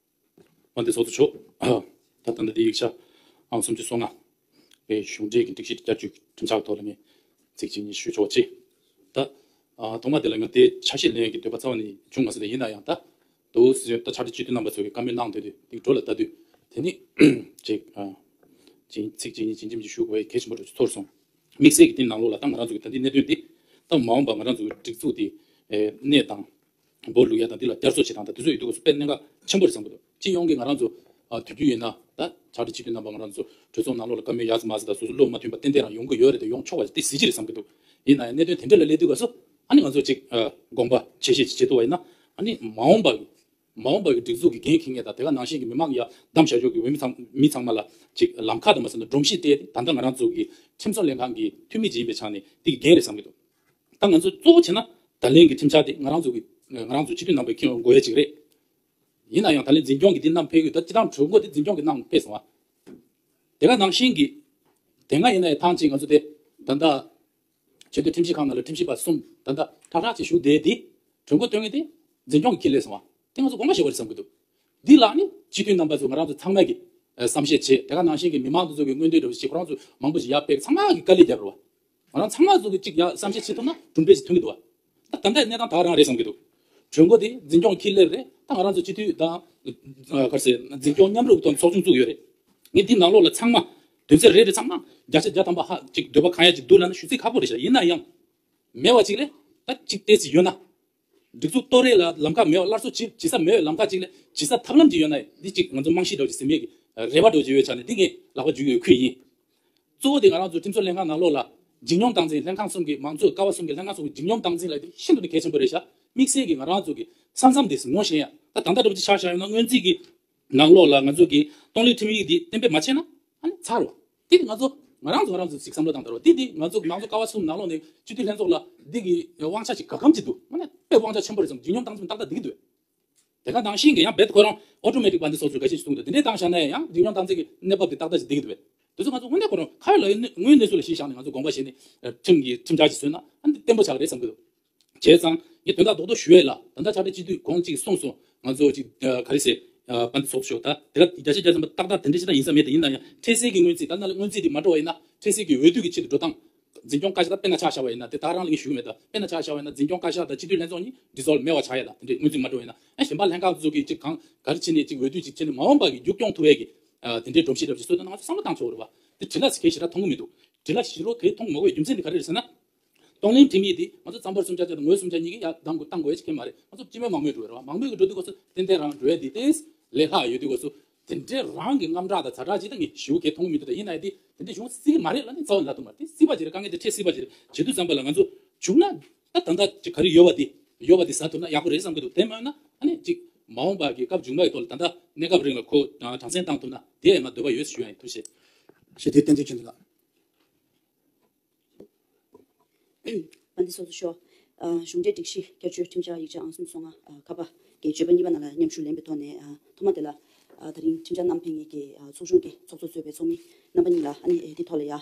འོན་ཏེ་ཚོགས་གཙོ་མཆོག་ད་ལྟ་འདི་ཡིག་ཆ་ཨང་སུམ་ཅུ་སོ་ལྔ་པའི་གཞུང་འབྲེལ་གྱི་སྒྲིག་གཞི་བསྐྱར་བཅོས་ཀྱི་ཁྲིམས་འཆར་ཐོག་ལ་ངས་ཚིག་གཅིག་གཉིས་ཞུ་ཆོག་ཅེས། ད་ཐོག་མ་དེ་ལ་ང་དེ་ཆ་ཤས་ལེན་གྱི་འདོད་པ་རྩ་བ་ནས་བྱུང་མ་སོང་། ཡིན་ན་ཡང་ད་དུ་སྲིད་ད་ཕྱག་སྦྲེལ་སྤྱི་འཐུས་རྣམ་པ་ཚོ་གི་བཀའ་མོལ་གནང་སྡོད་དུས་དེ་འགྲོ་ལ་ལྟ་དུས་དེ་ནི་ཅིག་ཅིག་ཚིག་གཅིག་གཉིས་ཅིག་འཇིམ་གྱིས་ཞུ་དགོས་པའི་གལ་ཆེན་པོ་འདྲ་ཚོར་སོང་། དམིགས་བསལ་གྱི་དེ་ནང་ལོགས་ལ་ད་ང་རང་ཚོ་གི་ད་འདི་གནད་དོན་འདི་ད་མ་འོངས་པ་ང་རང་ཚོ་གི་སྒྲིག་འཛུགས་དེ་གནས་དང་འབོར་བླུག་ཡ་དང་འདི་ལ་བསྐྱར་གསོ་བྱེད་སྟངས་དང་དེ་ཚོ་ཡོད་དུས་སྐབས་སུ་དཔེ་གནད་འགག་ཆེན་པོ་རེད་བསམ་གི་འདུག་སྤྱི་ཡོངས་ཀྱི་ང་རང་ཚོ་ དུས་རྒྱུན་ཡིན་ན་ད་ཕྱག་སྦྲེལ་སྤྱི་འཐུས་རྣམ་པ་ང་རང་ཚོ་གྲོས་ཚོགས་ནང་ལོགས་ལ་བཀའ་མོལ་ཡག་ཙམ་མ་ཙམ་དང་སོ་སོ་བློ་མ་མཐུན་པ་ཏན་ཏན་རང་ཡོང་གི་ཡོད་རེད་དེ་ཡོང་ཆོག་པ་དེ་གཟི་བརྗིད་རེད་བསམ་གྱི་འདུག་ཡིན་ན་ཡང་གནད་དོན་དེ་འདྲ་ལ་སླེབས་དུས་སྐབས་སུ་ཨ་ནི་ང་ཚོ་ཅིག་དགོངས་པ་ཆེ་བཞེས་ཅིག་བྱེད་ཐུབ་པ་ཡིན་ན་ཨ་ནི་མ་འོངས་པ་མ་འོངས་པ་གི་སྒྲིག་འཛུགས་ཀྱི་འགན་འཁྱེར་མཁན་དང་དེ་ག་ནང་བཞིན་གྱི་མི་མང་ཡ་བདམས་བྱ་ཕྱོགས་ཀྱི་འོས་མི་ཚང་མི་ཚང་མ་ལ་ཅིག་ལམ་ཁ་དང་མ་ཟད་ན་སྒྲོམ་གཞི་སྤྲད་དེ་ད་ལྟ་ང་རང་ཚོ་གི་ཁྲིམས་བཟོ་ལྷན་ཁང་གི་འཐུས་མི་ཅིག་ཡིན་པའི་ཆ་ནས་དེ་གི་འགན་རེད་བསམ་གྱི་འདུག་ད་ང་ཚོ་གཙོ་བོ་བྱས་ན་ད་ལན་གྱི་ཁྲིམས་འཆར་དེ་ང་རང་ཚོ་གི་ང་རང་ཚོ་སྤྱི་འཐུས་རྣམ་པས་འཁྱེར་དགོས་ཡ་ཅིག་རེད། ཡིན་ན་ཡང་ད་ལན་འཛིན་སྐྱོང་གི་འདི་རྣམས་ཕེབས་ཡོད་ད་སྤྱི་བཏང་གྲོས་འགོ་དེ་འཛིན་སྐྱོང་གི་ནང་ཕེབས་སོང་བ། དེ་ག་ནང་བཞིན་གྱི་དེ་སྔ་ཡིན་ན་ཡང་ཐང་ཅིག་ང་ཚོ་དེ་ད་ལྟ་ཆེས་མཐོའི་ཁྲིམས་ཞིབ་ཁང་ནང་ལ་ཁྲིམས་ཞིབ་པ་གསུམ་ད་ལྟ་ཁྲག་ཁྲག་ཅིག་བཞུགས་བསྡད་དེ་གྲོས་འགོ་སྟོན་མཁན་དེ་འཛིན་སྐྱོང་གི་ཁྱི་ལས་སོང་བ། དེ་ང་ཚོ་དགོངས་པ་བཞེས་པ་རེད་བསམ་གྱི་འདུག་འདི་ལ་ནི་སྤྱི་འཐུས་རྣམ་པ་ཚོ་ང་རང་ཚོ་ཚང་མ་གི་ཨ་བསམ་ཤེས་བྱེད་དེ་ག་ནང་བཞིན་གྱི་མི་མང་དེ་ཚོ་གི་མངོན་འདོད་འདྲ་བོ་ཞིག་ཁོ་རང་ཚོ་མང་པོ་ཞིག་ཡར་ཕེབས་ཚང་མ་གི་དཀའ་ལས་རྒྱབ་རེད་བ། ང་རང་ཚང་མ་ཚོ་གི་གཅིག་ཡ་བསམ་ཤེས་བྱེད་ཐུབ་ན་གྲུབ་འབྲས་ཞིག་ཐོན་གི་འདུག་བ། ད་ད་ལྟའི་གནས་སྟངས་ད་ག་རང་རེད་བསམ་གི་འདུག་གྲོས་འགོ་དེ་འཛིན་སྐྱོང་ཁྱི་སླེབས་རེད། ད་ང་རང་ཚོ་སྤྱི་འཐུས་དང་ཨ་ག་རེ་ཟེར་འཛིན་སྐྱོང་མཉམ་རུབ་ཐོག་ནས་ཚོགས་ཆུང་བཙུགས་ཡོད་རེད། ངས་འདི་ནང་ལོགས་ལ་ཚང་མ་དོན་ཚན་རེ་རེ་ཚང་མ་བརྒྱ་ཆ་བརྒྱ་ཐམ་པ་ཧ་ཅིག་འདོད་པ་གང་ཡ་ཅིག་འདུག་ལབ་ན་ཞུ་ཚིག་ཁག་པོ་རེད་ཤག་ཡིན་ན་ཡང་མེད་པ་ཅིག་ལས་ད་ཅིག་ཏོག་ཙམ་ཡོད་ན། སྒྲིག་འཛུགས་གཏོར་རེས་ལ་ལམ་ཁ་མེད་པ་སླར་གསོ་བྱེད་བྱེད་ས་མེད་པའི་ལམ་ཁ་ཅིག་ལས་བྱེད་ས་ཐབས་ལམ་ཅིག་ཡོད་ན་འདི་ཅིག་ང་ཚོ་རྨང་གཞི་འདྲ་བོ་ཅིག་ཟིན་མེད་ཀྱི་རེ་བ་འདྲ་བོ་ཅིག་ཡོད་ཆ་ནས་འདི་ངས་ལག་པ་འཇུ་ཡོད་ཁུལ་ཡིན། གཙོ་བོ་དེ་ང་རང་ཚོ་ཁྲིམས་བཟོ་ལྷན་ཁང་ནང་ལོགས་ལ་འཇིགས་སྙོམས་སྟངས་འཛིན་ལྷན་ཁང་གསུམ་གྱི་མང་གཙོ་ཀ་བ་གསུམ་གྱི་ལྷན་ཁང་གསུམ་གྱི་འཇིགས་སྙོམས་སྟངས་འཛིན་ལ་དེ་ཤིན་ཏུ་ནས་གལ་ཆེན་པོ་རེད་ཤག་དམིགས་བསལ་གྱི་ང་རང་ཚོ་གི་ས་མཚམས་དེ་ངོ་ཤེས་ཡ་ད་ད་ལྟ་འདྲ་བོ་ཅིག་ཆ་བཞག་ཡོད་ན་སྔོན་རྩིས་ཀྱི་ནང་ལོགས་ལ་ང་ཚོ་གི་གཏོང་ལེན་ཁྲིམས་ཡིག་འདི་གཏན་འབེབས་མ་བྱས་ན་ཨ་ནི་ཚར་བ། དེ་ནི་ང་ཚོ་ང་རང་ཚོ་ང་རང་ཚོ་ཞིག་བསམ་བློ་བཏང་དགོས་རེད་བ། དེ་དེ་ང་ཚོ་མང་གཙོ་ཀ་བ་གསུམ་ནང་ལོགས་ནས་སྤྱི་འཐུས་ལྷན་ཚོགས་ལ་འདི་གི་དབང་ཆ་ཞིག་ག་གམ་ཅིག་འདུག་དངོས་གནས་དཔེ་དབང་ཆ་ཆེན་པོ་རེད་བསམ། འཇིགས་སྙོམས་སྟངས་འཛིན་ཏག་ཏག་འདི་གི་འདུག་དེ་ག་ནང་བཞིན་གྱི་ཡང་རྦད་ཁོ་རང་ཨོ་ཊོ་མེ་ཊིག་པ་འདི་སོགས་ཚོ་འགའ་ཤས་ཤིག་གསུངས་འདུག་དེ་འདྲའི་སྟངས་བཞག་ན་ཡང་འཇིགས་སྙོམས་སྟངས་འཛིན་གྱི་གནས་བབ་འདི་ཏག་ཏག་ཅིག་འདི་གི་འདུག་དེ་ཚོ་ང་ཚོ་དངོས་གནས་ཁོ་རང་ཁ་ཡོད་ལག་ཡོད་དངོས་གནས་སུ་ལ་གཞི་བཞག་ནས་ང་ཚོ་དགོངས་པ་བཞེས་ནས་ཁྲིམས་ཀྱི་ཁྲིམས་འཆར་ཞིག་བཟོས་ན་ཨ་འདི་བརྟན་པོ་ཆགས་ཀྱི་རེད་བསམ་གྱི་འདུག་བྱས་ཙང་ངས་དོན་དག་རྡོག་རྡོག་ཞུ་ཡས་ལ་ད་ལྟ་ཕྱག་སྦྲེལ་སྤྱི་འཐུས་གོང་གཅིག་གསུངས་སོང་། ང་ཚོ་གཅིག་ག་རེ་ཟེར་པ་འདི་ཚོགས་ཤོག་ད་དེ་ག་བརྒྱ་ཆ་བརྒྱ་ཐམ་པ་ཏག་ཏག་དེ་འདྲ་ཞིག་ད་ཡིན་ས་མེད། དེ་ཡིན་ན་ཡང་འཕྲལ་སེལ་གྱི་སྔོན་རྩིས་ད་ནང་ལ་སྔོན་རྩིས་དེ་མ་འགྲོ་བ་ཡིན་ན་འཕྲལ་སེལ་གྱི་འོས་བསྡུ་གི་ཆེད་དུ་འགྲོ་སྟངས་འཛིན་སྐྱོང་བཀའ་ཤག་ད་དཔེར་ན་ཆ་བཞག་པ་ཡིན་ན་དེ་ད་རང་ལ་ངས་ཞུ་གི་མེད། ད་དཔེར་ན་ཆ་བཞག་པ་ཡིན་ན་འཛིན་སྐྱོང་བཀའ་ཤག་དང་སྤྱི་འཐུས་ལྷན་ཚོགས་གཉིས་ཌི་སོལ་བ་མེད་པ་ཆགས་ཡ་ད་དེ་འདྲའི་སྔོན་རྩིས་མ་འགྲོ་བ་ཡིན་ན་ཨ་གཞན་པ་ལྷན་ཁག་ཚོ་གིས་གཅིག་གང་ག་རེ་བྱས་ནས་གཅིག་འོས་བསྡུ་གཅིག་བྱས་ནས་མ་འོངས་པ་གི་མཇུག་སྐྱོང་ཐུབ་ཡས་ཀྱི་དེ་འདྲའི་སྒྲོམ་གཞི་འདྲ་ཞིག་བཟོས་ན་ང་ཚོ་བསམ་བློ་བཏང་ཆོག་རེད་བ། དེ་འབྲི་ལྷག་གི་ཞེ་དྲག་མཐོང་གི་མི་འདུག་འབྲི་ལྷག་ཞེ་དྲག་གང་མཐོང་མ་དགོས་རྒྱུ་མཚན་དེ་ག་རེ་རེད་ཟེར་ན། གཏོང་ལེན་ཁྲིམས་ཡིག་འདི་ང་ཚོ་རྩ་འབོར་གསུམ་ཆ་བརྒྱ་དང་ངོས་གསུམ་ཆ་གཉིས་ཀྱིས་ཡར་གདམ་དགོས་གཏང་དགོས་ཡ་ཅིག་མཁན་མ་རེད། ང་ཚོ་སྤྱི་མོས་མང་མོས་འགྲོ་བ་རེད་བ། མང་མོས་ཀྱི་འགྲོ་དུས་སྐབས་སུ་ཏན་ཏན་རང་འགྲོ་ཡ་འདི་ཏོག་ཙམ་ལས་སླ་ཡོད་དུས་སྐབས་སུ་དེ་འདྲའི་རང་གི་དངངས་སྐྲག་དང་ཛ་དྲག་ཅིག་ད་ངས་ཞེ་པོ་གལ་མཐོང་གི་མི་འདུག་ད་ཡིན་ན་ཡང་དེ་དེ་འདྲ་བྱུང་སྲིད་ཀྱི་མ་རེད་ལབ་ནས་རྩ་བ་ནས་ལབ་ཐུབ་མ་རེད། དེ་སྲིད་པ་ཅིག་རེད། དཀའ་ངལ་དེ་འཕྲད་སྲིད་པ་ཅིག་རེད། བྱེད་དུས་ཙམ་པ་ལ་ང་ཚོ་བྱུང་ན་ད་ད་ལྟ་ཅིག་ག་རེ་ཡོད་པ་དེ་ཡོད་པ་དེ་ཟ་ཐུབ་ན་ཡག་པོ་རེད་བསམ་གྱི་འདུག་དེ་མ་ཡོད་ན་ཨ་ནི་ཅིག་མ་འོངས་པ་གི་སྐབས་མཇུག་མ་ཡི་ཐོག་ལ་ད་ལྟ་གནས་སྐབས་རིང་ལ་ཁོ་དྲང་སེང་བཏང་ཐུབ་ན་དེ་ཡང་ང་འདོད་པ་ཡོད་ཞུ་ཡ་ཡིན། ཐུགས་རྗེ་ཆེ། ཞེས་དེ་བསྟན་འཛིན་ཆོས་འཛིན་ལགས། དཔལ་ལྡན་ཚོགས་གཙོ་མཆོག་ཨ་གཞུང་འབྲེལ་སྒྲིག་གཞི་བསྐྱར་བཅོས་ཁྲིམས་འཆར་ཡིག་ཆ་ཨང་གསུམ་སོ་ལྔ་ཨ་ཁ་པ་གི་བརྗོད་པ་གཉིས་པ་ནང་ལ་མཉམ་ཞུགས་ལེན་པའི་ཐོག་ནས་ཨ་ཐོག་མ་དེ་ལ་ཨ་ད་རིང་ཁྲིམས་འཆར་བསྣམས་ཕེབས་མཁན་གྱི་ཨ་ཚོགས་ཆུང་གི་ཚོགས་གཙོ་གཙོས་པའི་ཚོགས་མི་རྣམ་པ་གཉིས་ལ་ཨ་ནི་ཨེ་དེ་ཐོག་ལ་ཡ་ཨ་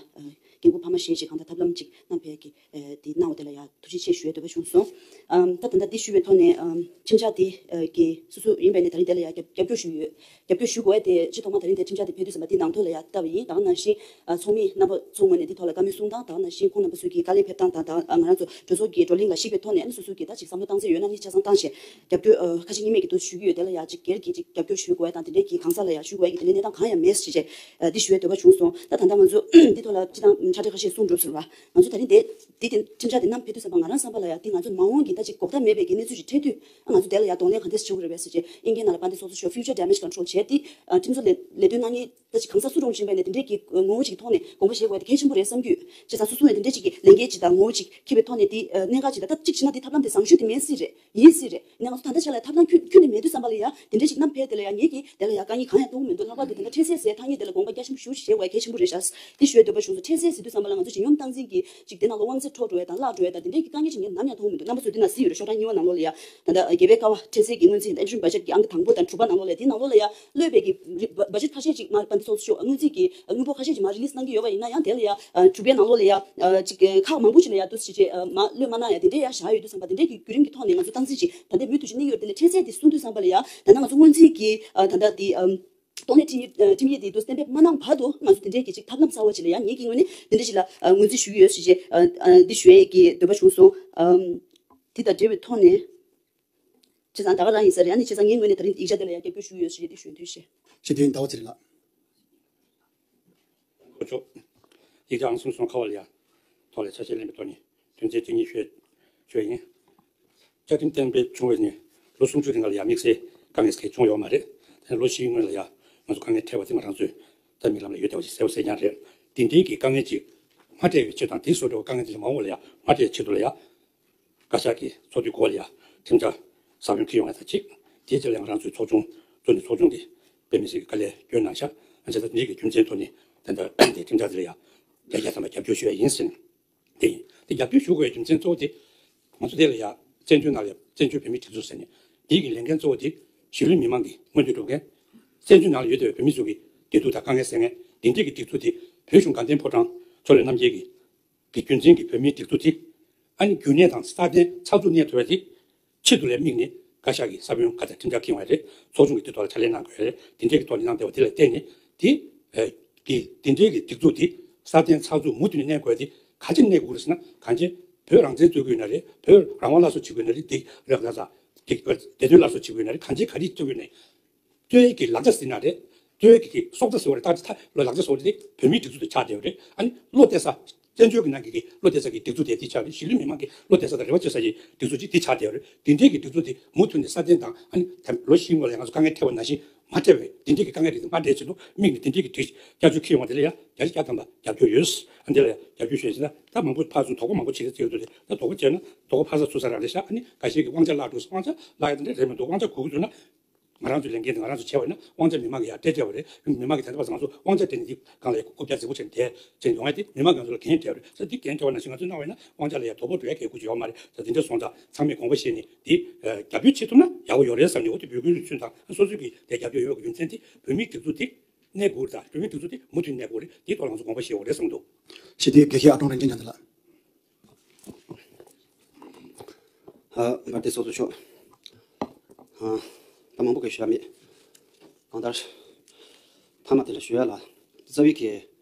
འགན་འཁུར་འཕར་མ་བཞེས་ཤིག་གང་ལྟར་ཐབས་ལམ་ཅིག་གནང་ཕེབས་ཀྱི་ཨེ་དེ་གནང་བ་དེ་ལ་ཡ་ཐུགས་རྗེ་ཆེ་ཞུ་ཡ་འདོད་པ་བྱུང་སོང་། ཨམ་ད་ད་ལྟ་འདི་ཞུ་བའི་ཐོག་ནས་ཨམ་ཁྲིམས་འཆར་འདི་ཨ་གི་སོ་སོ་ཡིན་པས་ནས་ད་རིང་དེ་ལ་ཡ་རྒྱབ་རྒྱབ་སྐྱོར་ཞུ་ཡོད། རྒྱབ་སྐྱོར་ཞུ་དགོས་ཡ་དེ་སྤྱི་ཐོག་མ་ད་རིང་དེ་ཁྲིམས་འཆར་དེ་ཕེབས་དུས་ཙམ་པ་འདི་ནང་ཐོག་ལ་ཡ་བལྟ་བ་ཡིན། ད་ག་ནང་བཞིན་ཨ་ཚོགས་མི་རྣམ་པ་ཚོ་ངོས་ནས་འདི་ཐོག་ལ་བཀའ་མོལ་གསུང་སྟངས་དང་ད་ག་ནང་བཞིན་ཁོང་རྣམ་པ་ཚོས་ཀྱི་དཀའ་ལས་ཕེབས་སྟངས་དང་ད་ང་རང་ཚོ་གྲོས་ཚོགས་ཀྱི་བགྲོ་གླེང་ལ་གཞིགས་པའི་ཐོག་ནས་ཨ་ནི་སོ་སོ་གི་ད་ཅིག་བསམ་བློ་བཏང་ཚད་ཡོད་ན་ནི་ཆ་ཚང་བཏང་བྱས་རྒྱབ་སྐྱོར་ཨ་ཁ་ཞེ་གཉིས་མེད་ཀྱི་ཐོག་ཞུ་གི་ཡོད། དེ་ལ་ཡ་ཅིག་སྒེར་གྱི་ཅིག་རྒྱབ་སྐྱོར་ཞུ་དགོས་ཡ་དང་དེ་འདྲའི་གི་གང་ཟག་ལ་ཡ་ཞུ་དགོས་ཡ་གི་དེ་འདྲའི་གནས་སྟངས་གང་ཡང་མེད་ཟེར་བྱས་ཨ་འདི་ཞུ་ཡ་འདོད་པ་བྱུང་སོང་། ད་ད་ལྟ་ང་ཚོ་འདི་ཐོག་ལ་སྤྱི་བཏང་ཕྲ་སྒྲིག་ཁ་ཤས་གསུངས་གྲུབ་ཟེར་བ་ང་ཚོ་ད་རིང་དེ་འདི་དེ་ཁྲིམས་འཆར་དེ་བསྣམས་ཕེབས་དུས་ཙམ་པ་ང་རང་བསམ་པ་ལ་ཡ་དེ་ང་ཚོ་མ་འོངས་ཀྱི་ད་ཅིག་གོ་བརྡ་མེད་པའི་གི་གནས་ཚུལ་ཅིག་འཕྲད་དུས་ཨ་ང་ཚོ་དེ་ལ་ཡ་གདོང་ལེན་ག་འདྲས་བྱེད་དགོས་རེད་པས་ཟེར་བྱས་ཨིན་སྐད་ནང་ལ་དཔལ་ལྡན་ཚོགས་གཙོ་མཆོག་future damage control བྱས་ཏེ་ཨ་ཁྲིམས་བཟོ་ལས་ལས་དོན་གནང་མཁན་ད་ཅིག་གང་ཟག་སུ་རུང་བཞིན་པས་ནས་དེ་འདྲས་ཀྱི་ངོ་བོ་ཅིག་ཐོག་ནས་དགོངས་པ་བཞེས་དགོས་ཡ་དེ་གལ་ཆེན་པོ་རེད་བསམ་གྱི་ཡོད། བྱས་ཙང་སོ་སོ་ཡང་དེ་འདྲས་ཅིག་གི་ལས་འགན་ཅིག་དང་ངོ་བོ་ཅིག་འཁྱེར་བའི་ཐོག་ནས་དེ་ཨ་གནད་འགག་ཅིག་ད་ལྟ་གཅིག་བྱས་ན་དེ་ཐབས་ལམ་དེ་བཟང་ཤོས་དེ་མེད་སྲིད་རེད། ཡིན་སྲིད་རེད། ནས་ང་ཚོ་ད་ལྟ་ཆ་ལ་ཡ་ཐབས་ལམ་ཁྱོན་ཁྱོན་ནས་མེད་དུས་ཙམ་པ་ལ་ཡ་དེ་འདྲ་ཞིག་བསྣམས་ཕེབས་དེ་ལ་ཡ་ངེད་ཀྱིས་དེ་ལ་ཡ་དཀའ་ངལ་གང་ཡང་མཐོང་གི་མི་འདུག་ལྷག་པར་དུ་དེ་འདྲ་འཕྲལ་སེལ་ཟེར་ཐ་སྙད་དེ་ལ་དགོངས་པ་རྒྱ་ཆེན་པོ་ཞེ་པོ་ཅིག་བཞེས་དགོས་ཡ་གལ་ཆེན་པོ་རེད་ཤག་འདི་ཞུ་ཡ་འདོད་པ་བྱུང་སོང་། འཕྲལ་སེལ་ཟེར་དུས་ཙམ་པ་ལ་ང་ཚོ་ཞི་སྙོམས་སྟངས་འཛིན་གྱི་ཅིག་དེ་ནང་ལ་དབང་ཚད་འཕྲོག་འགྲོ་ཡ་དང་བརླག་འགྲོ་ཡ་དང་དེ་འདྲའི་གི་དཀའ་ངལ་ཅིག་ངས་ནམ་ཡང་མཐོང་མི་འདུག་རྣམ་པ་ཚོས་འདི་ན་གཟིགས་ཡོད་རེད། ཤོག་གྲངས་གཉིས་པ་ནང་ལོགས་ལ་ཡ་ད་ལྟ་རྒྱལ་བའི་ཀ་བ་འཕྲལ་སེལ་གྱི་སྔོན་རྩིས་interim budget གི་ཨང་ཀི་དང་པོ་དང་དྲུག་པ་ནང་ལོགས་ལ་ཡ་དེའི་ནང་ལོགས་ལ་ཡ་གློད་པའི་གི་རི་བ་བ་ཇེཊ་ཁ་ཤས་ཅིག་མར་དཔལ་ལྡན་ཚོགས་གཙོ་མཆོག་སྔོན་རྩིས་ཀྱི་དངུལ་ཕོགས་ཁ་ཤས་ཅིག་མར་release གནང་གི་ཡོད་པ་ཡིན་ན་ཡང་དེ་ལ་ཡ་དྲུག་པའི་ནང་ལོགས་ལ་ཡ་ཅིག་ཁག་མང་པོ་ཅིག་ལ་ཡ་དུ་ཞིག་ཅིག་མ་གློད་མ་གནང་ཡ་དེ་འདྲའི་ཡ་བཞག་ཡོད་དུས་ཙམ་པ་དེ་འདྲའི་གི་བརྒྱུད་རིམ་གྱི་ཐོག་ནས་ང་ཚོ་སྟངས་འཛིན་ཅིག་ད་ལྟའི་མུ་མཐུད་ཅིག་གནས་ཀྱི་ཡོད་རེད། དེ་ནས་འཕྲལ་སེལ་དེ་གསུངས་དུས་ཙམ་པ་ལ་ཡ་ད་ལྟ་ང་ཚོ་སྔོན་རྩིས་ཀྱི་ད་ལྟ་དེ་གཏོང་ལེན་ཁྲིམས་ཡིག་ཁྲིམས་ཡིག་དེ་དུ་གཏན་འབེབས་མ་གནང་བར་དུ་ང་ཚོ་དེ་འདྲའི་གི་ཅིག་ཐབས་ལམ་གསར་བ་ཅིག་ལ་ཡང་ངེད་ཀྱི་ངོས་ནས་དེ་འདྲ་ཞིག་ལ་ངོས་འཛིན་ཞུ་གི་ཡོད་ཞེས་བྱས་འདི་ཞུ་ཡས་ཀྱི་འདོད་པ་བྱུང་སོང་། དེ་དང་འབྲེལ་བའི་ཐོག་ནས་བྱས་ཙང་ད་ག་རང་ཡིན་ས་རེད། ཨ་ནི་བྱས་ཙང་ངའི་ངོས་ནས་ད་རིང་ཡིག་ཆ་དེ་ལ་ཡང་རྒྱབ་སྐྱོར་ཞུ་གི་ཡོད་ཞེས་འདི་ཞུ་འདོད་བྱས། ཞེས་དེ་ཟླ་བ་ཚེ་རིང་ལགས། ལྷན་ཚོགས་མཆོག་ཡིག་ཆ་ཨང་གསུམ་སོ་ལྔ་ཁ་པ་ལ་ཡ་ཐོག་ལ་ཆ་ཤས་ལེན་པའི་ཐོག་ནས་དོན་ཚན་དེ་གཉིས་ཞུ་ཞུ་ཡིན། བཅའ་ཁྲིམས་གཏན་འབེབས་བྱུང་བའི་ནས་ལོ་སུམ་ཅུ་རིང་ལ་ཡ་དམིགས་བསལ་དཀའ་ངལ་གང་བྱུང་ཡོད་མ་རེད། དེ་ནས་ལོ་བཞིའི་སྔོན་ལ་ཡ་ ང་ཚོ་དཀའ་ངལ་འཕྲད་པ་དེ་ང་རང་ཚོའི་ད་མིག་ལམ་ལ་ཡོད་བསྡད་པ་ཞིག་གསལ་པོ་གསལ་རྐྱང་རེད། དེ་འདྲའི་གི་དཀའ་ངལ་ཅིག་མ་འཕྲད་པའི་ཆེད་དང་དེ་བཟོ་འདྲ་བའི་དཀའ་ངལ་དེ་ཞིག་མ་འོངས་ལ་ཡ་མ་འཕྲད་ཆེད་དུ་ལ་ཡ། བཀའ་ཤག་གི་ཚོགས་འདུའི་སྐོར་ལ་ཡ་ཁྲིམས་འཆར་ཟབ་སྦྱོང་འཁྱེར་ཡོང་ཡ་དང་གཅིག་དེའི་རྗེས་ལ་ང་རང་ཚོའི་ཚོགས་ཆུང་གཙོས་ནས་ཚོགས་ཆུང་གི་དཔེ་མི་སྲིད་ཀྱི་དཀའ་ལས་བསྐྱོན་གནང་ཤག་ཨ་ཅེ་ད་འདི་གི་རྒྱུ་མཚན་ཐོག་ནས་ད་ལྟ་དེ་ཁྲིམས་འཆར་དེ་ལ་ཡ་བརྒྱ་བརྒྱ་ཐམ་པ་རྒྱབ་སྐྱོར་ཞུ་ཡ་ཡིན་ཟེར་ནས། དེ་ཡིན། དེ་རྒྱབ་སྐྱོར་ཞུ་དགོས་པའི་རྒྱུ་མཚན་གཙོ་བོ་དེ། ང་ཚོ་དེ་ལ་ཡ་བཙན་བྱོལ་ནང་ལ་ཡ་བཙན་བྱོལ་བོད་མིའི་སྒྲིག་འཛུགས་ཟེར་ནས་དེའི་གི་ལས་འགན་གཙོ་བོ་དེ་གཞིས་ལུས་མི་མང་གི་མངོན་འདོད་སྒྲུབ་མཁན། བཙན་བྱོལ་ནང་ལ་ཡོད་བསྡད་པའི་བོད་མི་ཚོ་གི་བདེ་སྡུག་དང་དཀའ་ངལ་སེལ་མཁན་དེ་འདྲའི་གི་སྒྲིག་འཛུགས་དེ་བོད་གཞུང་དགའ་ལྡན་ཕོ་བྲང་ཕྱོགས་ལས་རྣམ་རྒྱལ་གྱི་གི་རྒྱུན་འཛིན་གྱི་བོད་མིའི་སྒྲིག་འཛུགས་དེ་ཨ་ནི་རྒྱུན་གནས་དང་སྲ་བརྟན་ཚགས་ཚུད་གནས་ཐུབ་པ་དེ་ཆེད་དུ་ལ་དམིགས་ནས་བཀའ་ཤག་གི་ས་བོན་ག་ཚད་ཁྲིམས་འཆར་འཁྱེར་ཡོང་བ་རེད། ཚོགས་ཆུང་གི་དེ་ཐོག་ལ་ཕྱག་ལས་གནང་དགོས་རེད། དེ་འདྲའི་གི་ཐོག་ནས་གནང་བསྡད་པ་དེ་ལ་བརྟེན་ནས་དེ་ཨ་གི་དེ་འདྲའི་གི་སྒྲིག་འཛུགས་དེ་སྲ་བརྟན་ཚགས་ཚུད་མུ་མཐུད་ནས་གནས་དགོས་དེ་ག་ཅི་གནས་དགོས་རེད་ཟེར་ན། གང་ཅི་བོད་རང་བཙན་རྩོད་ཀྱི་ཡོད་ན་རེད། བོད་རང་དབང་སླར་གསོ་བྱེད་དགོས་ན་རེད། དེ་རེད་ད་ད་དེ་བདེ་དོན་སླར་གསོ་བྱེད་དགོས་ན་རེད། གང་ཅི་ག་རེ་རྩོད་ཀྱི་ཡོད་ན་རེད། རྩོད་ཡས་ཀྱི་ལག་ཆ་ཟིན་ན་རེད། རྩོད་ཡས་ཀྱི་སྲོག་རྩ་ཟེར་བ་རེད། ད་ད་ལོ་ལག་ཆ་ཟེར་བ་རེད། དེ་བོད་མིའི་སྒྲིག་འཛུགས་དེ་ཆགས་བསྡད་ཡོད་རེད། ཨ་ནི་བློ་གཏད་ས་བཙན་བྱོལ་གྱི་ནང་གི་གི་བློ་གཏད་ས་གི་སྒྲིག་འཛུགས་དེ་དེ་ཆགས་རེད། གཞིས་ལུས་མི་མང་གི་བློ་གཏད་ས་དང་རེ་བ་བཅོལ་ས་ཡི་སྒྲིག་འཛུགས་ཅིག་དེ་ཆགས་བསྡད་ཡོད་རེད། དེ་འདྲའི་གི་སྒྲིག་འཛུགས་དེ་མུ་མཐུད་ནས་སྲ་བརྟན་དང་ཨ་ནི་ད་ལོ་བཞི་སྔོན་ལ་ང་ཚོ་དཀའ་ངལ་འཕྲད་པ་ནང་བཞིན་མ་འཕྲད་པའི་དེ་འདྲའི་གི་དཀའ་ངལ་རིགས་དེ་མ་འཕྲད་ཆེད་དུ་དམིགས་ནས་དེ་འདྲའི་གི་སྒྲིག་བསྐྱར་བཅོས་འཁྱེར་ཡོང་བ་དེ་ལ་ཡང་བརྒྱ་ཆ་བརྒྱ་ཐམ་པ་རྒྱབ་སྐྱོར་ཡོད། ཨ་འདི་ལ་ཡང་རྒྱབ་སྐྱོར་ཞུས་ཟིན་ན་ད་མང་པོ་ཕར་ཚུར་དོགས་པ་མང་པོ་བྱེད་ཀྱི་ཡོད་དེ། ད་དོགས་པ་བྱས་ན་དོགས་པ་ཕར་ཚུར་ཚུར་ས་རང་རེད་ཤག་ཨ་ནི་འགའ་ཤས་ཀྱིས་དབང་ཆ་བརླག་འགྲོ་ཟེར། དབང་ཆ་བརླག་ཡ་དེ་འདྲ་རེད་མི་འདུག་དབང་ཆ་དགོས་ཀྱི་འདུག་ན། ང་རང་ཚོའི་ལས་འགན་དེ་ང་རང་ཚོ་བྱས་པ་ཡིན་ན་དབང་ཆ་མི་མང་གིས་ཡར་སྤྲད་བྱས་པ་རེད། མི་མང་གིས་ད་ལྟ་བར་ང་ཚོ་དབང་ཆ་སྤྲད་ནས་འདི་སྒང་ལ་ཡར་རྐུབ་བཀྱག་རྫིག་པོ་བྱས་ནས་བསྡད་བྱས་ཡོང་ཡ་དེ་མི་མང་གིས་ང་ཚོ་ལ་འགན་སྤྲད་པ་རེད་ཟེར། འདི་འགན་སྤྲད་པ་ནང་བཞིན་ང་ཚོས་གནང་བ་ཡིན་ན་དབང་ཆ་ལ་ཡར་དོ་ཕོག་འགྲོ་ཡ་གལ་དགོས་ཀྱི་ཡོད་མ་རེད་ཟེར། དེ་འདྲ་སོང་ཙང་ཚང་མས་དགོངས་པ་བཞེས་ནས་འདི་རྒྱབ་སྐྱོར་བྱེད་ཐུབ་ན་ཡག་པོ་ཡོད་རེད་བསམ་ནས། འོ་དེ་འབོད་སྐུལ་ཞུས་དང་། སོ་སོས་ཀྱིས་དེ་རྒྱབ་སྐྱོར་ཡོད་པའི་རྒྱུ་མཚན་དེ་བོད་མིའི་སྒྲིག་འཛུགས་དེ་གནས་དགོས་རེད། དང་བོད་མིའི་སྒྲིག་འཛུགས་དེ་མུ་མཐུད་གནས་དགོས་རེད། དེའི་ཐོག་ལ་ང་ཚོ་དགོངས་པ་བཞེས་དགོས་རེད་བསམ་འདུག་ཞི་བདེའི་དགེ་བཤེས་ཨ་ཀྲོང་རིན་ཆེན་རྒྱ་མཚོ་ལགས། ཨ་མར་དེ་སོགས་སུ་ཤོག་ཨ་ད་མང་པོ་གིས་ཞུ་ཡ་མེད། གང་ལྟར་མཐའ་མ་དེ་ལ་ཞུ་ཡ་ལ་རྩ་བའི་གི་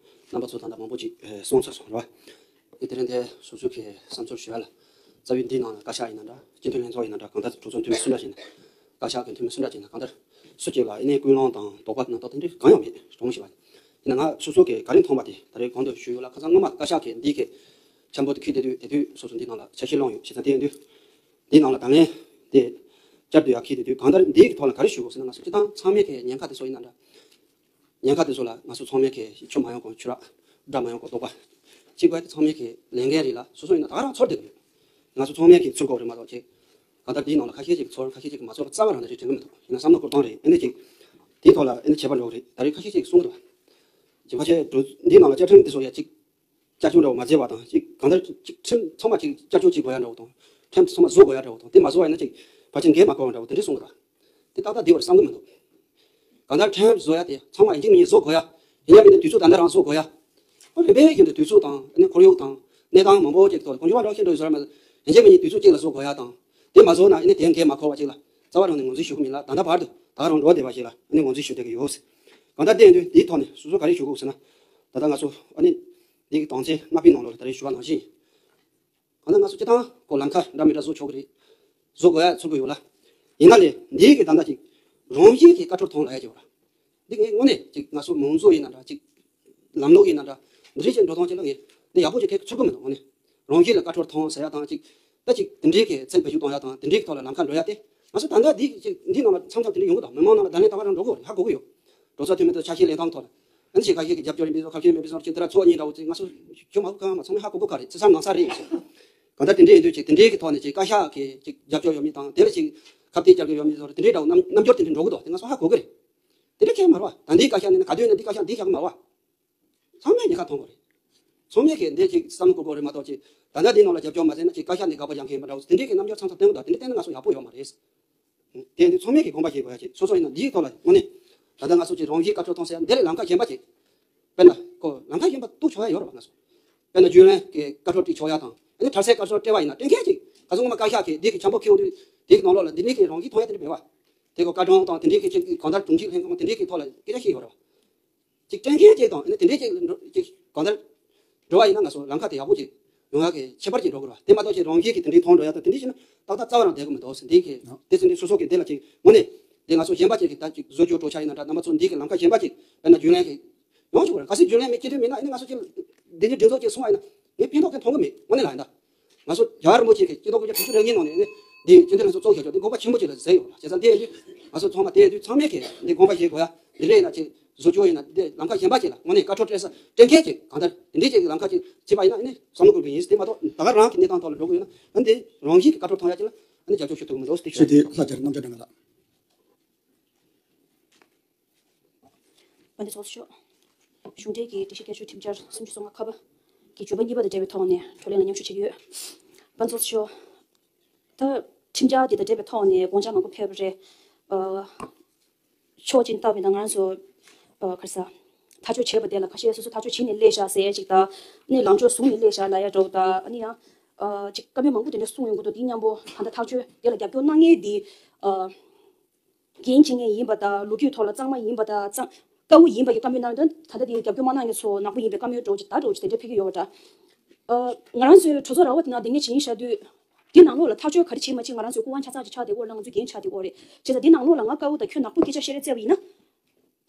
རྣམ་པ་ཚོ་ད་ལྟ་མང་པོ་ཅིག་ཨེ་གསུངས་ཚར་སོང་རེད་བ། དེ་དེ་རིང་དེ་སོ་སོ་གི་བསམ་ཚུལ་ཞུ་ཡ་ལ་རྩ་བའི་འདིའི་ནང་ལ་བཀའ་ཤག་ཡིན་ན་འདྲ། སྤྱི་འཐུས་ལྷན་ཚོགས་ཡིན་ན་འདྲ། གང་ལྟར་གྲོས་ཚོགས་འཐུས་མི་སུ་འདྲ་ཞིག་ཡིན་ན། བཀའ་ཤག་གི་འཐུས་མི་སུ་འདྲ་ཞིག་ཡིན་ན། གང་ལྟར་སུ་གཅིག་ལ་ཨ་ནི་ཀུན་སློང་དང་དོགས་པ་སྣ་ཚོགས་དེ་འདྲ་གང་ཡང་མེད། གྲོས་མོལ་ཞུ་བ་ཡིན་ན། ང་སོ་སོ་གིས་ག་རེ་མཐོང་པ་དེ་ད་རེས་གོང་དུ་ཞུས་ཡོད་ལ། ཁ་སང་སྔོན་མ་བཀའ་ཤག་གིས་འདི་གི་འཆར་འབུལ་དེ་འཁྱེར་བསྡད་དུས། དེ་དུས་སོ་སོ་འདི་ནང་ལ་ཆ་ཤས་སློང་ཡོད། བྱས་ཙང་དེ་ཡིན་དུས་འདི་ནང་ལ་ད་ལན་དེ་བསྐྱར་དུ་ཡར་འཁྱེར་བསྡད་དུས། གང་ལྟར་འདིའི་གི་ཐོག་ལ་ག་རེ་ཞུ་དགོས་ཟེར་ན། ང་ཚོ་སྤྱིར་བཏང་ཚང་མས་གི་ཉེན་ཁ་དེ་ཚོ་ཡིན་ན་འདྲ། ཉེན་ཁ་དེ་ཚོ་ལ་ང་ཚོ་ཚང་མས་གི་ཆུ་མ་ཡོང་གོང་ཆུ་རགས། དགྲ་མ་ཡོང་གོང་དོགས་པ་གཅིག་པ་དེ་ཚང་མས་གི་ལས་འགན་རེད་ལ། སོ་སོ་ཡིན་ན་ད་ག་རང་ཚོར་བསྡད་ཀྱི་ཡོད། ང་ཚོ་ཚང་མས་གི་ཚུར་དགོས་རེད་མ་གཏོགས་ཅིག་གང་ལྟར་འདིའི་ནང་ལ་ཁ་ཤས་ཅིག་ཚོར། ཁ་ཤས་ཅིག་མ་ཚོར། རྩ་བ་རང་ནས་རེད་དྲན་གི་མི་འདུག་ཡིན་ན་བསམ་བློ་འཁོར་སྟངས་རེད། ཨ་ནི་ཅིག་དེའི་ཐོག་ལ་ཨ་ནི་བྱས་པ་འགྲོ་གི་རེད། ད་རེས་ཁ་ཤས་ཅིག་གསུང་གི་འདུག་ཅིག་ཕལ་ཆེར་འདིའི་ནང་ལ་བཅའ་ཁྲིམས་དེ་ཚོ་ཡ་ཅིག་བསྐྱར་སྦྱོང་འདྲ་བོ་མ་བྱས་པ་དང་། ཅིག་གང་ལྟར་ཅིག་ཁྲིམས་ཚང་མ་ཅིག་བསྐྱར་སྦྱོང་བྱེད་དགོས་ཡ་འདྲ་བོ་དང་། ཁྲིམས་ཚང་མ་བཟོ་དགོས་ཡ་འདྲ་བོ་དང་། དེ་མ་བཟོ་བ་ཡིན་ན་ཅིག་ཕལ་ཆེར་འགན་མ་འཁུར་བ་འདྲ་བོ་དེ་འདྲས་གསུང་གི་འདུག་དེ་ཏག་ཏག་བདེ་བར་བསམ་གི་མི་འདུག་གང་ལྟར་ཁྲིམས་བཟོ་ཡ་དེ་ཚང་མ་ཡིན་གཅིག་མིན་གཉིས་བཟོ་དགོས་ཡ། ཡིན་ཡ་མིན་ན་དུས་ཚོད་ད་ལྟ་རང་བཟོ་དགོས་ཡ། ཨོ་རེ་བས་ཡིན་དུས་དུས་ཚོད་དང་ཨ་ནི་ཁོར་ཡུག་དང་གནས་སྟངས་མང་པོ་ཅིག་ཐོག་ལ་གང་བྱུང་བ་འདྲ་བོ་ཤེས་འགྲོ་ཡོད་ས་རེད་མ་གཏོགས། ཡིན་གཅིག་མིན་གཉིས་དུས་ཚོད་གཅིག་ལ་བཟོ་དགོས་ཡ་དང་། དེ་མ་བཟོ་ན་ཨ་ནི་དེ་འགན་མ་འཁུར་བ་ཅིག་ལ་རྩ་བ་རང་ནས་ངོས་འཛིན་ཞུ་གི་མིན་ལ། ད་ལྟ་བར་དུ་ད་ག་རང་འགྲོ་བསྡད་པ་ཞིག་ལ་ཨ་ནི་ངོས་འཛིན་ཞུ་བསྡད་ཀྱི་ཡོད། གང་ལྟར་དེ་ཡིན་དུས་དེའི་ཐོག་ནས་སོ་སོ་ག་རེ་ཞུ་དགོས་ཟེར་ན། ད་ལྟ་ང་ཚོ་ཨ་ནི་འདི་གི་དོན་ཚན་ལྔ་པའི་ནང་ལོགས་ལ་ད་རེས་ཞུ་བ་ནང་བཞིན། གང་ལྟར་ང་ཚོ་སྤྱིར་བཏང་ཁོ་ལམ་ཁ་འདྲ་མི་འདྲ་བཟོ་ཆོག་གི་རེད། བཟོ་དགོས་ཡ་ཚུར་དགོས་ཡོད་ལ། ཡིན་ན་ལས་འདི་གི་ད་ལྟ་ཅིག་རང་བཞིན་གྱི་བཀའ་འཁྲོལ་ཐོངས་ལབ་ཡ་ཅིག་ཡོད་ར། འདི་ངས་དངོས་གནས་ཅིག་ང་ཚོ་མང་གཙོ་ཡིན་ན་འདྲ། ཅིག་ལམ་ལུགས་ཡིན་ན་འདྲ། འདི་འདྲའི་ཅིག་འགྲོ་སྟངས་ཅིག་ལ་ངས་འདི་ཡག་པོ་ཅིག་གེ་ཚོར་གི་མི་འདུག་དངོས་གནས། རང་བཞིན་ལ་བཀའ་འཁྲོལ་ཐོངས་ཟེར་ཡ་དང་། ཅིག་ད་ཅིག་དེ་འདྲའི་གི་ཚད་བེད་སྤྱོད་གཏོང་ཡ་དང་། དེ་འདྲའི་གི་ཐོག་ལ་ལམ་ཁ་འགྲོ་ཡ་དེ། ང་ཚོ་ད་ལྟ་འདི་ཅིག་འདི་ནང་ལ་མཚམས་མཚམས་དེ་འདྲ་ཡོང་གི་འདུག་མི་མང་ནང་ལ་ད་ལན་ད་བར་རང་འགྲོ་གི་ཡོད་རེད། ཧ་གོ་གི་ཡོད། གྲོས་ཚོགས་འཐུས་མི་དང་ཆ་ཤས་ལེན་སྟངས་ཐོག་ལ། ཨ་ནི་ཞིག་ཁ་ཤས་ཀྱིས་རྒྱབ་སྐྱོར་ཡིན་པའི་བཟོ། ཁ་ཤས་མེད་པའི་བཟོ། ཅིག་དེ་ར་ཚོགས་གཉིས་འདྲ་བོ་ཅིག་ང་ཚོ་ཞུ་མ་དགོས་གང་མ། ཚང་མས་ཧ་གོ་གོ་ག་རེད། ཚེ་སང་ནང་ས་རེད་ཡིན་ཞིང་། གང་ལྟར་དེ་འདྲས་ཡིན་དུས་ཅིག་དེ་འདྲས་ཀྱི་ཐོག་ནས་ཅིག་བཀའ་ཤག་གིས་ཅིག་རྒྱབ་སྐྱོར་ཡོད་མིན་དང་། དེ་ལ་ཅིག་ཁ་གཏད་བཅར་གྱི་ཡོད་མིན་བཟོ། དེ་འདྲས་འདྲ་བོ་རྣམ་རྣམ་འགྱུར་དེ་འདྲས་འགྲོ་གི་འདུག་དེ་ང་ཚོ་ཧ་གོ་གི་རེད། དེ་འདྲས་ཁྱད་མ་རེད་བ། ད་འདིའི་བཀའ་ཤག་ནས་ན་ག་དུས་ནས་འདི་བཀའ་ཤག་འདི་བཞག་གི་མ་རེད་བ། ཚང་མས་ཉེན་ཁ་མཐོང་དགོས་རེད། ཚང་མས་ཀྱིས་འདི་ཅིག་བསམ་བློ་འཁོར་དགོས་རེད་མ་གཏོགས། ཅིག་ད་ལྟ་འདི་ནང་ལ་རྒྱབ་སྐྱོར་མ་བྱས་ན་ཅིག་བཀའ་ཤག་ནས་དགག་པ་རྒྱག་མཁན་མི་འདྲ་བོ་དེ་འདྲས་ཀྱི་རྣམ་འགྱུར་མཚམས་མཚམས་སྟོན་གི་འདུག་དེ་འདྲས་བསྟན་ན་ང་ཚོ་ཡག་པོ་ཡོད་མ་རེད། དེ་ཡིན་དུས་ཚང་མས་ཀྱིས་དགོངས་པ་བཞེས་དགོས་ཡ་ཅིག་སོ་སོ་ཡིན་ན་འདིའི་ཐོག་ལ་དངོས་གནས་ད་ལྟ་ང་ཚོ་ཅིག་རང་བཞིན་བཀའ་འཁྲོལ་ཐོངས་ཟེར་ཡ་འདི་ལས་ལམ་ཁ་གཞན་པ་ཅིག་དཔེར་ན་ཁོ་ལམ་ཁ་གཞན་པ་གཏུག་ཆོག་ཡ་ཡོད་རེད་བ། ང་ཚོ་དཔེར་ན་རྒྱུན་ལས་ཀྱི་བཀའ་འཁྲོལ་སྤྲད་ཆོག་ཡ་དང་། ཨ་ནི་གྲྭ་སའི་བཀའ་འཁྲོལ་སྤྲད་པ་ཡིན་ན་སྤྲད་མཁན་ཅིག་ག་ཚོད་སྔོན་མ་བཀའ་ཤག་གིས་འདི་གི་འཆར་འབུལ་འཁྱེར་ཡོང་དུས་འདི་གི་ནང་ལོགས་ལ་འདི་འདྲས་ཀྱི་རང་བཞིན་མཐོང་ཡ་དེ་འདྲས་མེད་བ། དེ་གོ་བཀའ་དྲུང་དང་དེ་འདྲས་ཀྱི་ཅིག་གང་ལྟར་དྲུང་ཆེ་ལྷན་ཁང་དེ་འདྲས་ཀྱི་ཐོག་ལ་སྐད་ཆ་བཤད་ཡོད་རེད་བ། ཅིག་སྤྲད་མཁན་ཅིག་དང་ཨ་ནི་དེ་འདྲས་ཅིག་འགྲོ་ཅིག་གང་ལྟར་འགྲོ་བ་ཡིན་ན་ང་ཚོ་ལམ་ཁ་དེ་ཡག་པོ་ཅིག་ཡོང་ཡག་གི་ཁྱད་པར་ཅིག་འགྲོ་དགོས་རེད་བ། དེ་མ་གཏོགས་ཅིག་རང་བཞིན་གྱིས་དེ་འདྲས་མཐོང་འགྲོ་ཡ་དང་དེ་འདྲས་བྱས་ན་ཏག་ཏག་རྩ་བ་རང་བསྡད་ཀྱི་མི་འདུག་ཟེར། འདི་གི་དེ་ཚོ་འདི་སོ་སོ་གི་འདི་ལ་ཅིག་དངོས་གནས་འདི་ང་ཚོ་གཞན་པ་ཅིག་གི་ད་ཅིག་བཟོ་བཅོས་འགྲོ་འཆར་ཡིན་ན་འདྲ། རྣམ་པ་ཚོ་འདི་གི་ལམ་ཁ་གཞན་པ་ཅིག་དཔེར་ན་རྒྱུན་ལས་ཀྱི་ཡོང་ཆོག་གི་རེད། གལ་སྲིད་རྒྱུན་ལས་མི་སྤྱི་འཐུས་མིན་ན་ཨ་ནི་ང་ཚོ་ཅིག་འདི་འདྲའི་སྒྲིག་འཛུགས་ཅིག་སོང་བ་ཡིན་ན་ངས་ཕན་ཐོགས་ཀྱང་མཐོང་གི་མེད། དངོས་གནས་ལ་ཡིན་ད། ང་ཚོ་རྒྱལ་བ་རིན་པོ་ཆེ་གིས་སྤྱི་ལོ་དགུ་བརྒྱ་དྲུག་ཅུ་རེ་གཉིས་ནང་ནས་ནི་འདི་སྤྱི་འཐུས་ལྷན་ཚོགས་བཙུགས་བཞག་ཆོག་འདི་དགོངས་པ་ཆེན་པོ་ཅིག་ལ་མཛད་ཡོད་ལ། བྱས་ཙང་དེ་ཡིན་དུས་ང་ཚོ་ཚང་མ་དེ་ཡིན་དུས་ཚང་མས་ཀྱིས་འདི་དགོངས་པ་བཞེས་དགོས་ཡ། འདི་འདྲ་ཡིན་ན་ཅིག་བཟོ་རྒྱུ་ཡིན་ན་འདི་ལམ་ཁ་གཞན་པ་ཅིག་ལ་དངོས་གནས་བཀའ་འཁྲོལ་སྤྲད་ས་སྤྲད་མཁན་ཅིག་གང་ལྟར་འདི་འདྲའི་ཅིག་ལམ་ཁ་ཅིག་བྱེད་པ་ཡིན་ན་ཨ་ནི་བསམ་བློ་གཏོང་དགོས་ཡིན། དེ་མ་གཏོགས་ད་ག་རང་གི་གནས་སྟངས་ཐོག་ལ་འགྲོ་དགོས་ཡོད་ན་ཨ་ནི་རང་བཞིན་གྱི་བཀའ་འཁྲོལ་གཏོང་ཡ་ཅིག་ལ་ཨ་ནི་རྒྱབ་སྐྱོར་ཞུ་ཐུབ་ཀྱི་མི་འདུག་ཟེར་དེ་ཞུ་ཞུ་དེ་ཡིན། ལྷ་རྒྱལ་རྣམ་རྒྱལ་སྒྲོལ་མ་ལགས། དཔལ་ལྡན་ཚོགས་གཙོ་མཆོག་གཞུང་འབྲེལ་གྱི་སྒྲིག་གཞི་བསྐྱར་བཅོས་ཁྲིམས་འཆར་སུམ་ཅུ་སོ་ལྔ་ཁ་པ་གི་བརྗོད་པ་གཉིས་པ་དང་འབྲེལ་བའི་ཐོག་ནས་བགྲོ་གླེང་ལ་མཉམ་ཞུགས་བྱེད་ཀྱི་ཡོད། དཔལ་ལྡན་ཚོགས་གཙོ་མཆོག་ད་ཁྲིམས་འཆར་འདི་དང་འབྲེལ་བའི་ཐོག་ནས་དགོངས་འཆར་མང་པོ་ཕེབས་པ་རེད། ཨ། ཕྱོགས་གཅིག་བལྟས་པ་ཡིན་ན་ང་རང་ཚོ་ཨ་ག་རེ་ཟ། ཐག་གཅོད་བྱས་པ་དེ་ལ་ཁ་ཤས་སོ་སོ་ཐག་གཅོད་བྱས་ནས་སླེབས་ཤག་ཟེར་ཡ་ཅིག་དང་། ཨ་ནི་ལངས་ཕྱོགས་བཟུང་ནས་སླེབས་ཤག་ལབ་ཡ་འདྲ་བོ་དང་། ཨ་ནི་ཡང་ཨ་ཅིག་བཀའ་མོལ་མང་པོ་དེ་འདྲ་གསུངས་ཡོང་གི་འདུག་དེ་མཉམ་པོ་ད་ལྟ་ཐག་གཅོད་དེ་ལ་རྒྱབ་སྐྱོར་གནང་མཁན་འདི་ཨ་འགན་འཁྱེར་མཁན་ཡིན་པ་དང་། ལོ་རྒྱུས་ཐོག་ལ་གཙང་མ་ཡིན་པ་དང་། གཙང་དཀར་པོ་ཡིན་པ་གི་བཀའ་མོལ་གནང་དོན། ད་ལྟ་དེ་རྒྱབ་སྐྱོར་མ་གནང་མཁན་ཚོ་ནག་པོ་ཡིན་པའི་བཀའ་མོལ་འདྲ་བོ་ཅིག་ད་འདྲ་བོ་ཅིག་དེ་འདྲ་ཕེབས་ཀྱི་ཡོད་པ་འདྲ། ཨ་ང་རང་ཚོའི་གྲོས་ཚོགས་ར་བ་དེ་ནང་སྡོད་མཁན་ཅིག་ཡིན་བཞག་དུས། འདི་ནང་ལོགས་ལ་ཐག་གཅོད་ག་རེ་བྱེད་མ་བྱེད་ང་རང་ཚོའི་སྐུ་དབང་ཆ་ཚང་ཅིག་ཆགས་བསྡད་ཡོད་རེད། ང་ཚོའི་འགན་ཆགས་བསྡད་ཡོད་རེད། བྱས་ཙང་འདི་ནང་ལོགས་ལ་ང་དཀར་པོ་དང་ཁྱོད་ནག་པོ་སྐད་ཆ་བཤད་རེས་བཙལ་བ་ཡིན་ན།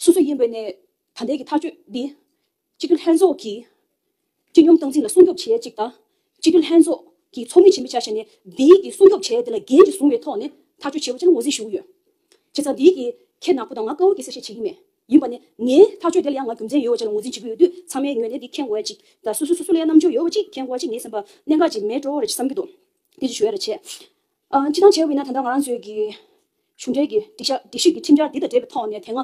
སོ་སོ་ཡིན་པ་ནས་ད་ལྟའི་གི་ཐག་གཅོད་འདི་སྤྱི་འཐུས་ལྷན་ཚོགས་ཀྱིས་སྤྱི་སྙོམས་སྟངས་འཛིན་ལ་སྲུང་སྐྱོབ་བྱེད་ཡས་ཅིག་དང་། སྤྱི་འཐུས་ལྷན་ཚོགས་ཀྱི་ཚོགས་མི་ཆེན་པོ་ཆ་བཞག་ནས་འདིའི་གི་སྲུང་སྐྱོབ་བྱེད་ཡས་དེ་ལ་འགན་ཅིག་བཟུང་བའི་ཐོག་ནས་ཐག་གཅོད་བྱས་པ་ཅིག་ལ་ངོས་འཛིན་ཞུ་གི་ཡོད། བྱས་ཙང་འདིའི་གི་ཁྱེད་ནག་པོ་དང་ང་དཀར་པོ་གི་གསལ་བཤད་བྱེད་ཀྱི་མེད། ཡིན་པ་ནས་ངའི་ཐག་གཅོད་དེ་ལ་ཡང་ང་རྒྱུ་མཚན་ཡོད་པ་ཅིག་ལ་ངོས་འཛིན་བྱེད་ཀྱི་ཡོད་དུས། ཚང་མས་ངོས་ནས་འདི་མཁྱེན་དགོས་ཡ་ཅིག་དང་། སོ་སོ་སོ་སོ་ལ་ཡང་རྣམ་འགྱུར་ཡོད་པ་ཅིག་མཁྱེན་དགོས་ཡ་ཅིག་ངའི་བསམ་པ་གནད་འགག་ཅིག་མེད་འགྲོ་རེད་ཅེས་བསམ་གྱི་འདུག་དེ་ཅིག་ཞུ་ཡ་རེད་བྱས། ཨ་སྤྱིར་བཏང་བྱས་པ་ཡིན་ན་ད་ལྟ་ང་རང་ཚོའི་གི་གཞུང་འབྲེལ་གྱི་སྒྲིག་གཞི་སྒྲིག་གཞི་གི་ཁྲིམས་འཆར་འདི་དང་འབྲེལ་བའི་ཐོག་ནས་དེ་སྔ་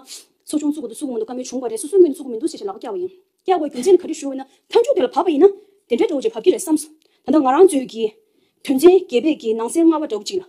ཚོགས་ཆུང་བཙུགས་དགོས་འདུག་བཙུགས་དགོས་མི་འདུག་བཀའ་མོལ་བྱུང་བ་རེད། སོ་སོའི་ངོས་ནས་བཙུགས་དགོས་མི་འདུག་ཟེར་བྱས་ལག་པ་བཀྱགས་པ་ཡིན། བཀྱགས་པའི་རྒྱུ་མཚན་ནི་ག་རེ་ཞུ་བ་ཡིན་ན། མཐའ་མཇུག་དེ་ལ་བབས་ཀྱི་རེད་བསམ་སོང་། ད་ལྟ་ང་རང་ཚོའི་གི་དོན་ཚན་བརྒྱད་པའི་གི་ནང་གསེས་ལྔ་པ་འདྲ་བོ་ཅིག་ལ།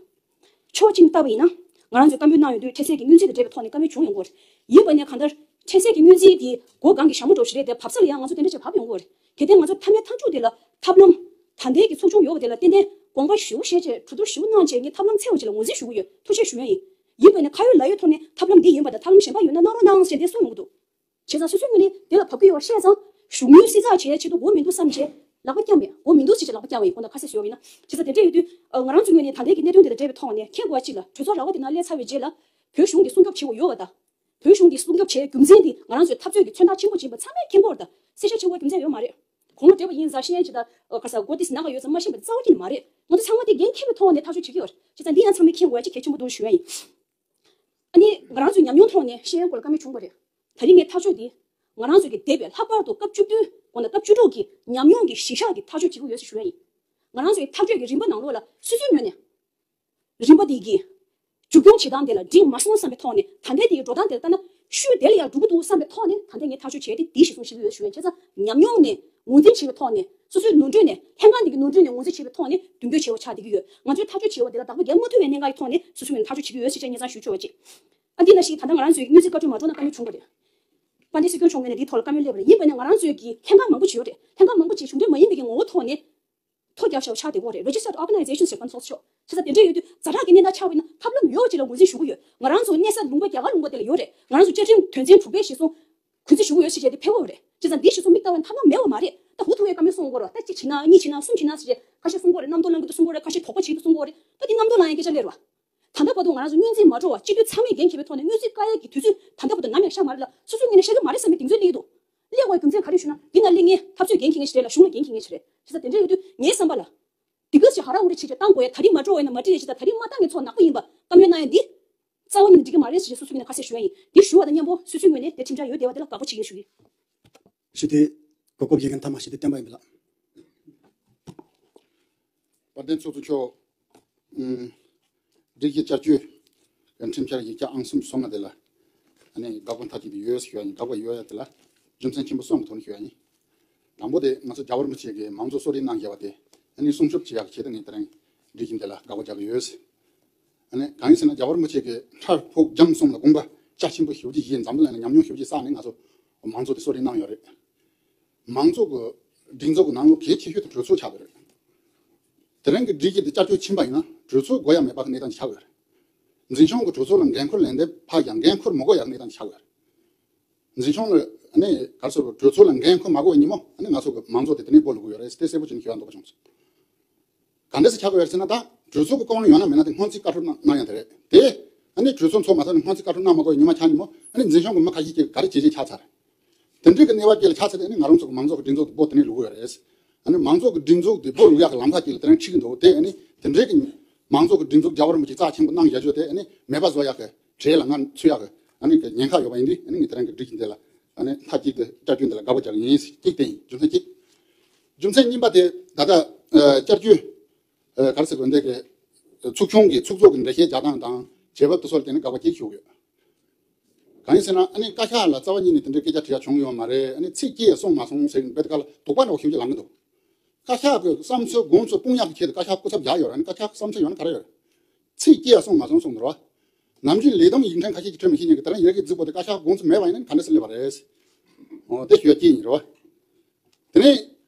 ཕྱོགས་གཅིག་ནས་བལྟས་པ་ཡིན་ན། ང་རང་ཚོས་བཀའ་མོལ་གནང་ཡོང་དུས་འཕྲལ་སེལ་གྱི་སྔོན་རྩིས་དང་འབྲེལ་བའི་ཐོག་ནས་བཀའ་མོལ་བྱུང་ཡོང་གི་ཡོད་རེད། ཡིན་པ་ནས་གང་ལྟར་འཕྲལ་སེལ་གྱི་སྔོན་རྩིས་དེ་སྒོ་སྒང་གི་ཞྭ་མོ་འདྲ་བོ་ཞིག་རེད་དེ། བབས་ས་ལ་ཡང་ང་ཚོ་དེ་འདྲ་ཅིག་བབས་ཡོང་གི་ཡོད་རེད། གལ་ཏེ་ང་ཚོ་མཐའ་མའི་མཐའ་མཇུག་དེ་ལ་ཐབས་ལམ། ད་ལྟའི་གི་ཚོགས་ཆུང་ཡོད་པ་དེ་ལ་ཏན་ཏན་དགོངས་པ་ཞེ་པོ་བཞེས་བྱས་གྲོས་བསྡུར་ཞེ་པོ་གནང་བྱས་ངས་ཐབས་ལམ་འཚོལ་བ་ཅིག་ལ་ངོས་འཛིན་ཞུ་གི་ཡོད། ཐུགས་རྗེ་ཞུ་ཡ་ཡིན། ཡིན་པ་ནས་ཁ་ཡོད་ལག་ཡོད་ཐོག་ནས་ཐབས་ལམ་འདི་ཡིན་པ་དང་ཐབས་ལམ་གཞན་པ་ཡོད་ན་གནང་རོགས་གནང་ཟེར་དེ་གསུངས་ཡོང་གི་འདུག་བྱས་ཙང་སོ་སོའི་ངོས་ནས་དེ་ལ་བབས་ཀྱི་ཡོད་པ་ཤེས་ཙང་། གཞུང་དངུལ་སྲིད་ཚགས་བྱེད་ཆེད་དུ་འགོ་མི་འདུག་བསམ་བྱས་ལག་པ་བརྐྱངས་མེད། འགོ་མི་འདུག་ཟེར་བྱས་ལག་པ་བརྐྱངས་པ་ཡིན། ཁོང་དང་ཁ་གསལ་ཞུས་པ་ཡིན་ན། བྱས་ཙང་དེ་འདྲ་ཡོད་དུས་ང་རང་ཚོའི་ངོས་ནས་ད་ལྟའི་གི་གནད་དོན་དེ་དང་འབྲེལ་བའི་ཐོག་ནས་མཁྱེན་དགོས་པ་གཅིག་ལ། གྲོས་ཚོགས་ར་བ་དེ་ནང་སླེབས་ཚར་བའི་རྗེས་ལ་བོད་གཞུང་གི་སྲུང་སྐྱོབ་བྱེད་དགོས་ཡོད་པ་དང་། བོད་གཞུང་གི་སྲུང་སྐྱོབ་བྱེད་རྒྱུ་མཚན་དེ་ང་རང་ཚོའི་འཐབ་རྩོད་ཀྱི་མཚོན་རྟགས་ཆེན་པོ་ཅིག་ཡིན་པ་ཚང་མས་མཁྱེན་གྱི་ཡོད་རེད་ད། གསལ་བཤད་བྱེད་དགོས་རྒྱུ་མཚན་ཡོད་མ་རེད། གོང་ལ་འགྲོ་བ་ཡིན་ཙང་ཤེས་ཡོན་ཅིག་དང་། ཨ་ག་རེ་ཟ། མགོ་ཏོག་ཙམ་ནང་ག་ཡོད་ཙང་མ་ཤེས་པ་དེ་རྩ་བ་ཉིད་ནས་མ་རེད། ང་ཚོ་ཚང་མ་དེ་འགན་འཁྱེར་བའི་ཐོག་ནས་ཐག་གཅོད་བྱེད་ཀྱི་ཡོད་རེད། བྱས་ཙང་འདི་ཡང་ཚང་མས་མཁྱེན་དགོས་ཡ་ཅིག་གལ་ཆེན་པོ་འདུག་ཞུ་ཡ་ཡིན། ཨ་ནི་ང་རང་ཚོའི་ཉམས་མྱོང་ཐོག་ནས་ཤེས་ཡོན་སྐོར་ལ་བཀའ་མོལ་བྱུང་བ་རེད། ད་རིང་ངས་ཐག་གཅོད་འདི་ང་རང་ཚོ་གི་འདས་པའི་ལྷག་པར་དུ་སྐབས་བཅུ་བདུན་དགོངས་དག་སྐབས་བཅུ་དྲུག་གི་ཉམས་མྱོང་གི་གཞི་བཞག་གི་ཐག་གཅོད་བྱེད་ཀྱི་ཡོད་ཟེར་ཞུ་ཡ་ཡིན། ང་རང་ཚོའི་ཐག་གཅོད་ཀྱི་རིམ་པ་ནང་ལོགས་ལ་སོ་སོའི་ངོས་ནས་རིམ་པ་འདི་གི་མཇུག་སྐྱོང་བྱེད་སྟངས་དེ་ལ་འགྲིག་མ་སོང་བསམ་པའི་ཐོག་ནས། ད་ལྟའི་དེའི་འགྲོ་སྟངས་དེ་ལ་ལྟ་ན་ཤུལ་དེ་ལ་ཡང་འགྲོ་གི་འདུག་བསམ་པའི་ཐོག་ནས་ད་ལྟ་ངས་ཐག་གཅོད་བྱས་ཏེ་འདི་གཞི་བཟུང་བྱེད་ཀྱི་ཡོད་ཞུ་ཡ་ཡིན། བྱས་ཙང་ཉམས་མྱོང་ནས་ངོས་འཛིན་བྱེད་པའི་ཐོག་ནས། སོ་སོའི་ནོར་འཁྲུལ་ནས། ལྷན་ཁང་འདི་གི་ནོར་འཁྲུལ་ནས་ངོས་འཛིན་བྱེད་པའི་ཐོག་ནས་མདུན་སྐྱོད་བྱས་པ་ཆགས་བསྡད་ཀྱི་ཡོད། ང་ཚོའི་ཐག་གཅོད་བྱས་པ་དེ་ལ་བདག་པོ་རྒྱག་མ་ཐུབ་པའི་གནད་འགག་གི་ཐོག་ནས་སོ་སོའི་ངོས་ནས་ཐག་གཅོད་བྱེད་ཀྱི་ཡོད་ཟེར་བྱས་སྙན་སེང་ཞུ་ཆོག་པ་ཅིག། ཨ་འདི་ནང་བཞིན་ད་ལྟ་ང་རང་ཚོའི་དངུལ་རྩིས་བཀའ་འཁྲོལ་མ་འགྲོ་ན་བཀའ་མོལ་བྱུང་བ་རེད། དཔལ་ལྡན་སྲིད་སྐྱོང་མཆོག་ངོས་ནས་འདིའི་ཐོག་ལ་བཀའ་མོལ་སླེབས་པ་རེད། ཡིན་པ་ནས་ང་རང་ཚོའི་གི་ལྷན་ཁང་མང་པོ་ཅིག་ཡོད་རེད། ལྷན་ཁང་མང་པོ་ཅིག་གཞུང་འབྲེལ་མ་ཡིན་པའི་གི་ངོ་བོ་ཐོག་ནས་ཐོ་བརྒྱབ་བཞག་པ་ཆགས་བསྡད་ཀྱི་ཡོད་རེད། Registered organizations ཞེས་པ་ཚོགས་ཆོག། བྱས་ཙང་དེ་འདྲ་ཡོད་དུས་ཛ་དྲག་གི་གནས་སྟངས་ཆགས་པ་ཡིན་ན་ཐབས་ལམ་ཡོད་པ་ཅིག་ལ་ངོས་འཛིན་ཞུ་གི་ཡོད། ང་རང་ཚོ་གནས་ས་ལུང་པ་རྒྱ་གར་ལུང་པ་དེ་ལ་ཡོད་རེད། ང་རང་ཚོ་བཅའ་ཁྲིམས་དོན་ཚན་དྲུག་པའི་གཞི་བཟུང་གུས་བརྩི་ཞུ་གི་ཡོད་ཟེར་བྱས་དེ་ཕེབས་ཡོད་རེད། བྱས་ཙང་འདི་གཞི་བཟུང་མིག་ལྟ་བ་ཐབས་ལམ་མེད་པ་མ་རེད། ད་ཧུ་ཐུ་ཝེ་བཀའ་མོལ་གསུང་གི་ཡོད་རེད། ད་གཅིག་བྱེད་ན་གཉིས་བྱེད་ན་གསུམ་བྱེད་ན་ཟེར་བྱས་ཁ་ཤས་གསུང་གི་ཡོད་རེད། རྣམ་རྟོག་ལངས་ཀྱི་འདུག་གསུང་གི་ཡོད་རེད། ཁ་ཤས་དོགས་པ་བྱེད་ཀྱི་འདུག་གསུང་གི་ཡོད་རེད། ད་འདི་རྣམ་རྟོག་ལངས་ཡ་སྐད་ཆ་སླེབས་རེད་བ། ད་ལྟ་བར་དུ་ང་རང་ཚོ་སྔོན་རྩིས་མ་འགྲོ་བར་སྤྱི་འཐུས་ཚང་མས་འགན་འཁྱེར་བའི་ཐོག་ནས་སྔོན་རྩིས་བཀའ་ཡིག་གི་དུས་ཚོད་ད་ལྟ་བར་དུ་ནམ་ཡང་བཞག་མ་རེད་ལ། སོ་སོའི་ངོས་ནས་བཞག་གི་མ་རེད་བསམ་པའི་གདེང་ཚོད་སླེབས་ཀྱི་འདུག་སླེབས་དགོས་རྒྱུ་མཚན་ག་རེ་ཞུ་ན། འདི་ན་སླེབས་མཁན་འཐབ་རྩོད་འགན་འཁྱེར་མཁན་ཞིག་རེད་ལ། གཞུང་ལ་འགན་འཁྱེར་མཁན་ཞིག་རེད། བྱས་ཙང་དེ་འདྲ་ཡོད་དུས་ངའི་བསམ་པ་ལ། དེ་ག་ཞིག་ཧ་ར་ཧུ་རི་བྱས་བྱས་བཏང་དགོས་ཡ། ད་རིང་མ་སྤྲོ་བ་ཡིན་ན་མ་སྤྲད་ཡ་ཞིག་དང་། ད་རིང་མ་བཏང་མཁན་ཚོ་ནག་པོ་ཡིན་པ་བཀའ་མོལ་གནང་ཡ་འདི་རྩ་བ་ཉིད་ནས་འགྲིག་གི་མ་རེད་ཞེས་སོ་སོའི་ངོས་ནས་ཁ་གསལ་ཞུ་ཡ་ཡིན། འདི་ཞུ་བ་དང་མཉམ་པོ་སོ་སོའི་ངོས་ནས་དེ་ཁྲིམས་འཆར་ཡོད་བསྡད་པ་དེ་ལ་དགག་པ་བྱེད་ཀྱི་ཡིན་ཞུ་གི། ཞི་བདེ་གོ་སྐབས་ཡོད་མཁན་མཐའ་མ་ཞི་བདེ་བསྟན་པ་ཡིན་པ་ལགས། དཔལ་ལྡན་ཚོགས་གཙོ་མཆོག་ཨུམ། སྒྲིག་གཞི་བསྐྱར་བཅོས་ཀྱི་ཁྲིམས་འཆར་ཡིག་ཆ་ཨང་གསུམ་སོ་ལྔ་དེ་ལ་ཨ་ནི་དགག་པ་མཐའ་གཅིག་ཏུ་ཡོད་ཞུ་ཡ་ཡིན། དགག་པ་ཡོད་ཡ་དེ་ལ་རྒྱུ་མཚན་ཆེན་པོ་གསུམ་གྱི་ཐོག་ནས་ཞུ་ཡ་ཡིན། དང་པོ་དེ་ང་ཚོ་རྒྱལ་བ་རིན་པོ་ཆེ་གིས་མང་གཙོ་གསོལ་རས་གནང་བཞག་པ་དེ་ཨ་ནི་སྲུང་སྐྱོབ་བྱེད་ཡག་གི་ཆེད་དུ་ངས་དེ་རིང་སྒྲིག་གཞི་འདི་ལ་དགག་པ་རྒྱག་གི་ཡོད། ཨ་ནི་གང་ཡིན་ཟེར་ན་རྒྱལ་བ་རིན་པོ་ཆེ་གིས་མཐར་ཕུགས་རྒྱང་གསུམ་ལ་དགོངས་པ་རྒྱ་ཆེན་པོ་ཞེ་པོ་ཅིག་བཞེས། འཛམ་བུ་གླིང་ལ་ཉམས་མྱོང་ཞེ་པོ་ཅིག་བསགས་ནས་ང་ཚོ་མང་གཙོ་དེ་གསོལ་རས་གནང་ཡོད་རེད། མང་གཙོ་གི་སྒྲིག་འཛུགས་ཀྱི་ནང་ལོགས་གལ་ཆེ་ཤོས་དེ་གྲོས་ཚོགས་ཆགས་ཡོད་རེད། དེ་རིང་གི་སྒྲིག་གཞི་དེ་བསྐྱར་བཅོས་ཕྱིན་པ་ཡིན་ན་གྲོས་ཚོགས་དགོས་ཡ་མེད་པ་གི་གནས་སྟངས་ཆགས་ཡོད་རེད། འཛིན་སྐྱོང་གི་གྲོས་ཚོགས་ལ་འགན་འཁུར་ལན་འདེབས་ཕར་ཡང་འགན་འཁུར་མི་དགོས་ཡ་གི་གནས་སྟངས་ཆགས་ཡོད་རེད། འཛིན་སྐྱོང་ལ་ཨ་ནི་ག་རེ་ཟེར། གྲོས་ཚོགས་ལ་འགན་འཁུར་མ་དགོས་པའི་ཉིན་མོ་ཨ་ནི་ང་ཚོ་གི་མང་གཙོ་དེ་དེ་ནས་སྦོ་ལུག་གི་ཡོད་རེད། དེ་གསལ་པོ་བྱས་ནས་ཞུ་ཡ་འདོད་པ་བྱུང་སོང་། ག་འདྲ་སེ་ཆགས་ཀྱི་ཡོད་རེད་ཟེར་ན། ད་གྲོས་ཚོགས་ཀྱི་ལྐོག་གླེང་ཡོད་ན་མེད་ན་དེ་སྔོན་རྩིས་བཀའ་འཁྲོལ་གནང་གནང་ཡ་དེ་རེད་དེ། ཨ་ནི་གྲོས་ཚོགས་ཚོགས་མ་ཚར་ནས་སྔོན་རྩིས་བཀའ་འཁྲོལ་གནང་མ་དགོས་པའི་ཉི་མ་ཆགས་ཉིན་མོ་ཨ་ནི་འཛིན་སྐྱོང་གི་མི་ཁ་ཤས་ཀྱིས་ག་རེ་བྱས་བྱས་ཆགས་ཚར། དེ་འདྲའི་གི་གནས་བབ་དཀྱིལ་ལ་ཆགས་ཚར་དུས་ཨ་ནི་ང་རང་ཚོ་གི་མང་གཙོ་གི་སྒྲིག་འཛུགས་དེ་སྦོ་དེ་ནས་ལུག་གི་ཡོད་རེད། ཨ་ནི་མང་གཙོ་གི་སྒྲིག་འཛུགས་དེ་སྦོ་ལུག་ཡག་གི་ལམ་ཁ་དཀྱིལ་ལ་དེ་རིང་ཁྲིད་ཀྱི་འདུག་དེ་ཨ་ནི་དེ་འདྲའི་གི་མང་གཙོ་གི་སྒྲིག་འཛུགས་རྒྱལ་བ་རིན་པོ་ཆེ་རྩ་ཆེན་པོ་གནང་བཞག་རྒྱུ་དེ་ཨ་ནི་མེད་པ་བཟོ་ཡག་གི་གྲས་ལ་ང་ཚུད་ཡག་གི་ ཨ་ནི་གི་ཉེན་ཁ་ཡོད་པ་ཡིན་དུས། ཨ་ནི་ངས་དེ་རིང་གི་སྒྲིག་གཞི་འདི་ལ་ཨ་ནི་མཐའ་གཅིག་ཏུ་བསྐྱར་བཅོས་འདི་ལ་དགག་པ་རྒྱག་གི་ཡིན། གཅིག་དེ་ཡིན། རྒྱུ་མཚན་གཅིག་རྒྱུ་མཚན་གཉིས་པ་དེ་ད་ལྟ་ཨ་བསྐྱར་བཅོས་ཨ་ག་རེ་ཟེར་དགོས། འདི་གི་ཚོགས་ཆུང་གི་ཚོགས་གཙོ་གི་འགྲེལ་བཤད་རྒྱག་སྟངས་དང་བྱེད་བབ་དེ་ཚོ་ལ་བརྟེན་ནས་དགག་པ་གཅིག་ཞུ་གི་ཡོད། གང་ཡིན་ཟེར་ན། ཨ་ནི་བཀའ་ཤག་ལ་རྩ་བ་ཉིད་ནས་དེ་འདྲའི་སྐད་ཆ་དྲི་ཡ་བྱུང་ཡོད་མ་རེད། ཨ་ནི་ཚིག་གཅིག་ཡང་གསུངས་མ་སོང་ཟེར་བའི་དེ་ག་ལ་དོགས་པ་འདྲ་བོ་ཞེ་པོ་ཅིག་ལངས་ཀྱི་འདུག་བཀའ་ཤག་གི་བསམ་ཚུལ་དགོངས་ཚུལ་སྤུངས་ཡག་གི་ཆེད་དུ་བཀའ་ཤག་སྐུ་ཚབ་བཞག་ཡོད་རེད། ཨ་ནི་བཀའ་ཤག་གི་བསམ་ཚུལ་ཡོད་ན་ག་རེ་ཡོད་རེད། ཚིག་གཅིག་ཡང་གསུངས་མ་སོང་གསུངས་འདུག་ར། ནམ་རྒྱུན་ལས་བསྡོམས་ཡིག་ཕྲེང་ཁ་ཤས་ཀྱིས་འཕྲོད་མི་ཤེས་མཁན་གྱི་ད་རང་ཡ་གི་རྫིག་པོ་དེ་བཀའ་ཤག་དགོངས་ཚུལ་མེད་པ་ཡིན་ན་ག་འདྲ་སེ་སླེབས་པ་རེད། འོ་དེ་ཞུ་ཡ་གཅིག་ཡིན་རེད་བ། དེ་ནས་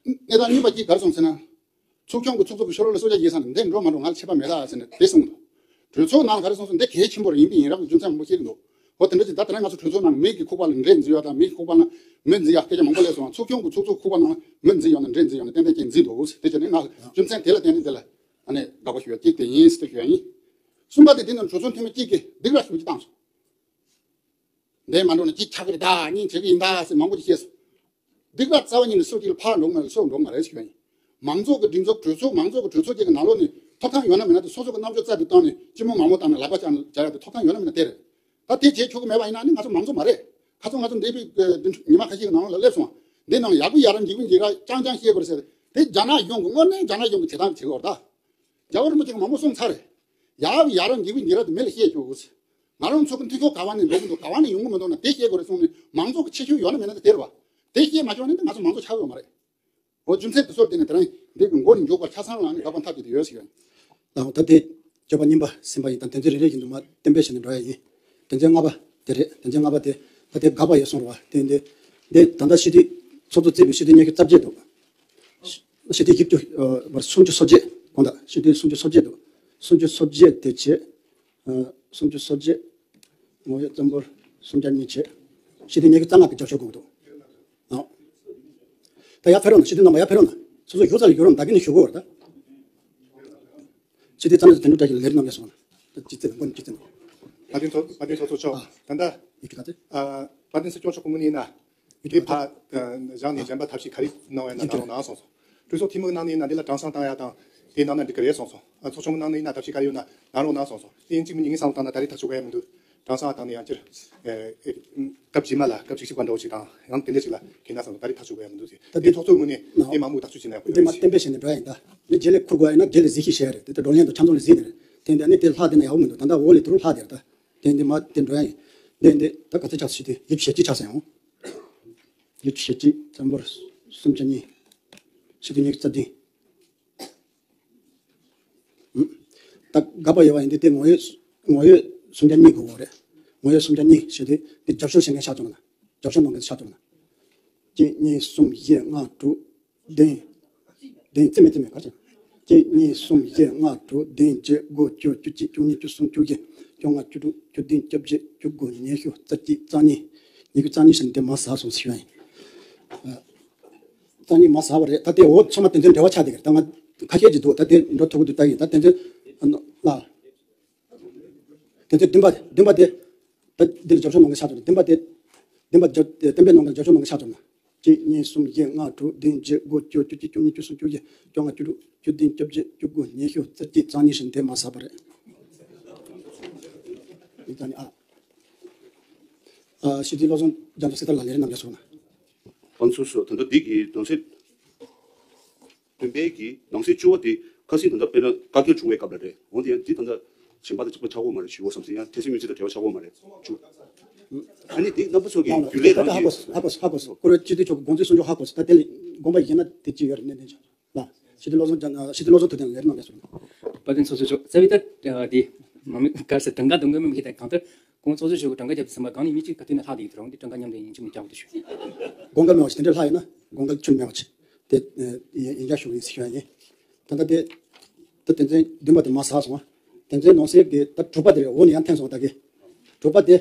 གནས་སྟངས་གཉིས་པ་གཅིག་ག་རེ་སོང་ཟེར་ན། ཚོགས་ཆུང་གི་ཚོགས་གཙོ་གིས་ཕྱི་ལོགས་ལ་གསོལ་ཇ་བཞེས་ས་ནས་འདི་འགྲོ་མ་འགྲོ་ང་ལ་ཆད་པ་མེད་ལ་ཟེར་ནས་དེ་གསུངས་འདུག་གྲོས་ཚོགས་ནང་ལ་ག་རེ་གསུངས་སོང་། འདི་གལ་ཆེན་པོ་རེད། ཡིན་པས་ཡིན་རབས་ཀྱི་རྒྱུ་མཚན་མང་པོ་བཤད་ཀྱི་འདུག་འོ་དེ་འདྲ་ཅིག་ད་དེ་རིང་ང་ཚོ་གྲོས་ཚོགས་ནང་མི་གི་ཁུག་པ་ལ་འབྲས་འཛིན་ཡག་དང་མི་གི་ཁུག་པ་ལ་མི་འཛིན་ཡག་སྐད་ཆ་མང་པོ་སླེབས་སོང་། ཚོགས་ཆུང་གི་ཚོགས་གཙོ་ཁུག་པ་ནང་ལ་མི་འཛིན་ཡག་ནི་འབྲས་འཛིན་ཡག་ནི་ཏན་ཏན་ཅིག་འཛིན་འདུག་དེ་བྱས་ནས་ང་རྒྱུ་མཚན་དེ་ལ་བརྟེན་ནས་འདི་ལ་ཨ་ནི་དགག་པ་ཞུ་ཡ་གཅིག་དེ་ཡིན་ཟེར་དེ་ཞུ་ཡ་ཡིན། གསུམ་པ་དེ་འདི་ནང་གྲོས་ཚོགས་འཐུས་མི་གཅིག་གིས་སྡིགས་ར་ཞུ་ཅིག་བཏང་སོང་། འདས་མ་འགྲོ་ན་གཅིག་ཆགས་ཀྱི་རེད་ད། གཉིས་བྱེད་ཀྱི་ཡིན་ད་ཟེར་མང་པོ་ཅིག་བཤད་སོང་། སྡིགས་པ་རྩ་བ་ཉིད་ནས་སུ་གཅིག་ལ་ཕར་འགྲོ་མ་རེད། ཚུར་འགྲོ་མ་རེད་ཞུ་ཡ་ཡིན། མང་ཚོགས་ཀྱི་སྒྲིག་འཛུགས་གྲོས་ཚོགས། མང་ཚོགས་ཀྱི་གྲོས་ཚོགས་ཅིག་གི་ནང་ལོགས་ནས་ཐོབ་ཐང་ཡོད་ན་མེད་ན་དེ་སོ་སོ་གི་རྣམ་དཔྱོད་རྩལ་དེ་བཏང་ནས་སྤྱི་མོ་མང་པོ་བཏང་ནས་ལག་པ་བརྐྱངས་ནས་བྱ་ཡ་དེ་ཐོབ་ཐང་ཡོད་ན་མེད་ན་དེ་རེད། ད་དེ་བྱེད་ཆོག་གི་མེད་པ་ཡིན་ན་ནི་ང་ཚོ་མང་ཚོགས་མ་རེད། ཁ་སང་ང་ཚོ་འདས་པའི་ཉི་མ་ཁ་ཤས་ཀྱི་ནང་ལ་སླེབས་སོང་། འདི་ནང་ཡག་པོ་ཡག་རབས་འཇིགས་པའི་འཇིགས་རབས་རྐྱང་རྐྱང་བཤད་དགོས་རེད་ཟེར། དེ་རྒྱ་ནག་གཞུང་གི་དངོས་གནས་རྒྱ་ནག་གཞུང་གི་བྱེད་སྟངས་བྱེད་དགོས་རེད་ད། རྒྱལ་བ་རིན་པོ་ཆེ་གིས་མང་པོ་གསུངས་ཚར་རེད། ཡག་ཡག་རབས་འཇིགས་པའི་འཇིགས་རབས་དེ་མི་ལ་བཤད་ཆོག་གི། ང་རང་ཚོ་གི་འཐུས་ཤོར་ག་བ་ནས་འགྲོ་གི་འདུག་ག་བ་ནས་ཡོང་གི་མི་འདུག་ན་དེ་བཤད་དགོས་རེད་གསུངས་ནས་མང་ཚོགས་ཀྱི་ཁྱད་ཆོས་ཡོད་ན་མེད་ན་དེ་དེ་རེད་བ། དེ་བཤད་མ་ཆོག་ན་ནི་ང་ཚོ་མང་ཚོགས་ཆགས་ཡོད་མ་རེད། འོ་རྒྱུ་མཚན་དེ་ཚོར་བརྟེན་ནས་དེ་རིང་འདི་གི་མགོ་ནས་མཇུག་བར་ཆ་ཚང་ལངས་ནས་དགག་པ་མཐའ་གཅིག་ཏུ་ཡོད་ཟེར་ཡོད། ལགས་འོང་། ད་དེ་བརྗོད་པ་གཉིས་པ་ཟིན་པ་ཡིན། ད་དོན་ཚན་རེ་རེ་བཞིན་དུ་མར་གཏན་འབེབས་བྱས་ནས་འགྲོ་ཡ་ཡིན། དོན་ཚན་ལྔ་པ་དེ་རེད། དོན་ཚན་ལྔ་པ་དེ་ད་དེ་དགག་པ་ཡོད་གསུངས་རེད་བ། དེ་འདི་འདི་ད་ལྟ་སྤྱི་འཐུས་ཚོགས་གཙོ་བརྩིས་པའི་སྤྱི་འཐུས་ཉི་ཤུ་རྩ་བརྒྱད་འདུག་སྤྱི་འཐུས་བཞི་བཅུ་ཨ་བར་སུམ་ཅུ་སོ་བརྒྱད་དགོངས་དག་སྤྱི་འཐུས་སུམ་ཅུ་སོ་བརྒྱད་འདུག་སུམ་ཅུ་སོ་བརྒྱད་དེ་བྱས། ཨ་སུམ་ཅུ་སོ་བརྒྱད། ངོ་ཡོད་རྩ་འབོར་སུམ་བརྒྱ་གཉིས་བྱས། སྤྱི་འཐུས་ཉི་ཤུ་རྩ་ལྔ་གི་རྒྱབ་སྐྱོར་དགོས་ཀྱི་འདུག་ཨ། ད་ཡར་ཕེབས་རོགས་གནང་། སྤྱི་འཐུས་རྣམ་པ་ཡར་ཕེབས་རོགས་གནང་། སོ་སོ་བཞུགས་ས་ལ་བཞུགས་རོགས་གནང་། ད་གིན་ནས་བཞུགས་དགོས་རེད་ད། སྤྱི་འཐུས་རྩ་ནས་དོན་གྲུབ་བཀྲ་ཤིས་ལགས་ལས་རིམ་རྣམས་ལ་སོང་ན། ད་སྤྱི་འཐུས་ལ་མགོ་ནས་སྤྱི་འཐུས་ལ། བཀའ་དྲིན་ཚོགས་བཀའ་དྲིན་ཚོགས་གཙོ་མཆོག་ཨ། ད་ལྟ་ཡི་གེ་ག་ཚོད། ཨ། བཀའ་དྲིན་ཚོགས་སྐྱོང་ཆོག་གི་མིན་ཡིན་ན། ཡི་གེ་ཕར་བཞག་ནས་གཞན་པ་ཐབས་ཤེས་ག་རེ་གནང་བ་ཡིན་ན་གནང་རོགས་གནང་གསུངས་སོང་། གྲོས་ཚོགས་འཐུས་མི་གི་ནང་ནས་ཡིན་ན་འདི་ལ་གྲངས་སང་བཏང་ཡ་དང་དེ་གནང་ན་འགྲིག་གི་རེད་གསུངས་སོང་། ཨ། ཚོགས་ཆུང་གི་ནང་ནས་ཡིན་ན་ཐབས་ཤེས་ག་རེ་ཡོད་ན་གནང་རོགས་གནང་གསུངས་སོང་། དེ་ཡིན་གཅིག་མིན་གཉིས་ངས་བསམ་བློ་བཏང་ན་ད་རེས་ཐག་ཆོད་ག་ཡ་མི་འདུག་གྲངས་སང་བཏང་ནས་ཡང་བསྐྱར་ཨེ་སྐབས་རྗེས་མ་ལ་སྐབས་ཅིག་གཅིག་པ་འདྲ་བོ་ཞིག་དང་ཡང་དེ་འདྲ་ཞིག་ལ་འགྱོད་ན་བསམ་བློ་ད་རེས་ཐག་ཆོད་ག་ཡ་མི་འདུག་ཟེར། ད་དེ་དེ་ཚོགས་གཙོའི་ངོས་ནས་ནའོ། དེ་མང་པོ་ཐག་གཅོད་བྱས་ན་ཡག་པོ་འདི་མ་ཡོད་གཏན་འབེབས་བྱས་ནས་འགྲོ་ཡ་ཡིན་ད། འདི་རྗེས་ལ་འཁུར་དགོས་ཡ་ཡིན་ན་རྗེས་ལ་གཟིགས་ཞིབ་བྱས་ཡ་རེད། དེ་ལྟར་བགྲོ་གླེང་དང་འཆམ་མཐུན་ལ་གཟིགས་ནས་རེད། དེ་འདི་ནི་དེ་ལྷག་བསྡད་ན་ཡག་པོ་མི་འདུག་ད་ལྟ་འོག་ལས་དེ་རུ་ལྷག་བསྡད་རེད་ད། དེ་འདི་མ་དེ་འགྲོ་ཡ་ཡིན། འདི་འདི་ད་ག་ཚོད་ཆགས་སོང་། སྤྱི་འཐུས་ཡིད་ཆེས་གཅིག་ཆགས་སོང་ཡང་། ཡིད་ཆེས་གཅིག་རྩ་འབོར་སུམ་ཆ་གཉིས། སྤྱི་འཐུས་ཉི་ཤུ་རྩ་བདུན། ད་དགག་པ་ཡོད་པ་ཡིན་དུས་དེ་ངོ་ཡོད་ངོ་ཡོད་སུམ་ཆ་གཉིས་དགོས་པ་རེད། ངོ་ཡོད་སུམ་ཆ་གཉིས་བྱས་ཏེ་དེ་རྒྱབ་སྐྱོར་བྱེད་མཁན་ཆགས་བྱུང་ན། རྒྱབ་སྐྱོར་གནང་མཁན་ཆགས་བྱུང་ན། གཅིག་གཉིས་གསུམ་བཞི་ལྔ་དྲུག་བདུན། བདུན་རྩིས་མེད་རྩིས་མེད་ག་རེ་བྱས། གཅིག་གཉིས་གསུམ་བཞི་ལྔ་དྲུག་བདུན་བརྒྱད་དགུ་བཅུ་བཅུ་གཅིག་བཅུ་གཉིས་བཅུ་གསུམ་བཅུ་བཞི་བཅོ་ལྔ་བཅུ་དྲུག་བཅུ་བདུན་བཅོ་བརྒྱད་བཅུ་དགུ་ཉི་ཤུ་རྩ་གཅིག་རྩ་གཉིས། ཉི་ཤུ་རྩ་གཉིས་ཟེར་ནས་དེ་མར་ཟག་སོང་ཟེར་ཞུ་ཡ་ཡིན། རྩ་གཉིས་མར་ཟག་པ་རེད། ད་དེ་འོ་ཚང་མ་དོན་ཚན་འབྲེལ་བ་ཆགས་བསྡད་ཀྱི་རེད། ད་ང་ཁ་ཤས་ཅིག་འདུག་ད་དེ་འགྲོ་ཐུབ་ཀྱི་འདུག་ལྟ་གི་ཡིན། ད་དོན་ཚན་ལ། དོན་ཚན་བདུན་པ་བདུན་པ་དེ། ད་འདི་ལ་རྒྱབ་སྐྱོར་གནང་མཁན་ཆགས་བྱུང་ན། བདུན་པ་དེ། བདུན་པ་རྒྱབ་གཏན་འབེབས་གནང་མཁན་རྒྱབ་སྐྱོར་གནང་མཁན་ཆགས་བྱུང་ན། གཅིག་གཉིས་གསུམ་བཞི་ལྔ་དྲུག་བདུན་བརྒྱད་དགུ་བཅུ་བཅུ་གཅིག་བཅུ་གཉིས་བཅུ་གསུམ་བཅུ་བཞི་བཅོ་ལྔ་བཅུ་དྲུག་བཅུ་བདུན་བཅོ་བརྒྱད་བཅུ་དགུ་ཉི་ཤུ་རྩ་གཅིག་རྩ་གཉིས་ཟེར་དེ་མར་ཟག་པ་རེད། ཨ། ཨ། སྤྱི་འཐུས་བློ་བཟང་རྒྱ་མཚོ་གསེར་རྟ་ལགས་ལས་རིམ་རྣམས་ཡར་སོང་ན། ཨང་སོ་སོ་ད་ལྟ་འདི་གི་དོན་ཚན་བདུན་པའི་གི་ནང་གསེས་བཅུ་བ་དེ་ཁ་སང་ད་ལྟ་དཔེར་ན་བཀག་སྐྱིལ་བྱུང་བའི་སྐབས་ལ་རེད། འོན་ཏེ་ཡང་འདི་ད་ལྟ་གཞན་པ་དང་གཅིག་པ་ཆགས་ཀྱི་ཡོད་མ་རེད་ཞུ་བ་བསམ་སོང་། ཡང་ཁྲིམས་སྲིད་ཉུང་ཚད་དང་འབྲེལ་བ་ཆགས་ཀྱི་ཡོད་མ་རེད་ཞུ། ཨ་ནི་དེ་རྣམ་པ་ཚོ་གི་རྒྱུན་ལས་རང་གི་ཧ་གོ་སོང་། ཧ་གོ་སོང་། ཧ་གོ་སོང་། བཀུར་འོས་སྤྱི་འཐུས་མཆོག་གི་དགོངས་ཚུལ་གསུང་ཕྱོགས་ཧ་གོ་སོང་། ད་དེ་ལས་དགོངས་པ་ཡིན་ན་དེ་ཅི་ཡོད་རེད། གནད་དོན་ཆགས་ལ། སྤྱི་འཐུས་བློ་བཟང་རྒྱ། སྤྱི་འཐུས་བློ་བཟང་ཐུབ་བསྟན་ལས་རིམ་གནང་གནང་སོང་། དཔལ་ལྡན་ཚོགས་གཙོ་མཆོག་རྩ་བའི་ད་དེ་མ་མི་ག་ཟེར་གྲངས་ཀ་འདོན་གི་མི་མཁན་དང་གང་ལྟར་ཁོང་ཚོགས་གཙོ་མཆོག་གི་གྲངས་ཀ་རྒྱབ་ཟིན་པ་གང་ནས་མི་གཅིག་ག་དུས་ནས་ལྷག་བསྡད་ཀྱི་རེད། འོན་ཏེ་གྲངས་ཀ་མཉམ་དུ་ཡིན་གཅིག་མིན་རྐྱང་དུ་ཞུ། དགོངས་འགལ་མེད་པ་ཞིག་དེ་འདྲ་ལྷག་ཡོད་ན་དགོངས་འགལ་ཁྱོན་མེད་པ་ཞིག་དེ་ཡིན་རྐྱང་ཞུ་གི་ཡིན་ཟེར་ཞུ་ཡ་ཡིན། ད་ལྟ་དེ་ད་དོན་ཚན་བདུན་པ་དེ་མར་ཟག་སོང་བ། དོན་ཚན་ནང་གསེས་ཀྱི་ད་དྲུག་པ་དེ་རེད། འོག་ནས་ཡང་འཐེན་སོང་བ། ད་གི་དྲུག་པ་དེ།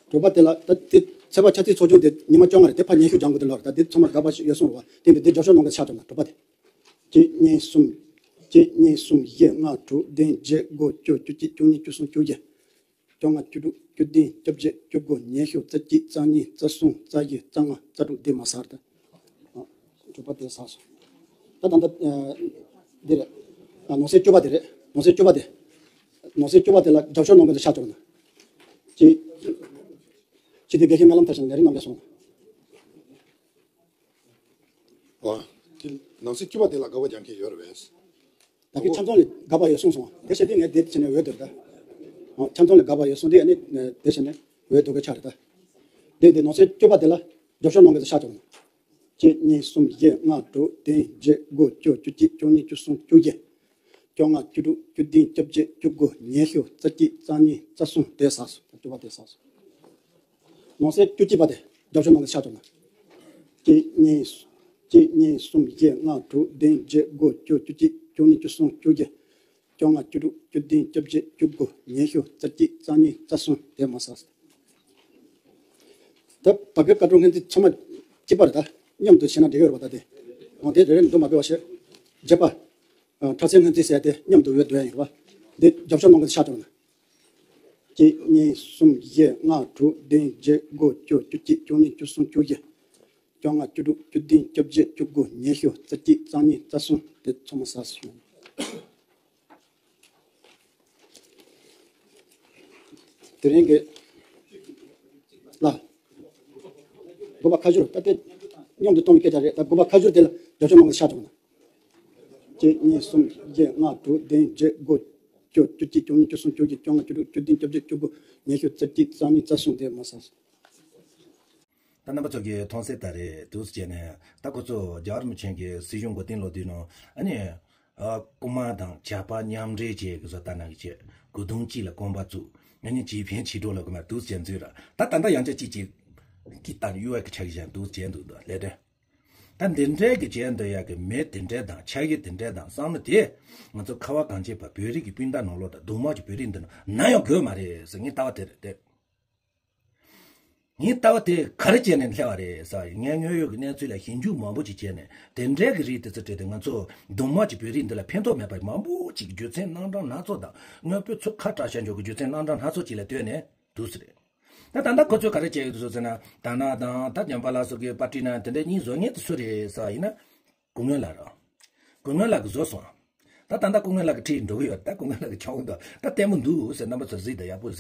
དྲུག་པ་དེ་ལ་ད་དེ་ཚོད་དཔག་ཆ་ཚིག་ཚོགས་ཆུང་དེ་ཉི་མ་བཅོ་ལྔ་རེད། དེ་ཕར་སྙན་ཞུ་སྦྱང་དགོས་དེ་ལོར་ད་དེ་ཚང་མར་དགག་པ་ཞིག་ཡོད་གསུངས་རེད་བ། དེ་འདི་དེ་རྒྱབ་སྐྱོར་གནང་མཁན་ཆགས་བྱུང་ན། དྲུག་པ་དེ། གཅིག་གཉིས་གསུམ། གཅིག་གཉིས་གསུམ་བཞི་ལྔ་དྲུག་བདུན་བརྒྱད་དགུ་བཅུ་བཅུ་གཅིག་བཅུ་གཉིས་བཅུ་གསུམ་བཅུ་བཞི། བཅོ་ལྔ་བཅུ་དྲུག་བཅུ་བདུན་བཅོ་བརྒྱད་བཅུ་དགུ་ཉི་ཤུ་རྩ་གཅིག་རྩ་གཉིས་རྩ་གསུམ་རྩ་བཞི་རྩ་ལྔ་རྩ་དྲུག་འདི་མར་ཟག་རེད། ཨ། དྲུག་པ་དེ་ཟག་སོང་། ད་ད་ལྟ་ཨ་འདི་རེད། ཨ། ནང་གསེས་བཅུ་པ་དེ་རེད། ནང་གསེས་བཅུ་པ་དེ། ནང་གསེས་བཅུ་པ་དེ་ལ་རྒྱབ་སྐྱོར་གནང་མཁན་དེ་ཆགས་བྱུང་ན། གཅིག་སྤྱི་འཐུས་དགེ་བཤེས་སྨོན་ལམ་མཐར་ཕྱིན་ལས་རིམ་གནང་བའི་སོང་། ཨོ། དེ་ནང་གསེས་བཅུ་པ་དེ་ལ་དགག་པ་རྒྱག་མཁན་ཡོད་རེད་པས། ད་གིན་ཆ་ཚང་ལ་དགག་པ་ཡོད་གསུངས་སོང་། དེ་བྱས་དུས་ངས་དེ་བྱས་ནས་འོས་བསྡུ་རེད་ད། ཨོ། ཆ་ཚང་ལ་དགག་པ་ཡོད་གསུངས་དུས་ཨ་ནི་དེ་བྱས་ནས་འོས་བསྡུ་དགོས་ཆགས་རེད་ད། དེ་དེ་ནང་གསེས་བཅུ་པ་དེ་ལ་རྒྱབ་སྐྱོར་གནང་མཁན་ཚོ་ཤ་ཆོག་ན། གཅིག་གཉིས་གསུམ་བཞི་ལྔ་དྲུག་བདུན་བརྒྱད་དགུ་བཅུ་བཅུ་གཅིག་བཅུ་གཉིས་བཅུ་གསུམ་བཅུ་བཞི། བཅོ་ལྔ། བཅུ་དྲུག་བཅུ་བདུན། བཅོ་བརྒྱད། བཅུ་དགུ། ཉི་ཤུ། རྩ་གཅིག་རྩ་གཉིས། རྩ་གསུམ་དེ་ཟ་སོང་། བཅུ་པ་དེ་ཟ་སོང་། ནང་གསེས་བཅུ་གཅིག་པ་དེ་རྒྱབ་སྐྱོར་གནང་གི་ཆ་བཅོ་ན། གཅིག་གཉིས། གཅིག་གཉིས་གསུམ་བཞི་ལྔ་དྲུག་བདུན་བརྒྱད་དགུ་བཅུ་བཅུ་གཅིག་བཅུ་གཉིས་བཅུ་གསུམ་བཅུ་བཞི། བཅོ་ལྔ། བཅུ་དྲུག་བཅུ་བདུན། བཅོ་བརྒྱད། བཅུ་དགུ། ཉི་ཤུ། རྩ་གཅིག་རྩ་གཉིས། རྩ་གསུམ་དེ་མ་ཟ་སོང་། ད་བར་བརྒལ་བཀའ་འཁྲོལ་མཁན་ཚོ་ཚང་མ་གཅིག་པ་རེད་ད། མཉམ་དུ་བྱས་ན་འགྲིག་གི་རེད་པ། ད་དེ་འོ་དེ་རེ་རེ་འདུག་མ་དགོས་པ་བྱས། བརྒྱད་པ། ཨ། ཁྲག་ཚན་སྔོན་རྩིས་ཟེར་དེ་མཉམ་དུ་འོས་བསྡུ་ཡ་ཡིན་རེད་པ། འདི་རྒྱབ་སྐྱོར་གནང་གི་ཆ་བཅོ་ན། གཅིག་གཉིས་གསུམ་བཞི་ལྔ་དྲུག་བདུན་བརྒྱད་དགུ་བཅུ་བཅུ་གཅིག་བཅུ་གཉིས་བཅུ་གསུམ་བཅུ་བཞི། བཅོ་ལྔ། བཅུ་དྲུག་བཅུ་བདུན། བཅོ་བརྒྱད། བཅུ་དགུ། ཉི་ཤུ། རྩ་གཅིག་རྩ་གཉིས། རྩ་གསུམ་དེ་ཚང་མ་ཟ་སོང་། དེ་རིང་གི་ལ། དགུ་པ་ཁ་བསྒྱུར་ད་ལྟའི་མཉམ་དུ་གཏོང་བའི་སྐད་ཆ་རེད། ད་དགུ་པ་ཁ་བསྒྱུར་དེ་ལ་རྒྱབ་སྐྱོར་གནང་གི་ཆ་བཅོ་ན། གཅིག་གཉིས་གསུམ་བཞི་ལྔ་དྲུག་བདུན་བརྒྱད་དགུ་བཅུ་བཅུ་གཅིག་བཅུ་གཉིས་བཅུ་གསུམ་བཅུ་བཞི། བཅོ་ལྔ། བཅུ་དྲུག་བཅུ་བདུན། བཅོ་བརྒྱད། བཅུ་དགུ། ཉི་ཤུ། རྩ་གཅིག་རྩ་གཉིས། རྩ་གསུམ་དེ་མ་ཟ་སོང་། ད་རྣམ་པ་ཚོ་གིས་མཐོང་གསལ་ལྟར་རེད་འདུག་ཟེར་ནས། ད་ཁོ་ཚོ་རྒྱལ་བ་རིན་པོ་ཆེ་གི་སྲིད་གཞུང་མགོ་རྟིང་སློག་དུས་ནང་ཨ་ནི། ཨ། རྐུན་མ་དང་ཇག་པ་མཉམ་འབྲེལ་བྱས་གི་བཟོ་ལྟ་གནང་གི་བྱས། གོས་ཐུང་གཅིག་ལ་རྐང་པ་བཙུགས། ཨ་ནི་ཅི་ཕན་ཕྱི་དྲོ་ལ་རྐུན་མ་འདུག་ཟེར་མཛོད་ར། ད་ད་ལྟ་ཡང་བསྐྱར་གཅིག་གཅིག་གི་ལྟ་གཡུག་བ་གི་ཆ་གི་བཞག་འདུག་ཟེར་འདུག་འདུག་ལས་དོན། ད་འདི་འདྲའི་གི་བྱས་འདོད་ཡག་གི་མི་དེ་འདྲ་དང་ཆ་གི་དེ་འདྲ་དང་བསམ་བློ་དེ། ང་ཚོ་ཁ་བ་གངས་ཅན་པ་བོད་རིགས་ཀྱི་སྤུན་ཟླ་ནང་ལོགས་དང་གདོང་དམར་གྱི་བོད་རིགས་འདི་ནང་ན་ཡང་དགོས་མ་རེད་ཟེར་ངའི་ལྟ་བ་དེ་རེད་དེ། ངའི་ལྟ་བ་དེ་ག་རེ་བྱས་ནས་སླེབས་པ་རེད་ཟེར་བ་ཡིན། ངས་དངོས་ཡོད་ཀྱི་གནས་ཚུལ་ལ་ཞིབ་འཇུག་མང་པོ་ཅིག་བྱས་ནས། དེ་འདྲའི་གི་རིགས་དེ་ཚོ་བྲིས་ཏེ་ང་ཚོ་གདོང་དམར་གྱི་བོད་རིགས་འདི་ལ་ཕན་ཐོགས་མེད་པ་མང་པོ་ཅིག་རྒྱུ་མཚན་རྣམ་གྲངས་སྣ་ཚོགས་དང་། དངོས་པོའི་ཚུལ་ཁ་བཀྲ་ཤིས་འཇོག་གི་རྒྱུ་མཚན་རྣམ་གྲངས་སྣ་ཚོགས་ཅིག་ལ་ལྟོས་ནས་འདུག་ཟེར། ད་ད་ལྟ་ཁོ་ཚོས་ག་རེ་བྱས་ཡོད་འདུག་ཟེར་ན། དར་ནག་དང་ད་འཇམ་དཔལ་ལགས་སོགས་ཀྱི་པར་སྐྲུན་ན་དེ་འདྲ་གཉིས་བཟོ་མཁན་དེ་སུ་རེད་ཟེར་བ་ཡིན་ན། སྐུ་ངོ་ལགས་རེད། སྐུ་ངོ་ལགས་ཀྱིས་བཟོས་སོང་། ད་ད་ལྟ་སྐུ་ངོ་ལགས་ཀྱི་ཁྲིད་འགྲོ་གི་ཡོད། ད་སྐུ་ངོ་ལགས་ཀྱི་ཆང་འདུག་ད་ལྟད་མོ་འདུག་ཟེར། རྣམ་པ་ཚོ་གཟིགས་དང་། ཡག་པོ་གཟིགས།